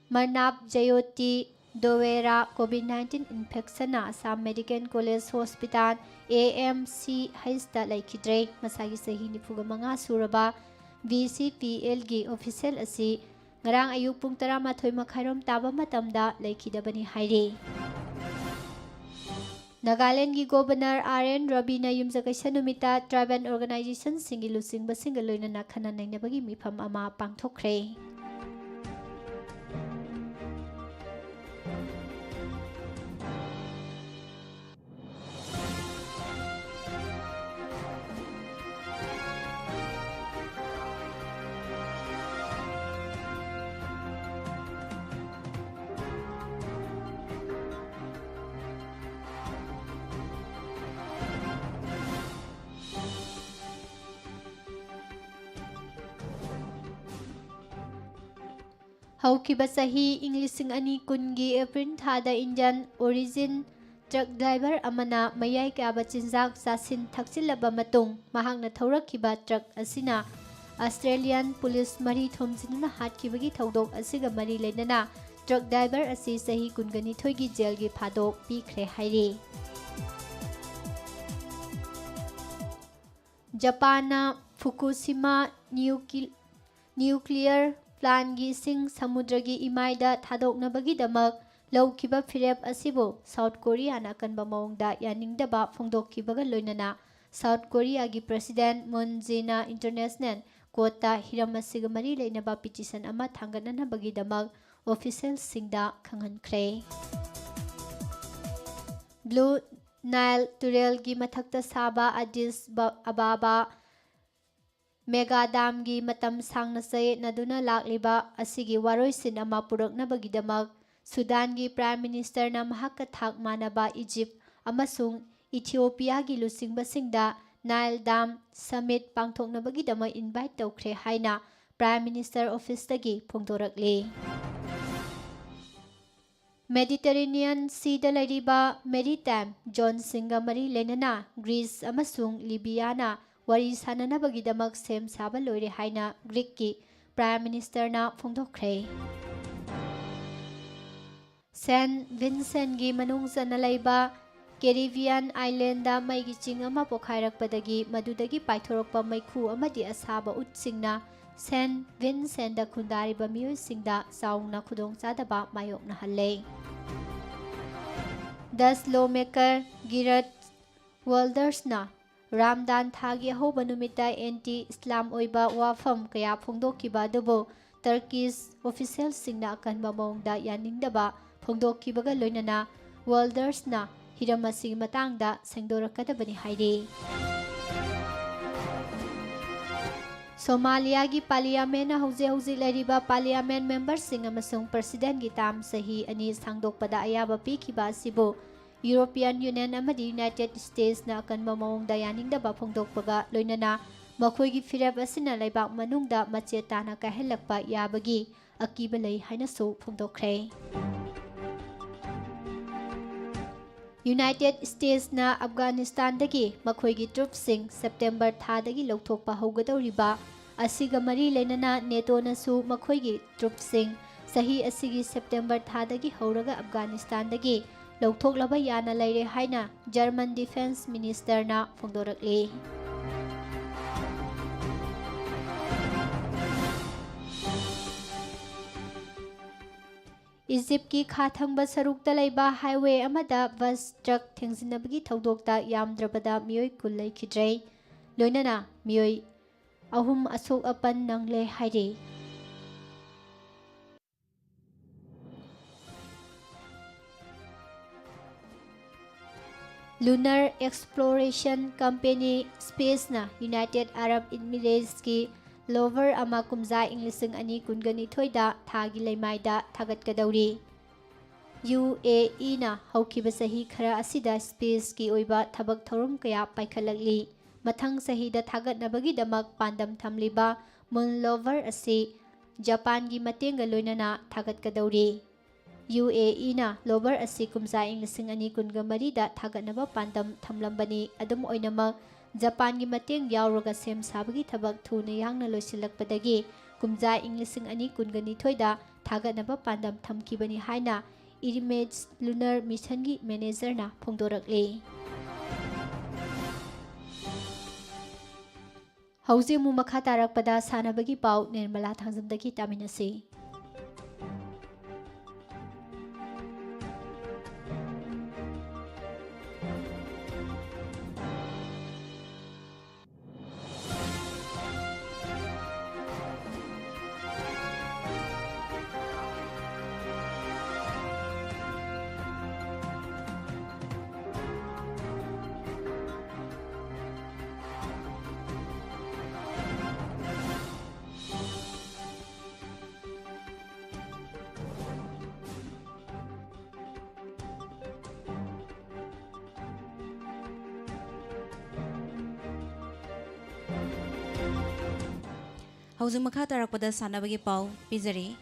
Marnab Jyoti Doera COVID nineteen infection ꯅ Assam Medical College Hospital, A M C H ꯇ ꯂꯩꯈꯤꯗ꯭ꯔꯦ꯫ ꯃꯁꯥꯒꯤ ꯆꯍꯤ ꯅꯤꯐꯨꯒ ꯃꯉꯥ ꯁꯨꯔꯕ B C P L ꯒꯤ official ꯑꯁꯤ ꯉꯔꯥꯡ ꯑꯌꯨꯛ ꯄꯨꯡ ꯇꯔꯥꯃꯥꯊꯣꯏ ꯃꯈꯥꯏꯔꯣꯝ ꯇꯥꯕ ꯃꯇꯝꯗ ꯂꯩꯈꯤꯗꯕꯅꯤ ꯍꯥꯏꯔꯤ꯫ ꯅꯥꯒꯥꯂꯦꯟꯒꯤ Governor R N ꯔꯕꯤꯅ ꯌꯨꯝꯖꯀꯩꯁ ꯅꯨꯃꯤꯠꯇ tribal organization ꯁꯤꯡꯒꯤ ꯂꯨꯆꯤꯡꯕꯁꯤꯡꯒ ꯂꯣꯏꯅꯅ ꯈꯟꯅ ꯅꯩꯅꯕꯒꯤ ꯃꯤꯐꯝ ꯑꯃ ꯄꯥꯡꯊꯣꯛꯈ꯭ꯔꯦ꯫ ꯍꯧꯈꯤꯕ ꯆꯍꯤ ꯏꯪ ꯂꯤꯁꯤꯡ ꯑꯅꯤ ꯀꯨꯟꯒꯤ April ꯊꯥꯗ Indian origin truck driver ꯑꯃꯅ ꯃꯌꯥꯏ ꯀꯥꯕ ꯆꯤꯟꯖꯥꯛ ꯆꯥꯁꯤꯟ ꯊꯛꯆꯤꯜꯂꯕ ꯃꯇꯨꯡ ꯃꯍꯥꯛꯅ ꯊꯧꯔꯛꯈꯤꯕ truck ꯑꯁꯤꯅ Australian police ꯃꯔꯤ ꯊꯣꯝꯖꯤꯟꯗꯨꯅ ꯍꯥꯠꯈꯤꯕꯒꯤ ꯊꯧꯗꯣꯛ ꯑꯁꯤꯒ ꯃꯔꯤ ꯂꯩꯅꯅ truck driver ꯑꯁꯤ ꯆꯍꯤ ꯀꯨꯟꯒ ꯅꯤꯊꯣꯏꯒꯤ jail ꯒꯤ ꯊꯥꯗꯣꯛ ꯄꯤꯈ꯭ꯔꯦ ꯍꯥꯏꯔꯤ꯫ ꯖꯄꯥꯟꯅ ꯐꯨꯀꯨꯁꯤꯃꯥ ꯅ꯭ꯌꯨꯀꯤ-, nuclear plant ꯒꯤ ꯏꯁꯤꯡ ꯁꯃꯨꯗ꯭ꯔꯒꯤ ꯏꯃꯥꯏꯗ ꯊꯥꯗꯣꯛꯅꯕꯒꯤꯗꯃꯛ ꯂꯧꯈꯤꯕ ꯐꯤꯔꯦꯞ ꯑꯁꯤꯕꯨ South Korea ꯅ ꯑꯀꯟꯕ ꯃꯑꯣꯡꯗ ꯌꯥꯅꯤꯡꯗꯕ ꯐꯣꯡꯗꯣꯛꯈꯤꯕꯒ ꯂꯣꯏꯅꯅ South Korea ꯒꯤ President Moon Jae-in ꯅ International Court ꯇ ꯍꯤꯔꯝ ꯑꯁꯤꯒ ꯃꯔꯤ ꯂꯩꯅꯕ petition ꯑꯃ ꯊꯥꯡꯒꯠꯅꯅꯕꯒꯤꯗꯃꯛ official ꯁꯤꯡꯗ ꯈꯪꯍꯟꯈ꯭ꯔꯦ꯫ Blue Nile ꯇꯨꯔꯦꯜꯒꯤ ꯃꯊꯛꯇ ꯁꯥꯕ Addis ꯑꯕꯥꯕꯥ ꯃꯦꯒꯥ ꯗꯥꯝꯒꯤ ꯃꯇꯝ ꯁꯥꯡꯅ ꯆꯌꯦꯠꯅꯗꯨꯅ ꯂꯥꯛꯂꯤꯕ ꯑꯁꯤꯒꯤ ꯋꯥꯔꯣꯏꯁꯤꯟ ꯑꯃ ꯄꯨꯔꯛꯅꯕꯒꯤꯗꯃꯛ ꯁꯨꯗꯥꯟꯒꯤ Prime Ministerꯅ ꯃꯍꯥꯛꯀ ꯊꯥꯛ ꯃꯥꯟꯅꯕ ꯏꯖꯤꯞ ꯑꯃꯁꯨꯡ ꯏꯊꯤꯑꯣꯄꯤꯌꯥꯒꯤ ꯂꯨꯆꯤꯡꯕꯁꯤꯡꯗ Nile Dam Summit ꯄꯥꯡꯊꯣꯛꯅꯕꯒꯤꯗꯃꯛ invite ꯇꯧꯈ꯭ꯔꯦ ꯍꯥꯏꯅ Prime Minister Officeꯇꯒꯤ ꯐꯣꯡꯗꯣꯔꯛꯂꯤ꯫ Mediterranean Seaꯗ ꯂꯩꯔꯤꯕ maritime zoneꯁꯤꯡꯒ ꯃꯔꯤ ꯂꯩꯅꯅ Greece ꯑꯃꯁꯨꯡ Libyaꯅ ꯋꯥꯔꯤ ꯁꯥꯅꯅꯕꯒꯤꯗꯃꯛ ꯁꯦꯝ ꯁꯥꯕ ꯂꯣꯏꯔꯦ ꯍꯥꯏꯅ Greeceꯀꯤ Prime Ministerꯅ ꯐꯣꯡꯗꯣꯛꯈ꯭ꯔꯦ꯫ Saint Vincentꯒꯤ ꯃꯅꯨꯡ ꯆꯟꯅ ꯂꯩꯕ Caribbean islandꯗ ꯃꯩꯒꯤ ꯆꯤꯡ ꯑꯃ ꯄꯣꯈꯥꯏꯔꯛꯄꯗꯒꯤ ꯃꯗꯨꯗꯒꯤ ꯄꯥꯏꯊꯣꯔꯛꯄ ꯃꯩꯈꯨ ꯑꯃꯗꯤ ꯑꯁꯥꯕ ꯎꯠꯁꯤꯡꯅ Saint Vincentꯗ ꯈꯨꯟꯗꯥꯔꯤꯕ ꯃꯤꯑꯣꯏꯁꯤꯡꯗ ꯆꯥꯎꯅ ꯈꯨꯗꯣꯡꯆꯥꯗꯕ ꯃꯥꯌꯣꯛꯅꯍꯜꯂꯦ꯫ Dutch lawmaker Geert Wildersꯅ ꯔꯥꯝꯗꯥꯟ ꯊꯥꯒꯤ ꯑꯍꯧꯕ ꯅꯨꯃꯤꯠꯇ anti-Islam ꯑꯣꯏꯕ ꯋꯥꯐꯝ ꯀꯌꯥ ꯐꯣꯡꯗꯣꯛꯈꯤꯕ ꯑꯗꯨꯕꯨ Turkish officialꯁꯤꯡꯅ ꯑꯀꯟꯕ ꯃꯑꯣꯡꯗ ꯌꯥꯅꯤꯡꯗꯕ ꯐꯣꯡꯗꯣꯛꯈꯤꯕꯒ ꯂꯣꯏꯅꯅ Wildersꯅ ꯍꯤꯔꯝ ꯑꯁꯤꯒꯤ ꯃꯇꯥꯡꯗ ꯁꯦꯡꯗꯣꯔꯛꯀꯗꯕꯅꯤ ꯍꯥꯏꯔꯤ꯫ ꯁꯣꯃꯥꯂꯤꯌꯥꯒꯤ Parliamentꯅ ꯍꯧꯖꯤꯛ ꯍꯧꯖꯤꯛ ꯂꯩꯔꯤꯕ Parliament memberꯁꯤꯡ ꯑꯃꯁꯨꯡ Presidentꯀꯤ term ꯆꯍꯤ ꯑꯅꯤ ꯁꯥꯡꯗꯣꯛꯄꯗ ꯑꯌꯥꯕ ꯄꯤꯈꯤꯕ ꯑꯁꯤꯕꯨ European Union ꯑꯃꯗꯤ United Statesꯅ ꯑꯀꯟꯕ ꯃꯑꯣꯡꯗ ꯌꯥꯅꯤꯡꯗꯕ ꯐꯣꯡꯗꯣꯛꯄꯒ ꯂꯣꯏꯅꯅ ꯃꯈꯣꯏꯒꯤ ꯐꯤꯔꯦꯞ ꯑꯁꯤꯅ ꯂꯩꯕꯥꯛ ꯃꯅꯨꯡꯗ ꯃꯆꯦꯠ ꯇꯥꯅ ꯀꯥꯏꯍꯜꯂꯛꯄ ꯌꯥꯕꯒꯤ ꯑꯀꯤꯕ ꯂꯩ ꯍꯥꯏꯅꯁꯨ ꯐꯣꯡꯗꯣꯛꯈ꯭ꯔꯦ꯫ United Statesꯅ Afghanistanꯗꯒꯤ ꯃꯈꯣꯏꯒꯤ troopꯁꯤꯡ September ꯊꯥꯗꯒꯤ ꯂꯧꯊꯣꯛꯄ ꯍꯧꯒꯗꯧꯔꯤꯕ ꯑꯁꯤꯒ ꯃꯔꯤ ꯂꯩꯅꯅ NATOꯅꯁꯨ ꯃꯈꯣꯏꯒꯤ troopꯁꯤꯡ ꯆꯍꯤ ꯑꯁꯤꯒꯤ September ꯊꯥꯗꯒꯤ ꯍꯧꯔꯒ Afghanistanꯗꯒꯤ ꯂꯧꯊꯣꯛꯂꯕ ꯌꯥꯅ ꯂꯩꯔꯦ ꯍꯥꯏꯅ German Defence Ministerꯅ ꯐꯣꯡꯗꯣꯔꯛꯂꯤ꯫ ꯏꯖꯤꯞꯀꯤ ꯈꯥ ꯊꯪꯕ ꯁꯔꯨꯛꯇ ꯂꯩꯕ highway ꯑꯃꯗ bus truck ꯊꯦꯡꯖꯤꯟꯅꯕꯒꯤ ꯊꯧꯗꯣꯛꯇ ꯌꯥꯝꯗ꯭ꯔꯕꯗ ꯃꯤꯑꯣꯏ ꯀꯨꯟ ꯂꯩꯈꯤꯗ꯭ꯔꯦ, ꯂꯣꯏꯅꯅ ꯃꯤꯑꯣꯏ ꯑꯍꯨꯝ ꯑꯁꯣꯛ ꯑꯄꯟ ꯅꯪꯂꯦ ꯍꯥꯏꯔꯤ꯫ Lunar Exploration Company Spaceꯅ United Arab Emiratesꯀꯤ rover ꯑꯃ ꯀꯨꯝꯖꯥ ꯏꯪ ꯂꯤꯁꯤꯡ ꯑꯅꯤ ꯀꯨꯟꯒ ꯅꯤꯊꯣꯏꯗ ꯊꯥꯒꯤ ꯂꯩꯃꯥꯏꯗ ꯊꯥꯒꯠꯀꯗꯧꯔꯤ꯫ UAEꯅ ꯍꯧꯈꯤꯕ ꯆꯍꯤ ꯈꯔ ꯑꯁꯤꯗ spaceꯀꯤ ꯑꯣꯏꯕ ꯊꯕꯛ ꯊꯧꯔꯝ ꯀꯌꯥ ꯄꯥꯏꯈꯠꯂꯛꯂꯤ꯫ ꯃꯊꯪ ꯆꯍꯤꯗ ꯊꯥꯒꯠꯅꯕꯒꯤꯗꯃꯛ ꯄꯥꯟꯗꯝ ꯊꯝꯂꯤꯕ Moon rover ꯑꯁꯤ ꯖꯄꯥꯟꯒꯤ ꯃꯇꯦꯡꯒ ꯂꯣꯏꯅꯅ ꯊꯥꯒꯠꯀꯗꯧꯔꯤ꯫ UAEꯅ rover ꯑꯁꯤ ꯀꯨꯝꯖꯥ ꯏꯪ ꯂꯤꯁꯤꯡ ꯑꯅꯤ ꯀꯨꯟꯒ ꯃꯔꯤꯗ ꯊꯥꯒꯠꯅꯕ ꯄꯥꯟꯗꯝ ꯊꯝꯂꯝꯕꯅꯤ꯫ ꯑꯗꯨꯝ ꯑꯣꯏꯅꯃꯛ, ꯖꯄꯥꯟꯒꯤ ꯃꯇꯦꯡ ꯌꯥꯎꯔꯒ ꯁꯦꯝ ꯁꯥꯕꯒꯤ ꯊꯕꯛ ꯊꯨꯅ ꯌꯥꯡꯅ ꯂꯣꯏꯁꯤꯜꯂꯛꯄꯗꯒꯤ ꯀꯨꯝꯖꯥ ꯏꯪ ꯂꯤꯁꯤꯡ ꯑꯅꯤ ꯀꯨꯟꯒ ꯅꯤꯊꯣꯏꯗ ꯊꯥꯒꯠꯅꯕ ꯄꯥꯟꯗꯝ ꯊꯝꯈꯤꯕꯅꯤ ꯍꯥꯏꯅ Emirates Lunar Missionꯒꯤ managerꯅ ꯐꯣꯡꯗꯣꯔꯛꯂꯤ꯫ ꯍꯧꯖꯤꯛ ꯑꯃꯨꯛ ꯃꯈꯥ ꯇꯥꯔꯛꯄꯗ ꯁꯥꯟꯅꯕꯒꯤ ꯄꯥꯎ ꯅꯤꯔꯃꯂꯥ ꯊꯥꯡꯖꯝꯗꯒꯤ ꯇꯥꯃꯤꯟꯅꯁꯤ꯫ ꯍꯧꯖꯤꯛ ꯃꯈꯥ ꯇꯥꯔꯛꯄꯗ ꯁꯥꯟꯅꯕꯒꯤ ꯄꯥꯎ ꯄꯤꯖꯔꯤ꯫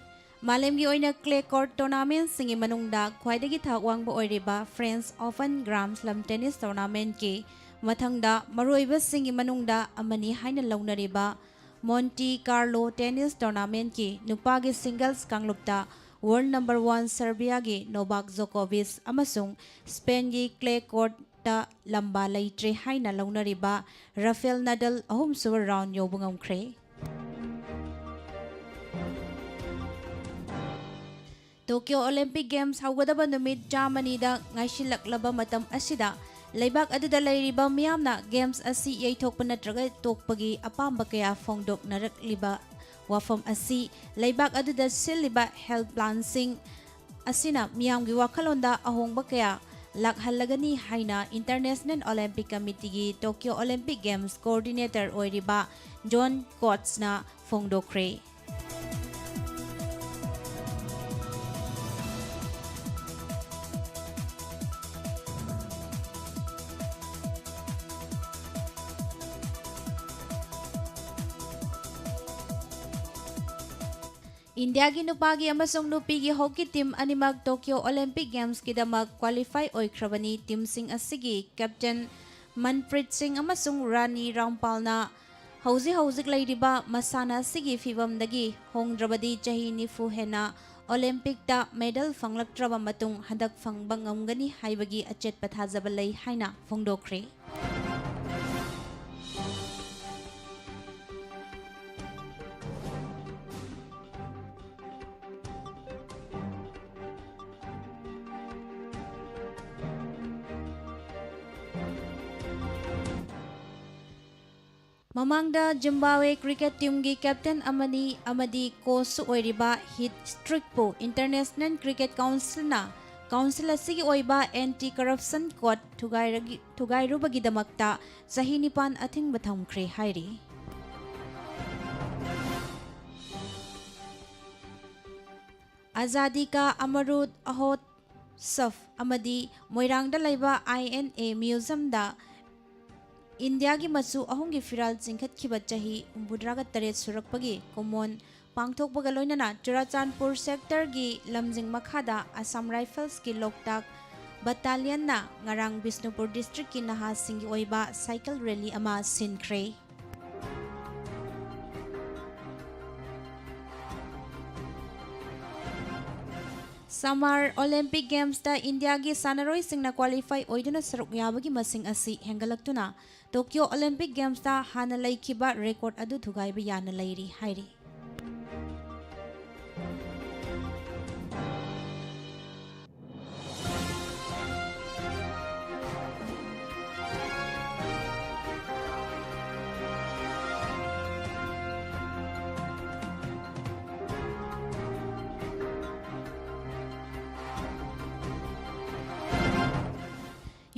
ꯃꯥꯂꯦꯝꯒꯤ ꯑꯣꯏꯅ clay court tournamentꯁꯤꯡꯒꯤ ꯃꯅꯨꯡꯗ ꯈ꯭ꯋꯥꯏꯗꯒꯤ ꯊꯥꯛ ꯋꯥꯡꯕ ꯑꯣꯏꯔꯤꯕ French Open Grand Slam tennis tournamentꯀꯤ ꯃꯊꯪꯗ ꯃꯔꯨꯑꯣꯏꯕꯁꯤꯡꯒꯤ ꯃꯅꯨꯡꯗ ꯑꯃꯅꯤ ꯍꯥꯏꯅ ꯂꯧꯅꯔꯤꯕ Monte Carlo tennis tournamentꯀꯤ ꯅꯨꯄꯥꯒꯤ singles ꯀꯥꯡꯂꯨꯞꯇ world number one Serbiaꯒꯤ Novak Djokovic ꯑꯃꯁꯨꯡ Spainꯒꯤ clay courtꯇ ꯂꯝꯕꯥ ꯂꯩꯇ꯭ꯔꯦ ꯍꯥꯏꯅ ꯂꯧꯅꯔꯤꯕ Rafael Nadal ꯑꯍꯨꯝꯁꯨꯕ round ꯌꯧꯕ ꯉꯝꯈ꯭ꯔꯦ꯫ Tokyo Olympic Games ꯍꯧꯒꯗꯕ ꯅꯨꯃꯤꯠ ꯆꯥꯝꯃꯅꯤꯗ ꯉꯥꯏꯁꯤꯜꯂꯛꯂꯕ ꯃꯇꯝ ꯑꯁꯤꯗ, ꯂꯩꯕꯥꯛ ꯑꯗꯨꯗ ꯂꯩꯔꯤꯕ ꯃꯤꯌꯥꯝꯅ Games ꯑꯁꯤ ꯌꯩꯊꯣꯛꯄ ꯅꯠꯇ꯭ꯔꯒ ꯇꯣꯛꯄꯒꯤ ꯑꯄꯥꯝꯕ ꯀꯌꯥ ꯐꯣꯡꯗꯣꯛꯅꯔꯛꯂꯤꯕ ꯋꯥꯐꯝ ꯑꯁꯤ ꯂꯩꯕꯥꯛ ꯑꯗꯨꯗ ꯁꯤꯜꯂꯤꯕ health planꯁꯤꯡ ꯑꯁꯤꯅ ꯃꯤꯌꯥꯝꯒꯤ ꯋꯥꯈꯜꯂꯣꯟꯗ ꯑꯍꯣꯡꯕ ꯀꯌꯥ ꯂꯥꯛꯍꯜꯂꯒꯅꯤ ꯍꯥꯏꯅ International Olympic Committeeꯒꯤ Tokyo Olympic Games Coordinator ꯑꯣꯏꯔꯤꯕ ꯖꯣꯟ ꯀꯣꯠꯁꯅ ꯐꯣꯡꯗꯣꯛꯈ꯭ꯔꯦ꯫ ꯏꯟꯗꯤꯌꯥꯒꯤ ꯅꯨꯄꯥꯒꯤ ꯑꯃꯁꯨꯡ ꯅꯨꯄꯤꯒꯤ ꯍꯣꯀꯤ ꯇꯤꯝ ꯑꯅꯤꯃꯛ ꯇꯣꯀꯤꯌꯣ ꯑꯣꯂꯤꯝꯄꯤꯛ ꯒꯦꯝꯁꯀꯤꯗꯃꯛ ꯀ꯭ꯋꯥꯂꯤꯐꯥꯏ ꯑꯣꯏꯈ꯭ꯔꯕꯅꯤ꯫ ꯇꯤꯝꯁꯤꯡ ꯑꯁꯤꯒꯤ ꯀꯦꯞꯇꯦꯟ ꯃꯟꯄ꯭ꯔꯤꯠ ꯁꯤꯡ ꯑꯃꯁꯨꯡ ꯔꯥꯅꯤ ꯔꯥꯝꯄꯥꯜꯅ ꯍꯧꯖꯤꯛ ꯍꯧꯖꯤꯛ ꯂꯩꯔꯤꯕ ꯃꯁꯥꯟꯅ ꯑꯁꯤꯒꯤ ꯐꯤꯚꯝꯗꯒꯤ ꯍꯣꯡꯗ꯭ꯔꯕꯗꯤ ꯆꯍꯤ ꯅꯤꯐꯨ ꯍꯦꯟꯅ ꯑꯣꯂꯤꯝꯄꯤꯛꯇ ꯃꯦꯗꯜ ꯐꯪꯂꯛꯇ꯭ꯔꯕ ꯃꯇꯨꯡ ꯍꯟꯗꯛ ꯐꯪꯕ ꯉꯝꯒꯅꯤ ꯍꯥꯏꯕꯒꯤ ꯑꯆꯦꯠꯄ ꯊꯥꯖꯕ ꯂꯩ ꯍꯥꯏꯅ ꯐꯣꯡꯗꯣꯛꯈ꯭ꯔꯦ꯫ ꯃꯃꯥꯡꯗ ꯖꯤꯝꯕꯥꯕ꯭ꯋꯦ ꯀ꯭ꯔꯤꯀꯦꯠ ꯇꯤꯝꯒꯤ ꯀꯦꯞꯇꯦꯟ ꯑꯃꯅꯤ ꯑꯃꯗꯤ ꯀꯣꯆꯁꯨ ꯑꯣꯏꯔꯤꯕ ꯍꯤꯠ ꯁ꯭ꯇ꯭ꯔꯤꯛꯄꯨ ꯏꯟꯇꯔꯅꯦꯁꯅꯦꯜ ꯀ꯭ꯔꯤꯀꯦꯠ ꯀꯥꯎꯟꯁꯤꯜꯅ ꯀꯥꯎꯟꯁꯤꯜ ꯑꯁꯤꯒꯤ ꯑꯣꯏꯕ ꯑꯦꯟꯇꯤ ꯀꯔꯞꯁꯟ ꯀꯣꯗ ꯊꯨꯒꯥꯏꯔꯒꯤ-, ꯊꯨꯒꯥꯏꯔꯨꯕꯒꯤꯗꯃꯛꯇ ꯆꯍꯤ ꯅꯤꯄꯥꯟ ꯑꯊꯤꯡꯕ ꯊꯝꯈ꯭ꯔꯦ ꯍꯥꯏꯔꯤ꯫ ꯑꯖꯥꯗꯤ ꯀꯥ ꯑꯃꯔꯨꯠ ꯑꯍꯣꯠꯁꯐ ꯑꯃꯗꯤ ꯃꯣꯏꯔꯥꯡꯗ ꯂꯩꯕ ꯑꯥꯏ ꯑꯦꯟ ꯑꯦ ꯃ꯭ꯌꯨꯖꯤꯌꯝꯗ ꯏꯟꯗꯤꯌꯥꯒꯤ ꯃꯆꯨ ꯑꯍꯨꯝꯒꯤ ꯐꯤꯔꯥꯜ ꯆꯤꯡꯈꯠꯈꯤꯕ ꯆꯍꯤ ꯍꯨꯝꯐꯨꯇꯔꯥꯒ ꯇꯔꯦꯠ ꯁꯨꯔꯛꯄꯒꯤ ꯀꯨꯝꯑꯣꯟ ꯄꯥꯡꯊꯣꯛꯄꯒ ꯂꯣꯏꯅꯅ ꯆꯨꯔꯥꯆꯥꯟꯄꯨꯔ ꯁꯦꯛꯇꯔꯒꯤ ꯂꯝꯖꯤꯡ ꯃꯈꯥꯗ ꯑꯁꯥꯝ ꯔꯥꯏꯐꯜꯁꯀꯤ ꯂꯣꯛꯇꯥꯛ ꯕꯠꯇꯥꯂꯤꯌꯟꯅ ꯉꯔꯥꯡ ꯕꯤꯁꯅꯨꯄꯨꯔ ꯗꯤꯁꯇ꯭ꯔꯤꯛꯀꯤ ꯅꯍꯥꯁꯤꯡꯒꯤ ꯑꯣꯏꯕ ꯁꯥꯏꯀꯜ ꯔꯦꯂꯤ ꯑꯃ ꯁꯤꯟꯈ꯭ꯔꯦ꯫ ꯁꯃꯔ ꯑꯣꯂꯤꯝꯄꯤꯛ ꯒꯦꯝꯁꯇ ꯏꯟꯗꯤꯌꯥꯒꯤ ꯁꯥꯟꯅꯔꯣꯏꯁꯤꯡꯅ ꯀ꯭ꯋꯥꯂꯤꯐꯥꯏ ꯑꯣꯏꯗꯨꯅ ꯁꯔꯨꯛ ꯌꯥꯕꯒꯤ ꯃꯁꯤꯡ ꯑꯁꯤ ꯍꯦꯟꯒꯠꯂꯛꯇꯨꯅ ꯇꯣꯀꯤꯌꯣ ꯑꯣꯂꯤꯝꯄꯤꯛ ꯒꯦꯝꯁꯇ ꯍꯥꯟꯅ ꯂꯩꯈꯤꯕ ꯔꯦꯀꯣꯔꯗ ꯑꯗꯨ ꯊꯨꯒꯥꯏꯕ ꯌꯥꯅ ꯂꯩꯔꯤ ꯍꯥꯏꯔꯤ꯫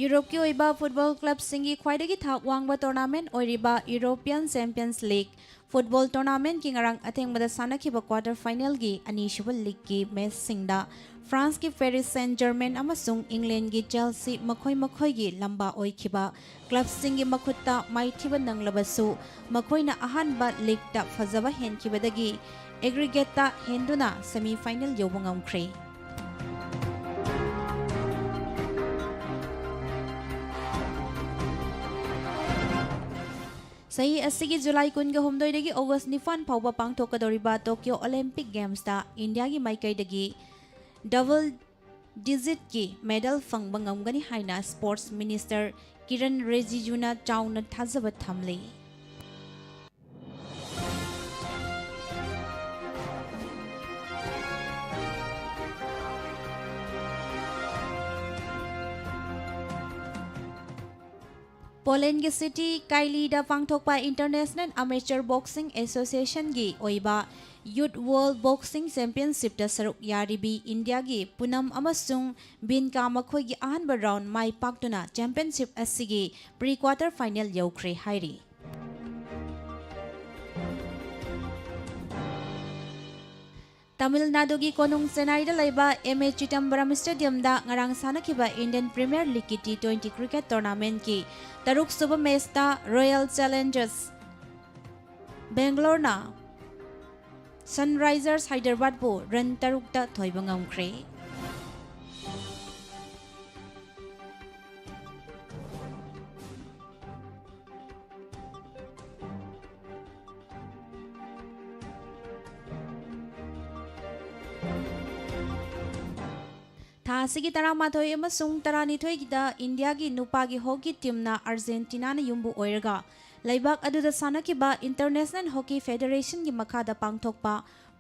ꯌꯨꯔꯣꯞꯀꯤ ꯑꯣꯏꯕ ꯐꯨꯠꯕꯣꯜ ꯀ꯭ꯂꯕꯁꯤꯡꯒꯤ ꯈ꯭ꯋꯥꯏꯗꯒꯤ ꯊꯥꯛ ꯋꯥꯡꯕ ꯇꯣꯔꯅꯥꯃꯦꯟ ꯑꯣꯏꯔꯤꯕ ꯌꯨꯔꯣꯄꯤꯌꯟ ꯆꯦꯝꯄꯤꯌꯟꯁ ꯂꯤꯒ ꯐꯨꯠꯕꯣꯜ ꯇꯣꯔꯅꯥꯃꯦꯟꯒꯤ ꯉꯔꯥꯡ ꯑꯊꯦꯡꯕꯗ ꯁꯥꯟꯅꯈꯤꯕ ꯀ꯭ꯋꯥꯇꯔ ꯐꯥꯏꯅꯦꯜꯒꯤ ꯑꯅꯤꯁꯨꯕ ꯂꯤꯒꯀꯤ ꯃꯦꯆꯁꯤꯡꯗ ꯐ꯭ꯔꯥꯟꯁꯀꯤ ꯄꯦꯔꯤꯁ ꯁꯦꯟ ꯖꯔꯃꯦꯟ ꯑꯃꯁꯨꯡ ꯏꯪꯂꯦꯟꯒꯤ ꯆꯦꯜꯁꯤ ꯃꯈꯣꯏ ꯃꯈꯣꯏꯒꯤ ꯂꯝꯕꯥ ꯑꯣꯏꯈꯤꯕ ꯀ꯭ꯂꯕꯁꯤꯡꯒꯤ ꯃꯈꯨꯠꯇ ꯃꯥꯏꯊꯤꯕ ꯅꯪꯂꯕꯁꯨ, ꯃꯈꯣꯏꯅ ꯑꯍꯥꯟꯕ ꯂꯤꯒꯇ ꯐꯖꯕ ꯍꯦꯟꯈꯤꯕꯗꯒꯤ ꯑꯦꯒ꯭ꯔꯤꯒꯦꯠꯇ ꯍꯦꯟꯗꯨꯅ ꯁꯦꯃꯤ ꯐꯥꯏꯅꯦꯜ ꯌꯧꯕ ꯉꯝꯈ꯭ꯔꯦ꯫ ꯆꯍꯤ ꯑꯁꯤꯒꯤ ꯖꯨꯂꯥꯏ ꯀꯨꯟꯒ ꯍꯨꯝꯗꯣꯏꯗꯒꯤ ꯑꯣꯒꯁ ꯅꯤꯄꯥꯟ ꯐꯥꯎꯕ ꯄꯥꯡꯊꯣꯛꯀꯗꯧꯔꯤꯕ ꯇꯣꯀꯤꯌꯣ ꯑꯣꯂꯦꯝꯄꯤꯛ ꯒꯦꯝꯁꯇ ꯏꯟꯗꯤꯌꯥꯒꯤ ꯃꯥꯏꯀꯩꯗꯒꯤ ꯗꯕꯜ ꯗꯤꯖꯤꯠꯀꯤ ꯃꯦꯗꯜ ꯐꯪꯕ ꯉꯝꯒꯅꯤ ꯍꯥꯏꯅ ꯁ꯭ꯄꯣꯔꯠꯁ ꯃꯤꯅꯤꯁꯇꯔ ꯀꯤꯔꯟ ꯔꯤꯖꯤꯖꯨꯅ ꯆꯥꯎꯅ ꯊꯥꯖꯕ ꯊꯝꯂꯤ꯫ ꯄꯣꯂꯦꯟꯒꯤ ꯁꯤꯇꯤ ꯀꯥꯏꯂꯤꯗ ꯄꯥꯡꯊꯣꯛꯄ ꯏꯟꯇꯔꯅꯦꯁꯅꯦꯜ ꯑꯃꯦꯆꯔ ꯕꯣꯛꯁꯤꯡ ꯑꯦꯁꯣꯁꯤꯌꯦꯁꯟꯒꯤ ꯑꯣꯏꯕ ꯌꯨꯠ ꯋꯥꯔꯜꯗ ꯕꯣꯛꯁꯤꯡ ꯆꯦꯝꯄꯤꯌꯟꯁꯤꯞꯇ ꯁꯔꯨꯛ ꯌꯥꯔꯤꯕꯤ ꯏꯟꯗꯤꯌꯥꯒꯤ ꯄꯨꯅꯝ ꯑꯃꯁꯨꯡ ꯕꯤꯟꯀꯥ ꯃꯈꯣꯏꯒꯤ ꯑꯍꯥꯟꯕ ꯔꯥꯎꯟꯗ ꯃꯥꯏ ꯄꯥꯛꯇꯨꯅ ꯆꯦꯝꯄꯤꯌꯟꯁꯤꯞ ꯑꯁꯤꯒꯤ ꯄ꯭ꯔꯤ ꯀ꯭ꯋꯥꯇꯔ ꯐꯥꯏꯅꯦꯜ ꯌꯧꯈ꯭ꯔꯦ ꯍꯥꯏꯔꯤ꯫ ꯇꯥꯃꯤꯜ ꯅꯥꯗꯨꯒꯤ ꯀꯣꯅꯨꯡ ꯆꯦꯟꯅꯥꯏꯗ ꯂꯩꯕ ꯑꯦꯝ ꯑꯦ ꯆꯤꯗꯝꯕꯔꯝ ꯁ꯭ꯇꯦꯗꯤꯌꯝꯗ ꯉꯔꯥꯡ ꯁꯥꯟꯅꯈꯤꯕ ꯏꯟꯗꯤꯌꯟ ꯄ꯭ꯔꯤꯃꯤꯌꯔ ꯂꯤꯒꯀꯤ ꯇꯤ ꯇ꯭ꯋꯦꯟꯇꯤ ꯀ꯭ꯔꯤꯀꯦꯠ ꯇꯣꯔꯅꯥꯃꯦꯟꯠꯀꯤ ꯇꯔꯨꯛꯁꯨꯕ ꯃꯦꯆꯇ ꯔꯣꯌꯦꯜ ꯆꯦꯂꯦꯟꯖꯔꯁ ꯕꯦꯡꯒꯂꯣꯔꯅ ꯁꯟꯔꯥꯏꯖꯔꯁ ꯍꯥꯏꯗ꯭ꯔꯕꯥꯗꯄꯨ ꯔꯟ ꯇꯔꯨꯛꯇ ꯊꯣꯏꯕ ꯉꯝꯈ꯭ꯔꯦ꯫ ꯊꯥ ꯑꯁꯤꯒꯤ ꯇꯔꯥꯃꯥꯊꯣꯏ ꯑꯃꯁꯨꯡ ꯇꯔꯥꯅꯤꯊꯣꯏꯒꯤꯗ ꯏꯟꯗꯤꯌꯥꯒꯤ ꯅꯨꯄꯥꯒꯤ ꯍꯣꯀꯤ ꯇꯤꯝꯅ ꯑꯥꯔꯖꯦꯟꯇꯤꯅꯥꯅ ꯌꯨꯝꯕꯨ ꯑꯣꯏꯔꯒ ꯂꯩꯕꯥꯛ ꯑꯗꯨꯗ ꯁꯥꯟꯅꯈꯤꯕ ꯏꯟꯇꯔꯅꯦꯁꯅꯦꯜ ꯍꯣꯀꯤ ꯐꯦꯗꯦꯔꯦꯁꯟꯒꯤ ꯃꯈꯥꯗ ꯄꯥꯡꯊꯣꯛꯄ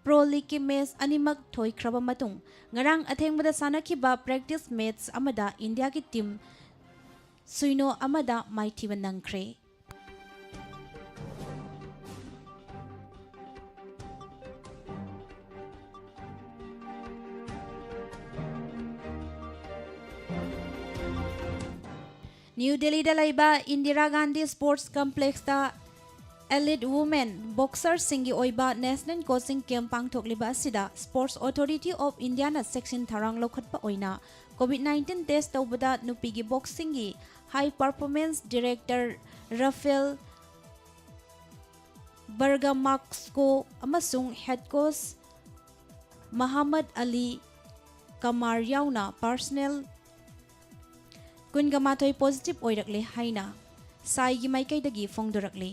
ꯄ꯭ꯔꯣ ꯂꯤꯒꯀꯤ ꯃꯦꯆ ꯑꯅꯤꯃꯛ ꯊꯣꯏꯈ꯭ꯔꯕ ꯃꯇꯨꯡ, ꯉꯔꯥꯡ ꯑꯊꯦꯡꯕꯗ ꯁꯥꯟꯅꯈꯤꯕ ꯄ꯭ꯔꯦꯛꯇꯤꯁ ꯃꯦꯆ ꯑꯃꯗ ꯏꯟꯗꯤꯌꯥꯒꯤ ꯇꯤꯝ ꯁꯨꯏꯅꯣ ꯑꯃꯗ ꯃꯥꯏꯊꯤꯕ ꯅꯪꯈ꯭ꯔꯦ꯫ ꯅ꯭ꯌꯨ ꯗꯦꯜꯂꯤꯗ ꯂꯩꯕ ꯏꯟꯗꯤꯔꯥ ꯒꯥꯟꯙꯤ ꯁ꯭ꯄꯣꯔꯠꯁ ꯀꯝꯄ꯭ꯂꯦꯛꯁꯇ ꯑꯦꯂꯤꯠ ꯋꯨꯃꯦꯟ ꯕꯣꯛꯁꯔꯁꯤꯡꯒꯤ ꯑꯣꯏꯕ ꯅꯦꯁꯅꯦꯜ ꯀꯣꯆꯤꯡ ꯀꯦꯝꯞ ꯄꯥꯡꯊꯣꯛꯂꯤꯕ ꯑꯁꯤꯗ ꯁ꯭ꯄꯣꯔꯠꯁ ꯑꯣꯊꯣꯔꯤꯇꯤ ꯑꯣꯐ ꯏꯟꯗꯤꯌꯥꯅ ꯆꯦꯛꯁꯤꯟ ꯊꯧꯔꯥꯡ ꯂꯧꯈꯠꯄ ꯑꯣꯏꯅ ꯀꯣꯚꯤꯗ ꯅꯥꯏꯟꯇꯤꯟ ꯇꯦꯁ ꯇꯧꯕꯗ ꯅꯨꯄꯤꯒꯤ ꯕꯣꯛꯁꯤꯡꯒꯤ ꯍꯥꯏ ꯄꯔꯐꯣꯔꯃꯦꯟꯁ ꯗꯤꯔꯦꯛꯇꯔ ꯔꯐꯦꯜ ꯕꯔꯒꯃꯥꯛꯁꯀꯣ ꯑꯃꯁꯨꯡ ꯍꯦꯗ ꯀꯣꯆ ꯃꯍꯃꯗ ꯑꯂꯤ ꯀꯃꯥꯔ ꯌꯥꯎꯅ ꯄꯔꯁꯅꯦꯜ ꯀꯨꯟꯒ ꯃꯥꯊꯣꯏ ꯄꯣꯖꯤꯇꯤꯚ ꯑꯣꯏꯔꯛꯂꯦ ꯍꯥꯏꯅ ꯁꯥꯏꯒꯤ ꯃꯥꯏꯀꯩꯗꯒꯤ ꯐꯣꯡꯗꯣꯔꯛꯂꯤ꯫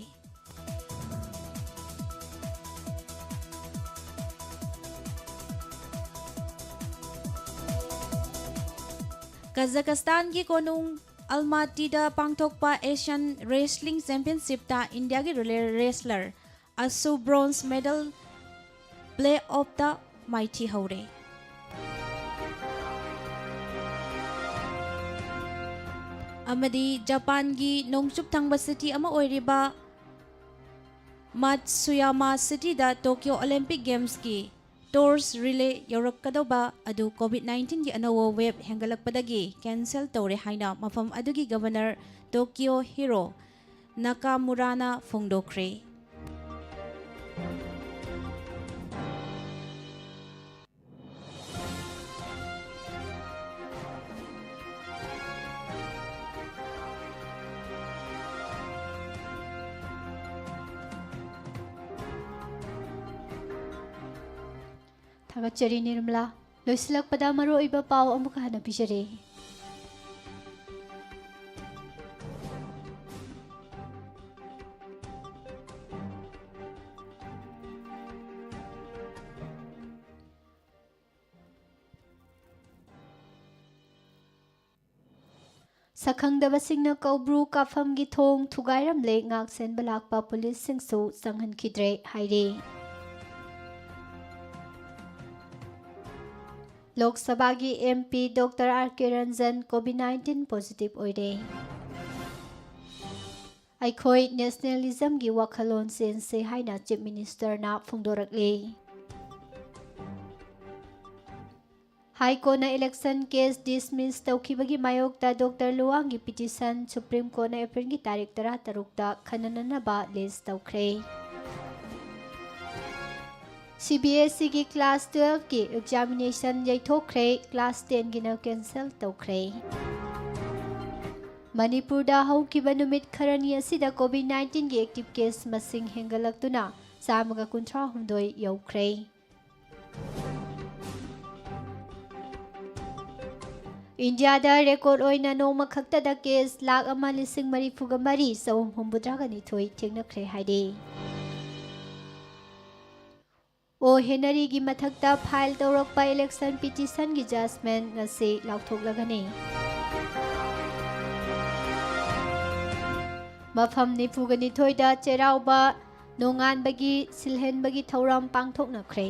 ꯀꯖꯥꯀꯁꯇꯥꯟꯒꯤ ꯀꯣꯅꯨꯡ ꯑꯜꯃꯥꯇꯤꯗ ꯄꯥꯡꯊꯣꯛꯄ ꯑꯦꯁꯤꯌꯥꯟ ꯔꯦꯁꯂꯤꯡ ꯆꯦꯝꯄꯤꯌꯟꯁꯤꯞꯇ ꯏꯟꯗꯤꯌꯥꯒꯤ ꯔꯦꯁꯂꯔ ꯑꯁꯨ ꯕ꯭ꯔꯣꯟꯖ ꯃꯦꯗꯜ ꯄ꯭ꯂꯦ ꯑꯣꯐꯇ ꯃꯥꯏꯊꯤꯍꯧꯔꯦ꯫ ꯑꯃꯗꯤ ꯖꯄꯥꯟꯒꯤ ꯅꯣꯡꯆꯨꯞ ꯊꯪꯕ ꯁꯤꯇꯤ ꯑꯃ ꯑꯣꯏꯔꯤꯕ ꯃꯥꯠꯁꯨꯌꯥꯃꯥ ꯁꯤꯇꯤꯗ ꯇꯣꯀꯤꯌꯣ ꯑꯣꯂꯤꯝꯄꯤꯛ ꯒꯦꯝꯁꯀꯤ ꯇꯣꯔꯆ ꯔꯤꯂꯦ ꯌꯧꯔꯛꯀꯗꯧꯕ ꯑꯗꯨ ꯀꯣꯚꯤꯗ ꯅꯥꯏꯟꯇꯤꯟꯒꯤ ꯑꯅꯧꯕ ꯋꯦꯕ ꯍꯦꯟꯒꯠꯂꯛꯄꯗꯒꯤ ꯀꯦꯟꯁꯦꯜ ꯇꯧꯔꯦ ꯍꯥꯏꯅ ꯃꯐꯝ ꯑꯗꯨꯒꯤ ꯒꯚꯔꯅꯔ ꯇꯣꯀꯤꯌꯣ ꯍꯤꯔꯣ ꯅꯥꯀꯥꯃꯨꯔꯥꯅ ꯐꯣꯡꯗꯣꯛꯈ꯭ꯔꯦ꯫ ꯊꯥꯒꯠꯆꯔꯤ ꯅꯤꯔꯃꯂꯥ꯫ ꯂꯣꯏꯁꯤꯜꯂꯛꯄꯗ ꯃꯔꯨꯑꯣꯏꯕ ꯄꯥꯎ ꯑꯃꯨꯛꯀ ꯍꯟꯅ ꯄꯤꯖꯔꯤ꯫ ꯁꯛꯈꯪꯗꯕꯁꯤꯡꯅ ꯀꯧꯕ꯭ꯔꯨ ꯀꯥꯐꯝꯒꯤ ꯊꯣꯡ ꯊꯨꯒꯥꯏꯔꯝꯂꯦ, ꯉꯥꯛꯁꯦꯟꯕ ꯂꯥꯛꯄ ꯄꯨꯂꯤꯁꯁꯤꯡꯁꯨ ꯆꯪꯍꯟꯈꯤꯗ꯭ꯔꯦ ꯍꯥꯏꯔꯤ꯫ ꯂꯣꯛ ꯁꯚꯥꯒꯤ ꯑꯦꯝ ꯄꯤ ꯗꯣꯛꯇꯔ ꯑꯥꯔ ꯀꯦ ꯔꯟꯖꯟ ꯀꯣꯚꯤꯗ ꯅꯥꯏꯟꯇꯤꯟ ꯄꯣꯖꯤꯇꯤꯚ ꯑꯣꯏꯔꯦ꯫ ꯑꯩꯈꯣꯏ ꯅꯦꯁꯅꯦꯂꯤꯖꯝꯒꯤ ꯋꯥꯈꯜꯂꯣꯟ ꯆꯦꯟꯁꯦ ꯍꯥꯏꯅ ꯆꯤꯐ ꯃꯤꯅꯤꯁꯇꯔꯅ ꯐꯣꯡꯗꯣꯔꯛꯂꯤ꯫ ꯍꯥꯏ ꯀꯣꯔꯠꯅ election case dismiss ꯇꯧꯈꯤꯕꯒꯤ ꯃꯥꯌꯣꯛꯇ ꯗꯣꯛꯇꯔ ꯂꯨꯋꯥꯡꯒꯤ petition Supreme Courtꯅ Aprilꯒꯤ ꯇꯥꯔꯤꯛ ꯇꯔꯥꯇꯔꯨꯛꯇ ꯈꯟꯅꯅꯅꯕ list ꯇꯧꯈ꯭ꯔꯦ꯫ CBSEꯒꯤ class twelveꯀꯤ examination ꯌꯩꯊꯣꯛꯈ꯭ꯔꯦ, class tenꯒꯤꯅ cancel ꯇꯧꯈ꯭ꯔꯦ꯫ ꯃꯅꯤꯄꯨꯔꯗ ꯍꯧꯈꯤꯕ ꯅꯨꯃꯤꯠ ꯈꯔꯅꯤ ꯑꯁꯤꯗ COVID nineteenꯒꯤ active case ꯃꯁꯤꯡ ꯍꯦꯟꯒꯠꯂꯛꯇꯨꯅ ꯆꯥꯝꯃꯒ ꯀꯨꯟꯊ꯭ꯔꯥꯍꯨꯝꯗꯣꯏ ꯌꯧꯈ꯭ꯔꯦ꯫ ꯏꯟꯗꯤꯌꯥꯗ record ꯑꯣꯏꯅ ꯅꯣꯡꯃ ꯈꯛꯇꯗ case ꯂꯥꯈ ꯑꯃ ꯂꯤꯁꯤꯡ ꯃꯔꯤꯐꯨꯒ ꯃꯔꯤ ꯆꯍꯨꯝ ꯍꯨꯝꯐꯨꯇꯔꯥꯒ ꯅꯤꯊꯣꯏ ꯊꯦꯡꯅꯈ꯭ꯔꯦ ꯍꯥꯏꯔꯤ꯫ ꯑꯣ ꯍꯦꯅꯔꯤꯒꯤ ꯃꯊꯛꯇ file ꯇꯧꯔꯛꯄ election petitionꯒꯤ judgment ꯉꯁꯤ ꯂꯥꯎꯊꯣꯛꯂꯒꯅꯤ꯫ ꯃꯐꯝ ꯅꯤꯐꯨꯒ ꯅꯤꯊꯣꯏꯗ ꯆꯩꯔꯥꯎꯕ ꯅꯣꯡꯉꯥꯟꯕꯒꯤ ꯁꯤꯜꯍꯟꯕꯒꯤ ꯊꯧꯔꯝ ꯄꯥꯡꯊꯣꯛꯅꯈ꯭ꯔꯦ꯫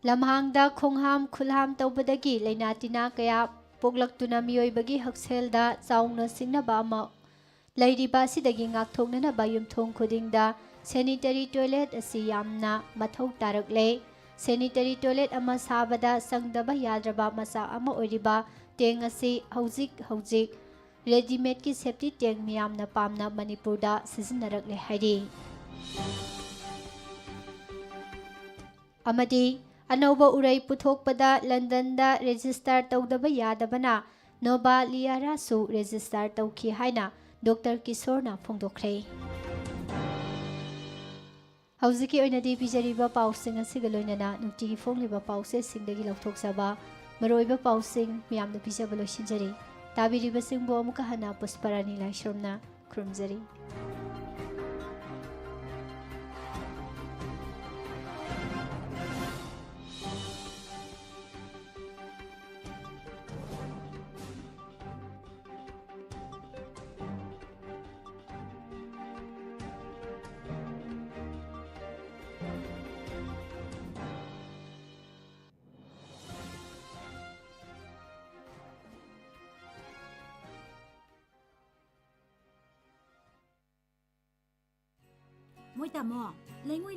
ꯂꯝꯍꯥꯡꯗ ꯈꯣꯡꯍꯥꯝ ꯈꯨꯜꯍꯥꯝ ꯇꯧꯕꯗꯒꯤ ꯂꯩꯅꯥ ꯇꯤꯟꯅꯥ ꯀꯌꯥ ꯄꯣꯛꯂꯛꯇꯨꯅ ꯃꯤꯑꯣꯏꯕꯒꯤ ꯍꯛꯁꯦꯜꯗ ꯆꯥꯎꯅ ꯁꯤꯡꯅꯕ ꯑꯃ ꯂꯩꯔꯤꯕ ꯑꯁꯤꯗꯒꯤ ꯉꯥꯛꯊꯣꯛꯅꯅꯕ ꯌꯨꯝꯊꯣꯡ ꯈꯨꯗꯤꯡꯗ sanitary toilet ꯑꯁꯤ ꯌꯥꯝꯅ ꯃꯊꯧ ꯇꯥꯔꯛꯂꯦ꯫ Sanitary toilet ꯑꯃ ꯁꯥꯕꯗ ꯆꯪꯗꯕ ꯌꯥꯗ꯭ꯔꯕ ꯃꯆꯥꯛ ꯑꯃ ꯑꯣꯏꯔꯤꯕ tank ꯑꯁꯤ ꯍꯧꯖꯤꯛ ꯍꯧꯖꯤꯛ readymadeꯀꯤ safety tank ꯃꯤꯌꯥꯝꯅ ꯄꯥꯝꯅ ꯃꯅꯤꯄꯨꯔꯗ ꯁꯤꯖꯤꯟꯅꯔꯛꯂꯦ ꯍꯥꯏꯔꯤ꯫ ꯑꯃꯗꯤ ꯑꯅꯧꯕ ꯎꯔꯩ ꯄꯨꯊꯣꯛꯄꯗ ꯂꯟꯗꯟꯗ register ꯇꯧꯗꯕ ꯌꯥꯗꯕꯅ ꯅꯣꯕꯥ ꯂꯤꯌꯥꯔꯥꯁꯨ register ꯇꯧꯈꯤ ꯍꯥꯏꯅ ꯗꯣꯛꯇꯔ ꯀꯤꯁꯣꯔꯅ ꯐꯣꯡꯗꯣꯛꯈ꯭ꯔꯦ꯫ ꯍꯧꯖꯤꯛꯀꯤ ꯑꯣꯏꯅꯗꯤ ꯄꯤꯖꯔꯤꯕ ꯄꯥꯎꯁꯤꯡ ꯑꯁꯤꯒ ꯂꯣꯏꯅꯅ ꯅꯨꯡꯇꯤꯒꯤ ꯐꯣꯡꯂꯤꯕ ꯄꯥꯎꯆꯦꯁꯤꯡꯗꯒꯤ ꯂꯧꯊꯣꯛꯆꯕ ꯃꯔꯨꯑꯣꯏꯕ ꯄꯥꯎꯁꯤꯡ ꯃꯌꯥꯝꯗ ꯄꯤꯖꯕ ꯂꯣꯏꯁꯤꯟꯖꯔꯤ꯫ ꯇꯥꯕꯤꯔꯤꯕꯁꯤꯡꯕꯨ ꯑꯃꯨꯛꯀ ꯍꯟꯅ ꯄꯨꯁꯄꯔꯥꯅꯤ ꯂꯥꯏꯁ꯭ꯔꯝꯅ ꯈꯨꯔꯨꯝꯖꯔꯤ꯫ ꯍꯣꯏ ꯇꯥꯃꯣ, ꯂꯩꯉꯣꯏ